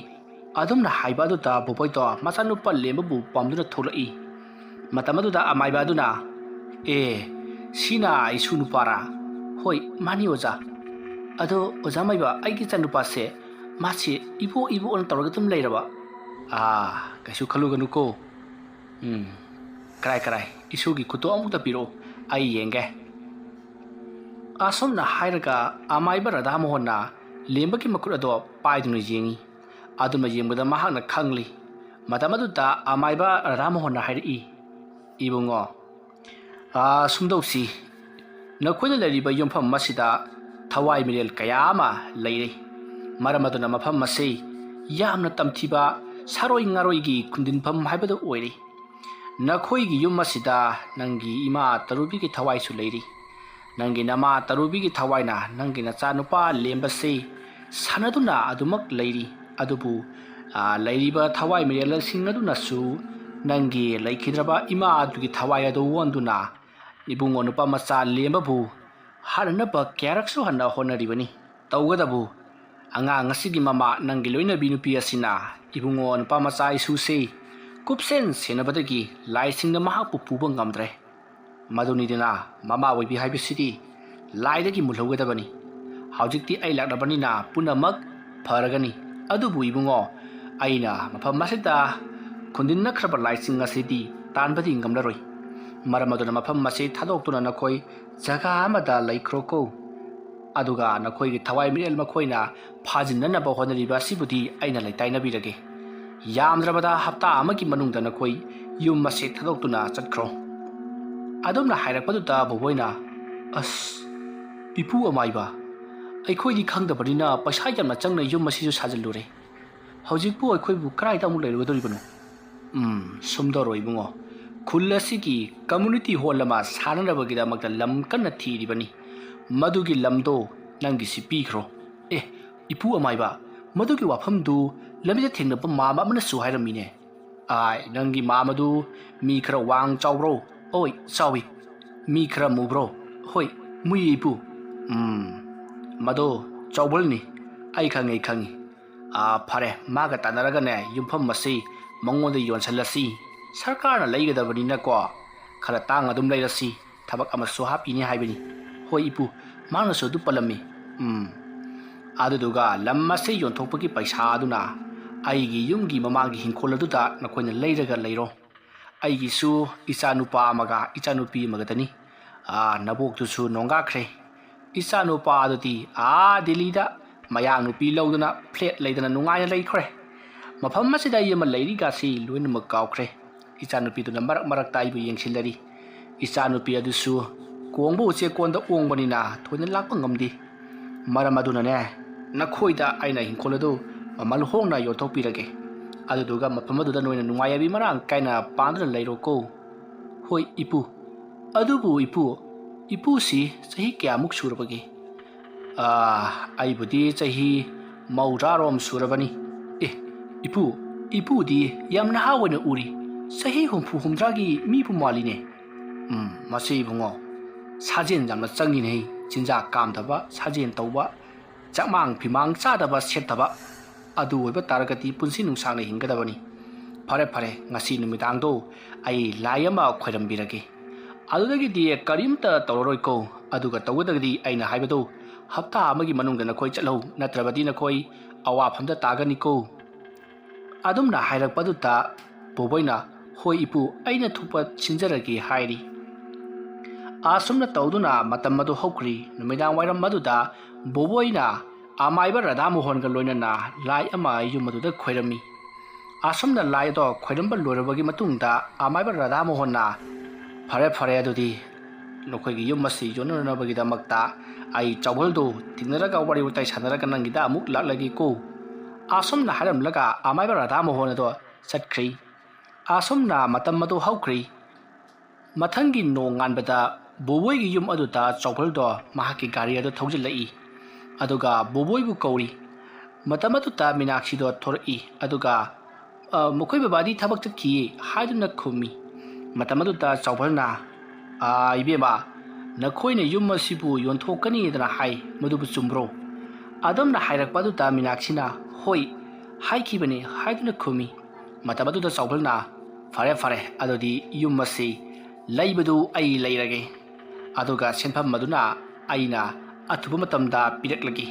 ꯑꯗꯨꯝꯅ ꯍꯥꯏꯕ ꯑꯗꯨꯗ ꯕꯣꯕꯣꯏꯗꯣ ꯃꯆꯥꯅꯨꯄꯥ ꯂꯦꯝꯕꯕꯨ ꯄꯥꯝꯗꯨꯅ ꯊꯣꯛꯂꯛꯏ꯫ ꯃꯇꯝ ꯑꯗꯨꯗ ꯑꯃꯥꯏꯕ ꯑꯗꯨꯅ, "ꯑꯦ, ꯁꯤꯅ ꯏꯁꯨ ꯅꯨꯄꯥꯔꯥ?" "ꯍꯣꯏ, ꯃꯥꯅꯤ, ꯑꯣꯖꯥ꯫" "ꯑꯗꯣ, ꯑꯣꯖꯥ ꯑꯃꯥꯏꯕ, ꯑꯩꯒꯤ ꯏꯆꯥꯅꯨꯄꯥꯁꯦ, ꯃꯥꯁꯦ ꯏꯕꯣ, ꯏꯕꯣꯅ ꯇꯧꯔꯒ ꯑꯗꯨꯝ ꯂꯩꯔꯕ?" "ꯑꯥ, ꯀꯩꯁꯨ ꯈꯜꯂꯨꯒꯅꯨꯀꯣ꯫ ꯎꯝ, ꯀꯔꯥꯏ, ꯀꯔꯥꯏ, ꯏꯁꯨꯒꯤ ꯈꯨꯠꯇꯣ ꯑꯃꯨꯛꯇ ꯄꯤꯔꯛꯑꯣ, ꯑꯩ ꯌꯦꯡꯒꯦ꯫" ꯑꯁꯨꯝꯅ ꯍꯥꯏꯔꯒ ꯑꯃꯥꯏꯕ ꯔꯥꯙꯥꯃꯣꯍꯟꯅ ꯂꯦꯝꯕꯒꯤ ꯃꯈꯨꯠ ꯑꯗꯣ ꯄꯥꯏꯗꯨꯅ ꯌꯦꯡꯉꯤ꯫ ꯑꯗꯨꯝꯅ ꯌꯦꯡꯕꯗ ꯃꯍꯥꯛꯅ ꯈꯪꯂꯤ꯫ ꯃꯇꯝ ꯑꯗꯨꯗ ꯑꯃꯥꯏꯕ ꯔꯥꯙꯥꯃꯣꯍꯟꯅ ꯍꯥꯏꯔꯛꯏ, "ꯏꯕꯨꯡꯉꯣ, ꯑꯥ, ꯁꯨꯝꯗꯧꯁꯤ, ꯅꯈꯣꯏꯅ ꯂꯩꯔꯤꯕ ꯌꯨꯝꯐꯝ ꯑꯁꯤꯗ ꯊꯋꯥꯏ ꯃꯤꯔꯦꯜ ꯀꯌꯥ ꯑꯃ ꯂꯩꯔꯤ꯫ ꯃꯔꯝ ꯑꯗꯨꯅ ꯃꯐꯝ ꯑꯁꯤ ꯌꯥꯝꯅ ꯇꯝꯊꯤꯕ ꯁꯥꯔꯣꯏ ꯉꯥꯔꯣꯏꯒꯤ ꯈꯨꯟꯗꯤꯟꯐꯝ ꯍꯥꯏꯕꯗꯨ ꯑꯣꯏꯔꯤ꯫ ꯅꯈꯣꯏꯒꯤ ꯌꯨꯝ ꯑꯁꯤꯗ ꯅꯪꯒꯤ ꯏꯃꯥ ꯇꯔꯨꯕꯤꯒꯤ ꯊꯋꯥꯏꯁꯨ ꯂꯩꯔꯤ꯫ ꯅꯪꯒꯤ ꯅꯃꯥ ꯇꯔꯨꯕꯤꯒꯤ ꯊꯋꯥꯏꯅ ꯅꯪꯒꯤ ꯅꯆꯥꯅꯨꯄꯥ ꯂꯦꯝꯕꯁꯤ ꯁꯥꯟꯅꯗꯨꯅ ꯑꯗꯨꯃꯛ ꯂꯩꯔꯤ꯫ ꯑꯗꯨꯕꯨ, ꯑꯥ, ꯂꯩꯔꯤꯕ ꯊꯋꯥꯏ ꯃꯤꯔꯦꯜꯁꯤꯡ ꯑꯗꯨꯅꯁꯨ ꯅꯪꯒꯤ ꯂꯩꯈꯤꯗ꯭ꯔꯕ ꯏꯃꯥ ꯑꯗꯨꯒꯤ ꯊꯋꯥꯏ ꯑꯗꯨ ꯑꯣꯟꯗꯨꯅ ꯏꯕꯨꯡꯉꯣ ꯅꯨꯄꯥ ꯃꯆꯥ ꯂꯦꯝꯕꯕꯨ ꯍꯥꯠꯅꯅꯕ ꯀꯌꯥꯔꯛꯁꯨ ꯍꯟꯅ ꯍꯣꯠꯅꯔꯤꯕꯅꯤ꯫ ꯇꯧꯒꯗꯕꯨ ꯑꯉꯥꯡ ꯑꯁꯤꯒꯤ ꯃꯃꯥ ꯅꯪꯒꯤ ꯂꯣꯏꯅꯕꯤ ꯅꯨꯄꯤ ꯑꯁꯤꯅ ꯏꯕꯨꯡꯉꯣ ꯅꯨꯄꯥ ꯃꯆꯥ ꯏꯁꯨꯁꯤ ꯀꯨꯞꯁꯦꯟ ꯁꯦꯟꯅꯕꯗꯒꯤ ꯂꯥꯏꯁꯤꯡꯅ ꯃꯍꯥꯛꯄꯨ ꯄꯨꯕ ꯉꯝꯗ꯭ꯔꯦ꯫ ꯃꯗꯨꯅꯤꯗꯅ ꯃꯃꯥ ꯑꯣꯏꯕꯤ ꯍꯥꯏꯕꯁꯤꯗꯤ꯫ ꯂꯥꯏꯗꯒꯤ ꯃꯨꯜꯍꯧꯒꯗꯕꯅꯤ꯫ ꯍꯧꯖꯤꯛꯇꯤ ꯑꯩ ꯂꯥꯛꯂꯕꯅꯤꯅ ꯄꯨꯝꯅꯃꯛ ꯐꯔꯒꯅꯤ꯫ ꯑꯗꯨꯕꯨ ꯏꯕꯨꯡꯉꯣ, ꯑꯩꯅ ꯃꯐꯝ ꯑꯁꯤꯗ ꯈꯨꯟꯗꯤꯟꯅꯈ꯭ꯔꯕ ꯂꯥꯏꯁꯤꯡ ꯑꯁꯤꯗꯤ ꯇꯥꯟꯕꯗꯤ ꯉꯝꯂꯔꯣꯏ꯫ ꯃꯔꯝ ꯑꯗꯨꯅ ꯃꯐꯝ ꯑꯁꯤ ꯊꯥꯗꯣꯛꯇꯨꯅ ꯅꯈꯣꯏ ꯖꯒꯥ ꯑꯃꯗ ꯂꯩꯈ꯭ꯔꯣꯀꯣ꯫ ꯑꯗꯨꯒ ꯅꯈꯣꯏꯒꯤ ꯊꯋꯥꯏ ꯃꯤꯔꯦꯜ ꯃꯈꯣꯏꯅ ꯐꯥꯖꯤꯟꯅꯅꯕ ꯍꯣꯠꯅꯔꯤꯕ ꯑꯁꯤꯕꯨꯗꯤ ꯑꯩꯅ ꯂꯩꯇꯥꯏꯅꯕꯤꯔꯒꯦ꯫ ꯌꯥꯝꯗ꯭ꯔꯕꯗ ꯍꯞꯇꯥ ꯑꯃꯒꯤ ꯃꯅꯨꯡꯗ ꯅꯈꯣꯏ ꯌꯨꯝ ꯑꯁꯤ ꯊꯥꯗꯣꯛꯇꯨꯅ ꯆꯠꯈ꯭ꯔꯣ꯫ ꯑꯗꯨꯝꯅ ꯍꯥꯏꯔꯛꯄꯗꯨꯗ ꯕꯣꯕꯣꯏꯅ, "ꯑꯁ, ꯏꯄꯨ ꯑꯃꯥꯏꯕ, ꯑꯩꯈꯣꯏꯗꯤ ꯈꯪꯗꯕꯅꯤꯅ ꯄꯩꯁꯥ ꯌꯥꯝꯅ ꯆꯪꯅ ꯌꯨꯝ ꯑꯁꯤꯁꯨ ꯁꯥꯖꯤꯜꯂꯨꯔꯦ꯫ ꯍꯧꯖꯤꯛꯄꯨ ꯑꯩꯈꯣꯏꯕꯨ ꯀꯗꯥꯏꯗ ꯑꯃꯨꯛ ꯂꯩꯔꯨꯒꯗꯧꯔꯤꯕꯅꯣ?" "ꯎꯝ, ꯁꯨꯝ ꯇꯧꯔꯣ ꯏꯕꯨꯡꯉꯣ, ꯈꯨꯜ ꯑꯁꯤꯒꯤ community hall ꯑꯃ ꯁꯥꯅꯅꯕꯒꯤꯗꯃꯛꯇ ꯂꯝ ꯀꯟꯅ ꯊꯤꯔꯤꯕꯅꯤ꯫ ꯃꯗꯨꯒꯤ ꯂꯝꯗꯣ ꯅꯪꯒꯤꯁꯤ ꯄꯤꯈ꯭ꯔꯣ꯫" "ꯑꯦ, ꯏꯄꯨ ꯑꯃꯥꯏꯕ, ꯃꯗꯨꯒꯤ ꯋꯥꯐꯝꯗꯨ ꯂꯝꯕꯤꯗ ꯊꯦꯡꯅꯕ ꯃꯥꯝꯃ ꯑꯃꯅꯁꯨ ꯍꯥꯏꯔꯝꯃꯤꯅꯦ꯫" "ꯑꯥꯏ, ꯅꯪꯒꯤ ꯃꯥꯝꯃꯗꯨ ꯃꯤ ꯈꯔ ꯋꯥꯡ ꯆꯥꯎꯕ꯭ꯔꯣ?" "ꯑꯣꯏ, ꯆꯥꯎꯏ꯫" "ꯃꯤ ꯈꯔ ꯃꯨꯕ꯭ꯔꯣ?" "ꯍꯣꯏ, ꯃꯨꯏ ꯏꯄꯨ꯫" "ꯎꯝ, ꯃꯗꯣ ꯆꯥꯎꯕꯜꯅꯤ꯫ ꯑꯩ ꯈꯪꯉꯤ, ꯑꯩ ꯈꯪꯉꯤ꯫ ꯑꯥ, ꯐꯔꯦ, ꯃꯥꯒ ꯇꯥꯟꯅꯔꯒꯅꯦ, ꯌꯨꯝꯐꯝ ꯑꯁꯤ ꯃꯉꯣꯟꯗ ꯌꯣꯟꯁꯤꯜꯂꯁꯤ꯫ ꯁꯔꯀꯥꯔꯅ ꯂꯩꯒꯗꯕꯅꯤꯅꯀꯣ, ꯈꯔ ꯇꯥꯡꯅ ꯑꯗꯨꯝ ꯂꯩꯔꯁꯤ꯫ ꯊꯕꯛ ꯑꯃꯁꯨ ꯍꯥꯞꯄꯤꯅꯤ ꯍꯥꯏꯕꯅꯤ꯫" "ꯍꯣꯏ ꯏꯄꯨ, ꯃꯥꯅꯁꯨ ꯑꯗꯨ ꯄꯜꯂꯝꯃꯤ꯫" "ꯎꯝ, ꯑꯗꯨꯗꯨꯒ ꯂꯝ ꯑꯁꯤ ꯌꯣꯟꯊꯣꯛꯄꯒꯤ ꯄꯩꯁꯥ ꯑꯗꯨꯅ ꯑꯩꯒꯤ ꯌꯨꯝꯒꯤ ꯃꯃꯥꯡꯒꯤ ꯍꯤꯡꯈꯣꯜ ꯑꯗꯨꯗ ꯅꯈꯣꯏꯅ ꯂꯩꯔꯒ ꯂꯩꯔꯣ꯫ ꯑꯩꯒꯤꯁꯨ ꯏꯆꯥꯅꯨꯄꯥ ꯑꯃꯒ ꯏꯆꯥꯅꯨꯄꯤ ꯑꯃꯒꯗꯅꯤ꯫ ꯑꯥ, ꯅꯕꯣꯛꯇꯨꯁꯨ ꯅꯣꯡꯒꯥꯈ꯭ꯔꯦ꯫ ꯏꯆꯥꯅꯨꯄꯥ ꯑꯗꯨꯗꯤ ꯑꯥ ꯗꯤꯜꯂꯤꯗ ꯃꯌꯥꯡ ꯅꯨꯄꯤ ꯂꯧꯗꯨꯅ flat ꯂꯩꯗꯅ ꯅꯨꯡꯉꯥꯏꯅ ꯂꯩꯈ꯭ꯔꯦ꯫ ꯃꯐꯝ ꯑꯁꯤꯗ ꯑꯩ ꯑꯃ ꯂꯩꯔꯤꯒꯥꯁꯤ ꯂꯣꯏꯅꯃꯛ ꯀꯥꯎꯈ꯭ꯔꯦ꯫ ꯏꯆꯥꯅꯨꯄꯤꯗꯨꯅ ꯃꯔꯛ ꯃꯔꯛꯇ ꯑꯩꯕꯨ ꯌꯦꯡꯁꯤꯜꯂꯔꯤ꯫ ꯏꯆꯥꯅꯨꯄꯤ ꯑꯗꯨꯁꯨ ꯀꯣꯡꯕ ꯎꯆꯦꯛ ꯀꯣꯟꯗ ꯑꯣꯡꯕꯅꯤꯅ ꯊꯣꯏꯅ ꯂꯥꯛꯄ ꯉꯝꯗꯦ꯫ ꯃꯔꯝ ꯑꯗꯨꯅꯅꯦ, ꯅꯈꯣꯏꯗ ꯑꯩꯅ ꯍꯤꯡꯈꯣꯜ ꯑꯗꯨ ꯃꯃꯜ ꯍꯣꯡꯅ ꯌꯣꯟꯊꯣꯛꯄꯤꯔꯒꯦ꯫ ꯑꯗꯨꯗꯨꯒ ꯃꯐꯝ ꯑꯗꯨꯗ ꯅꯣꯏꯅ ꯅꯨꯡꯉꯥꯏ ꯌꯥꯏꯕꯤ ꯃꯔꯥꯡ ꯀꯥꯏꯅ ꯄꯥꯟꯗꯨꯅ ꯂꯩꯔꯣꯀꯣ꯫" "ꯍꯣꯏ ꯏꯄꯨ꯫ ꯑꯗꯨꯕꯨ ꯏꯄꯨ, ꯏꯄꯨꯁꯤ ꯆꯍꯤ ꯀꯌꯥꯃꯨꯛ ꯁꯨꯔꯕꯒꯦ?" "ꯑꯥ, ꯑꯩꯕꯨꯗꯤ ꯆꯍꯤ ꯃꯧꯗ꯭ꯔꯥꯔꯣꯝ ꯁꯨꯔꯕꯅꯤ꯫" "ꯑꯦ, ꯏꯄꯨ, ꯏꯄꯨꯗꯤ ꯌꯥꯝ ꯅꯍꯥ ꯑꯣꯏꯅ ꯎꯔꯤ꯫ ꯆꯍꯤ ꯍꯨꯝꯐꯨ ꯍꯨꯝꯗ꯭ꯔꯥꯒꯤ ꯃꯤꯕꯨ ꯃꯥꯜꯂꯤꯅꯦ꯫" "ꯎꯝ, ꯃꯁꯤ ꯏꯕꯨꯡꯉꯣ, ꯁꯥꯖꯦꯜ ꯌꯥꯝꯅ ꯆꯪꯉꯤꯅꯦ꯫ ꯆꯤꯟꯖꯥꯛ ꯀꯥꯝꯗꯕ, ꯁꯥꯖꯦꯜ ꯇꯧꯕ, ꯆꯥꯛꯃꯥꯡ ꯐꯤꯃꯥꯡ ꯆꯥꯗꯕ ꯁꯦꯠꯇꯕ, ꯑꯗꯨ ꯑꯣꯏꯕ ꯇꯥꯔꯒꯗꯤ ꯄꯨꯟꯁꯤ ꯅꯨꯡꯁꯥꯡꯅ ꯍꯤꯡꯒꯗꯕꯅꯤ꯫ ꯐꯔꯦ, ꯐꯔꯦ, ꯉꯁꯤ ꯅꯨꯃꯤꯗꯥꯡꯗꯣ ꯑꯩ ꯂꯥꯏ ꯑꯃ ꯈꯣꯏꯔꯝꯕꯤꯔꯒꯦ꯫ ꯑꯗꯨꯗꯒꯤꯗꯤ ꯀꯔꯤꯝꯇ ꯇꯧꯔꯔꯣꯏꯀꯣ꯫ ꯑꯗꯨꯒ ꯇꯧꯒꯗꯕꯗꯤ ꯑꯩꯅ ꯍꯥꯏꯕꯗꯨ, ꯍꯞꯇꯥ ꯑꯃꯒꯤ ꯃꯅꯨꯡꯗ ꯅꯈꯣꯏ ꯆꯠꯍꯧ, ꯅꯠꯇ꯭ꯔꯕꯗꯤ ꯅꯈꯣꯏ ꯑꯋꯥꯐꯝꯗ ꯇꯥꯒꯅꯤꯀꯣ꯫ ꯑꯗꯨꯝꯅ ꯍꯥꯏꯔꯛꯄꯗꯨꯗ ꯕꯣꯕꯣꯏꯅ, "ꯍꯣꯏ ꯏꯄꯨ, ꯑꯩꯅ ꯊꯣꯛꯄ ꯁꯤꯟꯖꯔꯒꯦ" ꯍꯥꯏꯔꯤ꯫ ꯑꯁꯨꯝꯅ ꯇꯧꯗꯨꯅ ꯃꯇꯝ ꯑꯗꯨ ꯍꯧꯈ꯭ꯔꯤ꯫ ꯅꯨꯃꯤꯗꯥꯡ ꯋꯥꯏꯔꯝ ꯑꯗꯨꯗ ꯕꯣꯕꯣꯏꯅ ꯑꯃꯥꯏꯕ ꯔꯥꯙꯥ ꯃꯣꯍꯟꯒ ꯂꯣꯏꯅꯅ ꯂꯥꯏ ꯑꯃ ꯌꯨꯝ ꯑꯗꯨꯗ ꯈꯣꯏꯔꯝꯃꯤ꯫ ꯑꯁꯨꯝꯅ ꯂꯥꯏ ꯑꯗꯣ ꯈꯣꯏꯔꯝꯕ ꯂꯣꯏꯔꯕꯒꯤ ꯃꯇꯨꯡꯗ ꯑꯃꯥꯏꯕ ꯔꯥꯙꯥ ꯃꯣꯍꯟꯅ, "ꯐꯔꯦ ꯐꯔꯦ, ꯑꯗꯨꯗꯤ ꯅꯈꯣꯏꯒꯤ ꯌꯨꯝ ꯑꯁꯤ ꯌꯣꯟꯅꯅꯕꯒꯤꯗꯃꯛꯇ ꯑꯩ ꯆꯥꯎꯕꯜꯗꯨ ꯇꯤꯡꯅꯔꯒ ꯋꯥꯔꯤ ꯋꯥꯇꯥꯏ ꯁꯥꯟꯅꯔꯒ ꯅꯪꯒꯤꯗ ꯑꯃꯨꯛ ꯂꯥꯛꯂꯒꯦꯀꯣ"꯫ ꯑꯁꯨꯝꯅ ꯍꯥꯏꯔꯝꯂꯒ ꯑꯃꯥꯏꯕ ꯔꯥꯙꯥ ꯃꯣꯍꯟ ꯑꯗꯣ ꯆꯠꯈ꯭ꯔꯤ꯫ ꯑꯁꯨꯝꯅ ꯃꯇꯝ ꯑꯗꯨ ꯍꯧꯈ꯭ꯔꯤ꯫ ꯃꯊꯪꯒꯤ ꯅꯣꯡꯉꯥꯟꯕꯗ ꯕꯣꯕꯣꯏꯒꯤ ꯌꯨꯝ ꯑꯗꯨꯗ ꯆꯥꯎꯕꯜꯗꯣ ꯃꯍꯥꯛꯀꯤ ꯒꯥꯔꯤ ꯑꯗꯨ ꯊꯧꯖꯤꯜꯂꯛꯏ꯫ ꯑꯗꯨꯒ ꯕꯣꯕꯣꯏꯕꯨ ꯀꯧꯔꯤ꯫ ꯃꯇꯝ ꯑꯗꯨꯗ ꯃꯤꯅꯥꯛꯁꯤꯗꯣ ꯊꯣꯔꯛꯏ꯫ ꯑꯗꯨꯒ, "ꯑ, ꯃꯈꯣꯏ ꯕꯕꯥꯗꯤ ꯊꯕꯛ ꯆꯠꯈꯤꯌꯦ" ꯍꯥꯏꯗꯨꯅ ꯈꯨꯝꯃꯤ꯫ ꯃꯇꯝ ꯑꯗꯨꯗ ꯆꯥꯎꯕꯜꯅ, "ꯑ, ꯏꯕꯦꯝꯃ, ꯅꯈꯣꯏꯅ ꯌꯨꯝ ꯑꯁꯤꯕꯨ ꯌꯣꯟꯊꯣꯛꯀꯅꯤꯗꯅ ꯍꯥꯏ, ꯃꯗꯨꯕꯨ ꯆꯨꯝꯕ꯭ꯔꯣ?" ꯑꯗꯨꯝꯅ ꯍꯥꯏꯔꯛꯄ ꯑꯗꯨꯗ ꯃꯤꯅꯥꯛꯁꯤꯅ, "ꯍꯣꯏ, ꯍꯥꯏꯈꯤꯕꯅꯤ" ꯍꯥꯏꯗꯨꯅ ꯈꯨꯝꯃꯤ꯫ ꯃꯇꯝ ꯑꯗꯨꯗ ꯆꯥꯎꯕꯜꯅ, "ꯐꯔꯦ, ꯐꯔꯦ, ꯑꯗꯨꯗꯤ ꯌꯨꯝ ꯑꯁꯤ ꯂꯩꯕꯗꯨ ꯑꯩ ꯂꯩꯔꯒꯦ, ꯑꯗꯨꯒ ꯁꯦꯟꯐꯝ ꯑꯗꯨꯅ ꯑꯩꯅ ꯑꯊꯨꯕ ꯃꯇꯝꯗ ꯄꯤꯔꯛꯂꯒꯦ꯫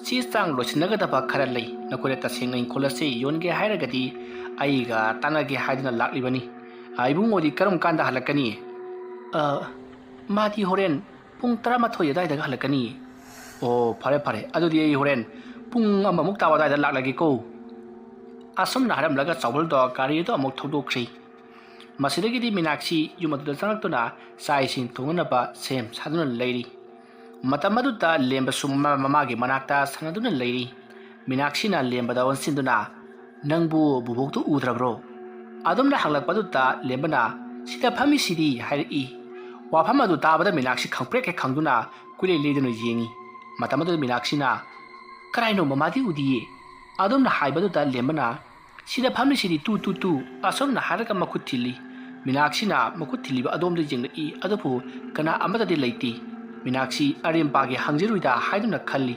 ꯆꯦ ꯆꯥꯡ ꯂꯣꯏꯁꯤꯟꯅꯒꯗꯕ ꯈꯔ ꯂꯩ꯫ ꯅꯈꯣꯏꯅ ꯇꯁꯦꯡꯅ ꯏꯪꯈꯣꯜ ꯑꯁꯤ ꯌꯣꯟꯒꯦ ꯍꯥꯏꯔꯒꯗꯤ ꯑꯩꯒ ꯇꯥꯟꯅꯒꯦ ꯍꯥꯏꯗꯨꯅ ꯂꯥꯛꯂꯤꯕꯅꯤ꯫ ꯑ, ꯏꯕꯨꯡꯉꯣꯗꯤ ꯀꯔꯝ ꯀꯥꯟꯗ ꯍꯜꯂꯛꯀꯅꯤ?" "ꯑ, ꯃꯥꯗꯤ ꯍꯣꯔꯦꯟ ꯄꯨꯡ ꯇꯔꯥꯃꯥꯊꯣꯏ ꯑꯗꯨꯋꯥꯏꯗꯒ ꯍꯜꯂꯛꯀꯅꯤ꯫" "ꯑꯣ, ꯐꯔꯦ, ꯐꯔꯦ꯫ ꯑꯗꯨꯗꯤ ꯑꯩ ꯍꯣꯔꯦꯟ ꯄꯨꯡ ꯑꯃꯃꯨꯛ ꯇꯥꯕ ꯑꯗꯨꯋꯥꯏꯗ ꯂꯥꯛꯂꯒꯦꯀꯣ꯫" ꯑꯁꯨꯝꯅ ꯍꯥꯏꯔꯝꯂꯒ ꯆꯥꯎꯕꯜꯗꯣ ꯒꯥꯔꯤ ꯑꯗꯨ ꯑꯃꯨꯛ ꯊꯧꯗꯣꯛꯈ꯭ꯔꯤ꯫ ꯃꯁꯤꯗꯒꯤꯗꯤ ꯃꯤꯅꯥꯛꯁꯤ ꯌꯨꯝ ꯑꯗꯨꯗ ꯆꯪꯂꯛꯇꯨꯅ ꯆꯥꯛ ꯏꯁꯤꯡ ꯊꯣꯡꯅꯅꯕ ꯁꯦꯝ ꯁꯥꯗꯨꯅ ꯂꯩꯔꯤ꯫ ꯃꯇꯝ ꯑꯗꯨꯗ ꯂꯦꯝꯕꯁꯨ ꯃꯃꯥ ꯃꯃꯥꯒꯤ ꯃꯅꯥꯛꯇ ꯁꯥꯟꯅꯗꯨꯅ ꯂꯩꯔꯤ꯫ ꯃꯤꯅꯥꯛꯁꯤꯅ ꯂꯦꯝꯕꯗ ꯑꯣꯟꯁꯤꯟꯗꯨꯅ, "ꯅꯪꯕꯨ ꯕꯨꯕꯣꯛꯇꯨ ꯎꯗ꯭ꯔꯕ꯭ꯔꯣ?" ꯑꯗꯨꯝꯅ ꯍꯪꯂꯛꯄꯗꯨꯗ ꯂꯦꯝꯕꯅ, "ꯁꯤꯗ ꯐꯝꯃꯤꯁꯤꯗꯤ" ꯍꯥꯏꯔꯛꯏ꯫ ꯋꯥꯐꯝ ꯑꯗꯨ ꯇꯥꯕꯗ ꯃꯤꯅꯥꯛꯁꯤ ꯈꯪꯄ꯭ꯔꯦꯛ ꯍꯦꯛ ꯈꯪꯗꯨꯅ ꯀꯨꯏꯂꯩ ꯂꯩꯗꯨꯅ ꯌꯦꯡꯉꯤ꯫ ꯃꯇꯝ ꯑꯗꯨꯗ ꯃꯤꯅꯥꯛꯁꯤꯅ, "ꯀꯔꯥꯏꯅꯣ, ꯃꯃꯥꯗꯤ ꯎꯗꯤꯌꯦ?" ꯑꯗꯨꯝꯅ ꯍꯥꯏꯕꯗꯨꯗ ꯂꯦꯝꯕꯅ, "ꯁꯤꯗ ꯐꯝꯂꯤꯁꯤꯗꯤ ꯇꯨ ꯇꯨ ꯇꯨ" ꯑꯁꯨꯝꯅ ꯍꯥꯏꯔꯒ ꯃꯈꯨꯠ ꯊꯤꯜꯂꯤ꯫ ꯃꯤꯅꯥꯛꯁꯤꯅ ꯃꯈꯨꯠ ꯊꯤꯜꯂꯤꯕ ꯑꯗꯣꯝꯗ ꯌꯦꯡꯂꯛꯏ, ꯑꯗꯨꯕꯨ ꯀꯅꯥ ꯑꯃꯠꯇꯗꯤ ꯂꯩꯇꯦ꯫ ꯃꯤꯅꯥꯛꯁꯤ ꯑꯔꯦꯝꯕꯥꯒꯤ ꯍꯪꯖꯔꯨꯏꯗ ꯍꯥꯏꯗꯨꯅ ꯈꯜꯂꯤ꯫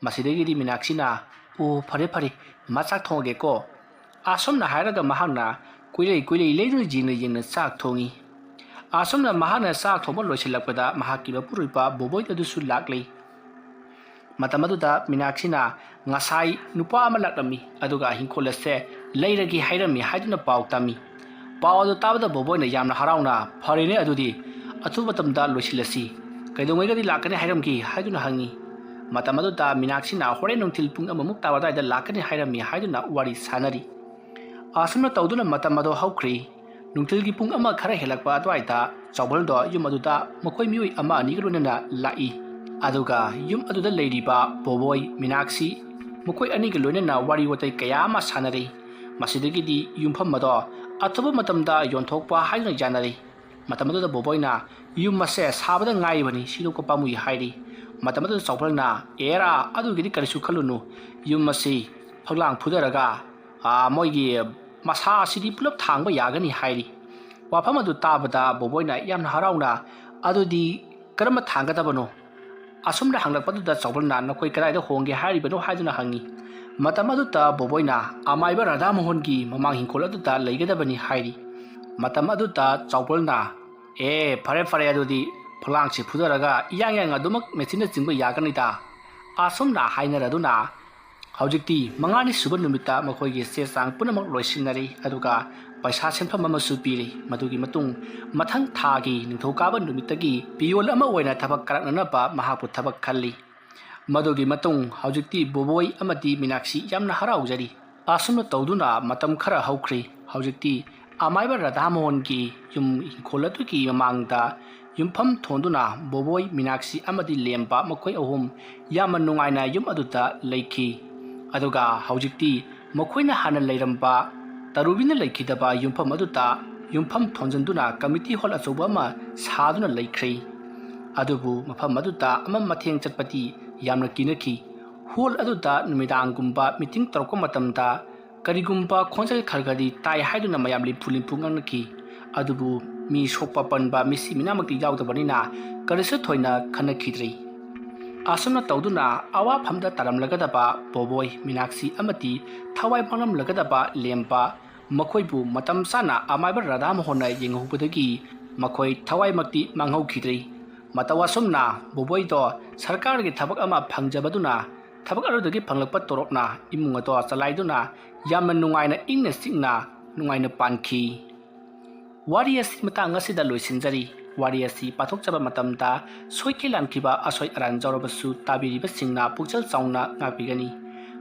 ꯃꯁꯤꯗꯒꯤꯗꯤ ꯃꯤꯅꯥꯛꯁꯤꯅ, "ꯑꯣ, ꯐꯔꯦ ꯐꯔꯦ, ꯃꯃꯥ ꯆꯥꯛ ꯊꯣꯡꯉꯒꯦꯀꯣ" ꯑꯁꯨꯝꯅ ꯍꯥꯏꯔꯒ ꯃꯍꯥꯛꯅ ꯀꯨꯏꯂꯩ ꯀꯨꯏꯂꯩ ꯂꯩꯗꯨꯅ ꯌꯦꯡꯅ ꯌꯦꯡꯅ ꯆꯥꯛ ꯊꯣꯡꯉꯤ꯫ ꯑꯁꯨꯝꯅ ꯃꯍꯥꯛꯅ ꯆꯥꯛ ꯊꯣꯡꯕ ꯂꯣꯏꯁꯤꯜꯂꯛꯄꯗ ꯃꯍꯥꯛꯀꯤ ꯃꯄꯨꯔꯣꯏꯕ ꯕꯣꯕꯣꯏ ꯑꯗꯨꯁꯨ ꯂꯥꯛꯂꯤ꯫ ꯃꯇꯝ ꯑꯗꯨꯗ ꯃꯤꯅꯥꯛꯁꯤꯅ, "ꯉꯁꯥꯏ ꯅꯨꯄꯥ ꯑꯃ ꯂꯥꯛꯂꯝꯃꯤ, ꯑꯗꯨꯒ ꯏꯪꯈꯣꯜ ꯑꯁꯦ ꯂꯩꯔꯒꯦ ꯍꯥꯏꯔꯝꯃꯤ" ꯍꯥꯏꯗꯨꯅ ꯄꯥꯎ ꯇꯝꯃꯤ꯫ ꯄꯥꯎ ꯑꯗꯨ ꯇꯥꯕꯗ ꯕꯣꯕꯣꯏꯅ ꯌꯥꯝꯅ ꯍꯔꯥꯎꯅ, "ꯐꯔꯦꯅꯦ, ꯑꯗꯨꯗꯤ ꯑꯊꯨꯕ ꯃꯇꯝꯗ ꯂꯣꯏꯁꯤꯜꯂꯁꯤ꯫ ꯀꯩꯗꯧꯉꯩꯒꯗꯤ ꯂꯥꯛꯀꯅꯤ ꯍꯥꯏꯔꯝꯒꯦ?" ꯍꯥꯏꯗꯨꯅ ꯍꯪꯉꯤ꯫ ꯃꯇꯝ ꯑꯗꯨꯗ ꯃꯤꯅꯥꯛꯁꯤꯅ, "ꯍꯣꯔꯦꯟ ꯅꯨꯡꯊꯤꯜ ꯄꯨꯡ ꯑꯃꯃꯨꯛ ꯇꯥꯕ ꯑꯗꯨꯋꯥꯏꯗ ꯂꯥꯛꯀꯅꯤ ꯍꯥꯏꯔꯝꯃꯤ" ꯍꯥꯏꯗꯨꯅ ꯋꯥꯔꯤ ꯁꯥꯟꯅꯔꯤ꯫ ꯑꯁꯨꯝꯅ ꯇꯧꯗꯨꯅ ꯃꯇꯝ ꯑꯗꯨ ꯍꯧꯈ꯭ꯔꯦ꯫ ꯅꯨꯡꯊꯤꯜꯒꯤ ꯄꯨꯡ ꯑꯃ ꯈꯔ ꯍꯦꯜꯂꯛꯄ ꯑꯗꯨꯋꯥꯏꯗ ꯆꯥꯎꯕꯜꯗꯣ ꯌꯨꯝ ꯑꯗꯨꯗ ꯃꯈꯣꯏ ꯃꯤꯑꯣꯏ ꯑꯃ ꯑꯅꯤꯒ ꯂꯣꯏꯅꯅ ꯂꯥꯛꯏ꯫ ꯑꯗꯨꯒ ꯌꯨꯝ ꯑꯗꯨꯗ ꯂꯩꯔꯤꯕ ꯕꯣꯕꯣꯏ, ꯃꯤꯅꯥꯛꯁꯤ, ꯃꯈꯣꯏ ꯑꯅꯤꯒ ꯂꯣꯏꯅꯅ ꯋꯥꯔꯤ ꯋꯥꯇꯥꯏ ꯀꯌꯥ ꯑꯃ ꯁꯥꯟꯅꯔꯤ꯫ ꯃꯁꯤꯗꯒꯤꯗꯤ ꯌꯨꯝꯐꯝ ꯑꯗꯣ ꯑꯊꯨꯕ ꯃꯇꯝꯗ ꯌꯣꯟꯊꯣꯛꯄ ꯍꯥꯏꯗꯨꯅ ꯌꯥꯅꯔꯤ꯫ ꯃꯇꯝ ꯑꯗꯨꯗ ꯕꯣꯕꯣꯏꯅ, "ꯌꯨꯝ ꯑꯁꯦ ꯁꯥꯕꯗ ꯉꯥꯏꯔꯤꯕꯅꯤ, ꯁꯤꯗꯣꯛꯄ ꯄꯥꯝꯃꯨꯏ" ꯍꯥꯏꯔꯤ꯫ ꯃꯇꯝ ꯑꯗꯨꯗ ꯆꯥꯎꯕꯜꯅ, "ꯑꯦꯔꯥ, ꯑꯗꯨꯒꯤꯗꯤ ꯀꯔꯤꯁꯨ ꯈꯜꯂꯨꯅꯨ, ꯌꯨꯝ ꯑꯁꯤ ꯐꯛꯂꯥꯡ ꯐꯨꯊꯔꯒ, ꯑꯥ, ꯃꯣꯏꯒꯤ ꯃꯁꯥ ꯑꯁꯤꯗꯤ ꯄꯨꯂꯞ ꯊꯥꯡꯕ ꯌꯥꯒꯅꯤ" ꯍꯥꯏꯔꯤ꯫ ꯋꯥꯐꯝ ꯑꯗꯨ ꯇꯥꯕꯗ ꯕꯣꯕꯣꯏꯅ ꯌꯥꯝꯅ ꯍꯔꯥꯎꯅ, "ꯑꯗꯨꯗꯤ ꯀꯔꯝꯕ ꯊꯥꯡꯒꯗꯕꯅꯣ?" ꯑꯁꯨꯝꯅ ꯍꯪꯂꯛꯄꯗꯨꯗ ꯆꯥꯎꯕꯜꯅ, "ꯅꯈꯣꯏ ꯀꯗꯥꯏꯗ ꯍꯣꯡꯒꯦ ꯍꯥꯏꯔꯤꯕꯅꯣ?" ꯍꯥꯏꯗꯨꯅ ꯍꯪꯉꯤ꯫ ꯃꯇꯝ ꯑꯗꯨꯗ ꯕꯣꯕꯣꯏꯅ, "ꯑꯃꯥꯏꯕ ꯔꯥꯙꯥꯃꯣꯍꯟꯒꯤ ꯃꯃꯥꯡ ꯍꯤꯡꯈꯣꯜ ꯑꯗꯨꯗ ꯂꯩꯒꯗꯕꯅꯤ" ꯍꯥꯏꯔꯤ꯫ ꯃꯇꯝ ꯑꯗꯨꯗ ꯆꯥꯎꯕꯜꯅ, "ꯑꯦ, ꯐꯔꯦ ꯐꯔꯦ, ꯑꯗꯨꯗꯤ ꯐꯛꯂꯥꯡꯁꯤ ꯐꯨꯊꯔꯒ ꯏꯌꯥꯡ ꯌꯥꯡ ꯑꯗꯨꯃꯛ ꯃꯦꯆꯤꯟꯅꯆꯤꯡꯕ ꯌꯥꯒꯅꯤꯗ" ꯑꯁꯨꯝꯅ ꯍꯥꯏꯅꯔꯗꯨꯅ ꯍꯧꯖꯤꯛꯇꯤ ꯃꯉꯥꯅꯤ ꯁꯨꯕ ꯅꯨꯃꯤꯠꯇ ꯃꯈꯣꯏꯒꯤ ꯆꯦ ꯆꯥꯡ ꯄꯨꯝꯅꯃꯛ ꯂꯣꯏꯁꯤꯟꯅꯔꯤ, ꯑꯗꯨꯒ ꯄꯩꯁꯥ ꯁꯦꯟꯐꯝ ꯑꯃꯁꯨ ꯄꯤꯔꯤ꯫ ꯃꯗꯨꯒꯤ ꯃꯇꯨꯡ ꯃꯊꯪ ꯊꯥꯒꯤ ꯅꯤꯡꯊꯧꯀꯥꯕ ꯅꯨꯃꯤꯠꯇꯒꯤ ꯄꯤꯌꯣꯜ ꯑꯃ ꯑꯣꯏꯅ ꯊꯕꯛ ꯀꯥꯔꯛꯅꯅꯕ ꯃꯍꯥꯛꯄꯨ ꯊꯕꯛ ꯈꯜꯂꯤ꯫ ꯃꯗꯨꯒꯤ ꯃꯇꯨꯡ ꯍꯧꯖꯤꯛꯇꯤ ꯕꯣꯕꯣꯏ ꯑꯃꯗꯤ ꯃꯤꯅꯥꯛꯁꯤ ꯌꯥꯝꯅ ꯍꯔꯥꯎꯖꯔꯤ꯫ ꯑꯁꯨꯝꯅ ꯇꯧꯗꯨꯅ ꯃꯇꯝ ꯈꯔ ꯍꯧꯈ꯭ꯔꯦ꯫ ꯍꯧꯖꯤꯛꯇꯤ ꯑꯃꯥꯏꯕ ꯔꯥꯙꯥꯃꯣꯍꯟꯒꯤ ꯌꯨꯝ ꯏꯪꯈꯣꯜ ꯑꯗꯨꯒꯤ ꯃꯃꯥꯡꯗ ꯌꯨꯝꯐꯝ ꯊꯣꯟꯗꯨꯅ ꯕꯣꯕꯣꯏ, ꯃꯤꯅꯥꯛꯁꯤ ꯑꯃꯗꯤ ꯂꯦꯝꯕ ꯃꯈꯣꯏ ꯑꯍꯨꯝ ꯌꯥꯝꯅ ꯅꯨꯡꯉꯥꯏꯅ ꯌꯨꯝ ꯑꯗꯨꯗ ꯂꯩꯈꯤ꯫ ꯑꯗꯨꯒ ꯍꯧꯖꯤꯛꯇꯤ ꯃꯈꯣꯏꯅ ꯍꯥꯟꯅ ꯂꯩꯔꯝꯕ ꯇꯔꯨꯕꯤꯅ ꯂꯩꯈꯤꯗꯕ ꯌꯨꯝꯐꯝ ꯑꯗꯨꯗ ꯌꯨꯝꯐꯝ ꯊꯣꯟꯖꯤꯟꯗꯨꯅ ꯀꯃꯤꯇꯤ ꯍꯣꯜ ꯑꯆꯧꯕ ꯑꯃ ꯁꯥꯗꯨꯅ ꯂꯩꯈ꯭ꯔꯦ꯫ ꯑꯗꯨꯕꯨ ꯃꯐꯝ ꯑꯗꯨꯗ ꯑꯃꯝ ꯑꯊꯦꯡ ꯆꯠꯄꯗꯤ ꯌꯥꯝꯅ ꯀꯤꯅꯈꯤ꯫ ꯍꯣꯜ ꯑꯗꯨꯗ ꯅꯨꯃꯤꯗꯥꯡꯒꯨꯝꯕ ꯃꯤꯇꯤꯡ ꯇꯧꯔꯛꯄ ꯃꯇꯝꯗ ꯀꯔꯤꯒꯨꯝꯕ ꯈꯣꯟꯖꯦꯜ ꯈꯔ ꯈꯔꯗꯤ ꯇꯥꯏ ꯍꯥꯏꯗꯨꯅ ꯃꯌꯥꯝ ꯂꯤꯝꯐꯨ ꯂꯤꯝꯐꯨ ꯉꯥꯡꯅꯈꯤ꯫ ꯑꯗꯨꯕꯨ ꯃꯤ ꯁꯣꯛꯄ ꯄꯟꯕ ꯃꯤꯁꯤ ꯃꯤꯅꯥꯃꯛꯇꯤ ꯌꯥꯎꯗꯕꯅꯤꯅ ꯀꯔꯤꯁꯨ ꯊꯣꯏꯅ ꯈꯟꯅꯈꯤꯗ꯭ꯔꯤ꯫ ꯑꯁꯨꯝꯅ ꯇꯧꯗꯨꯅ ꯑꯋꯥꯐꯝꯗ ꯇꯥꯔꯝꯂꯒꯗꯕ ꯕꯣꯕꯣꯏ, ꯃꯤꯅꯥꯛꯁꯤ ꯑꯃꯗꯤ ꯊꯋꯥꯏ ꯃꯥꯡꯂꯝꯂꯒꯗꯕ ꯂꯦꯝꯕ ꯃꯈꯣꯏꯕꯨ ꯃꯇꯝ ꯆꯥꯅ ꯑꯃꯥꯏꯕ ꯔꯥꯙꯥꯃꯣꯍꯟꯅ ꯌꯦꯡꯍꯧꯕꯗꯒꯤ ꯃꯈꯣꯏ ꯊꯋꯥꯏꯃꯛꯇꯤ ꯃꯥꯡꯍꯧꯈꯤꯗ꯭ꯔꯤ꯫ ꯃꯇꯧ ꯑꯁꯨꯝꯅ ꯕꯣꯕꯣꯏꯗꯣ ꯁꯔꯀꯥꯔꯒꯤ ꯊꯕꯛ ꯑꯃ ꯐꯪꯖꯕꯗꯨꯅ ꯊꯕꯛ ꯑꯗꯨꯗꯒꯤ ꯐꯪꯂꯛꯄ ꯇꯣꯂꯣꯞꯅ ꯏꯃꯨꯡ ꯑꯗꯣ ꯆꯂꯥꯏꯗꯨꯅ ꯌꯥꯝꯅ ꯅꯨꯡꯉꯥꯏꯅ ꯏꯪꯅ ꯆꯤꯛꯅ ꯅꯨꯡꯉꯥꯏꯅ ꯄꯥꯟꯈꯤ꯫ ꯋꯥꯔꯤ ꯑꯁꯤ ꯃꯇꯥꯡ ꯑꯁꯤꯗ ꯂꯣꯏꯁꯤꯟꯖꯔꯤ꯫ ꯋꯥꯔꯤ ꯑꯁꯤ ꯄꯥꯊꯣꯛꯆꯕ ꯃꯇꯝꯗ ꯁꯣꯏꯈꯤ ꯂꯥꯟꯈꯤꯕ ꯑꯁꯣꯏ ꯑꯔꯥꯟ ꯌꯥꯎꯔꯕꯁꯨ ꯇꯥꯕꯤꯔꯤꯕꯁꯤꯡꯅ ꯄꯨꯛꯆꯦꯜ ꯆꯥꯎꯅ ꯉꯥꯛꯄꯤꯒꯅꯤ꯫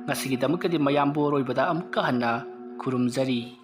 ꯉꯁꯤꯒꯤꯗꯃꯛꯇꯗꯤ ꯃꯌꯥꯝꯕꯨ ꯑꯔꯣꯏꯕꯗ ꯑꯃꯨꯛꯀ ꯍꯟꯅ ꯈꯨꯔꯨꯝꯖꯔꯤ꯫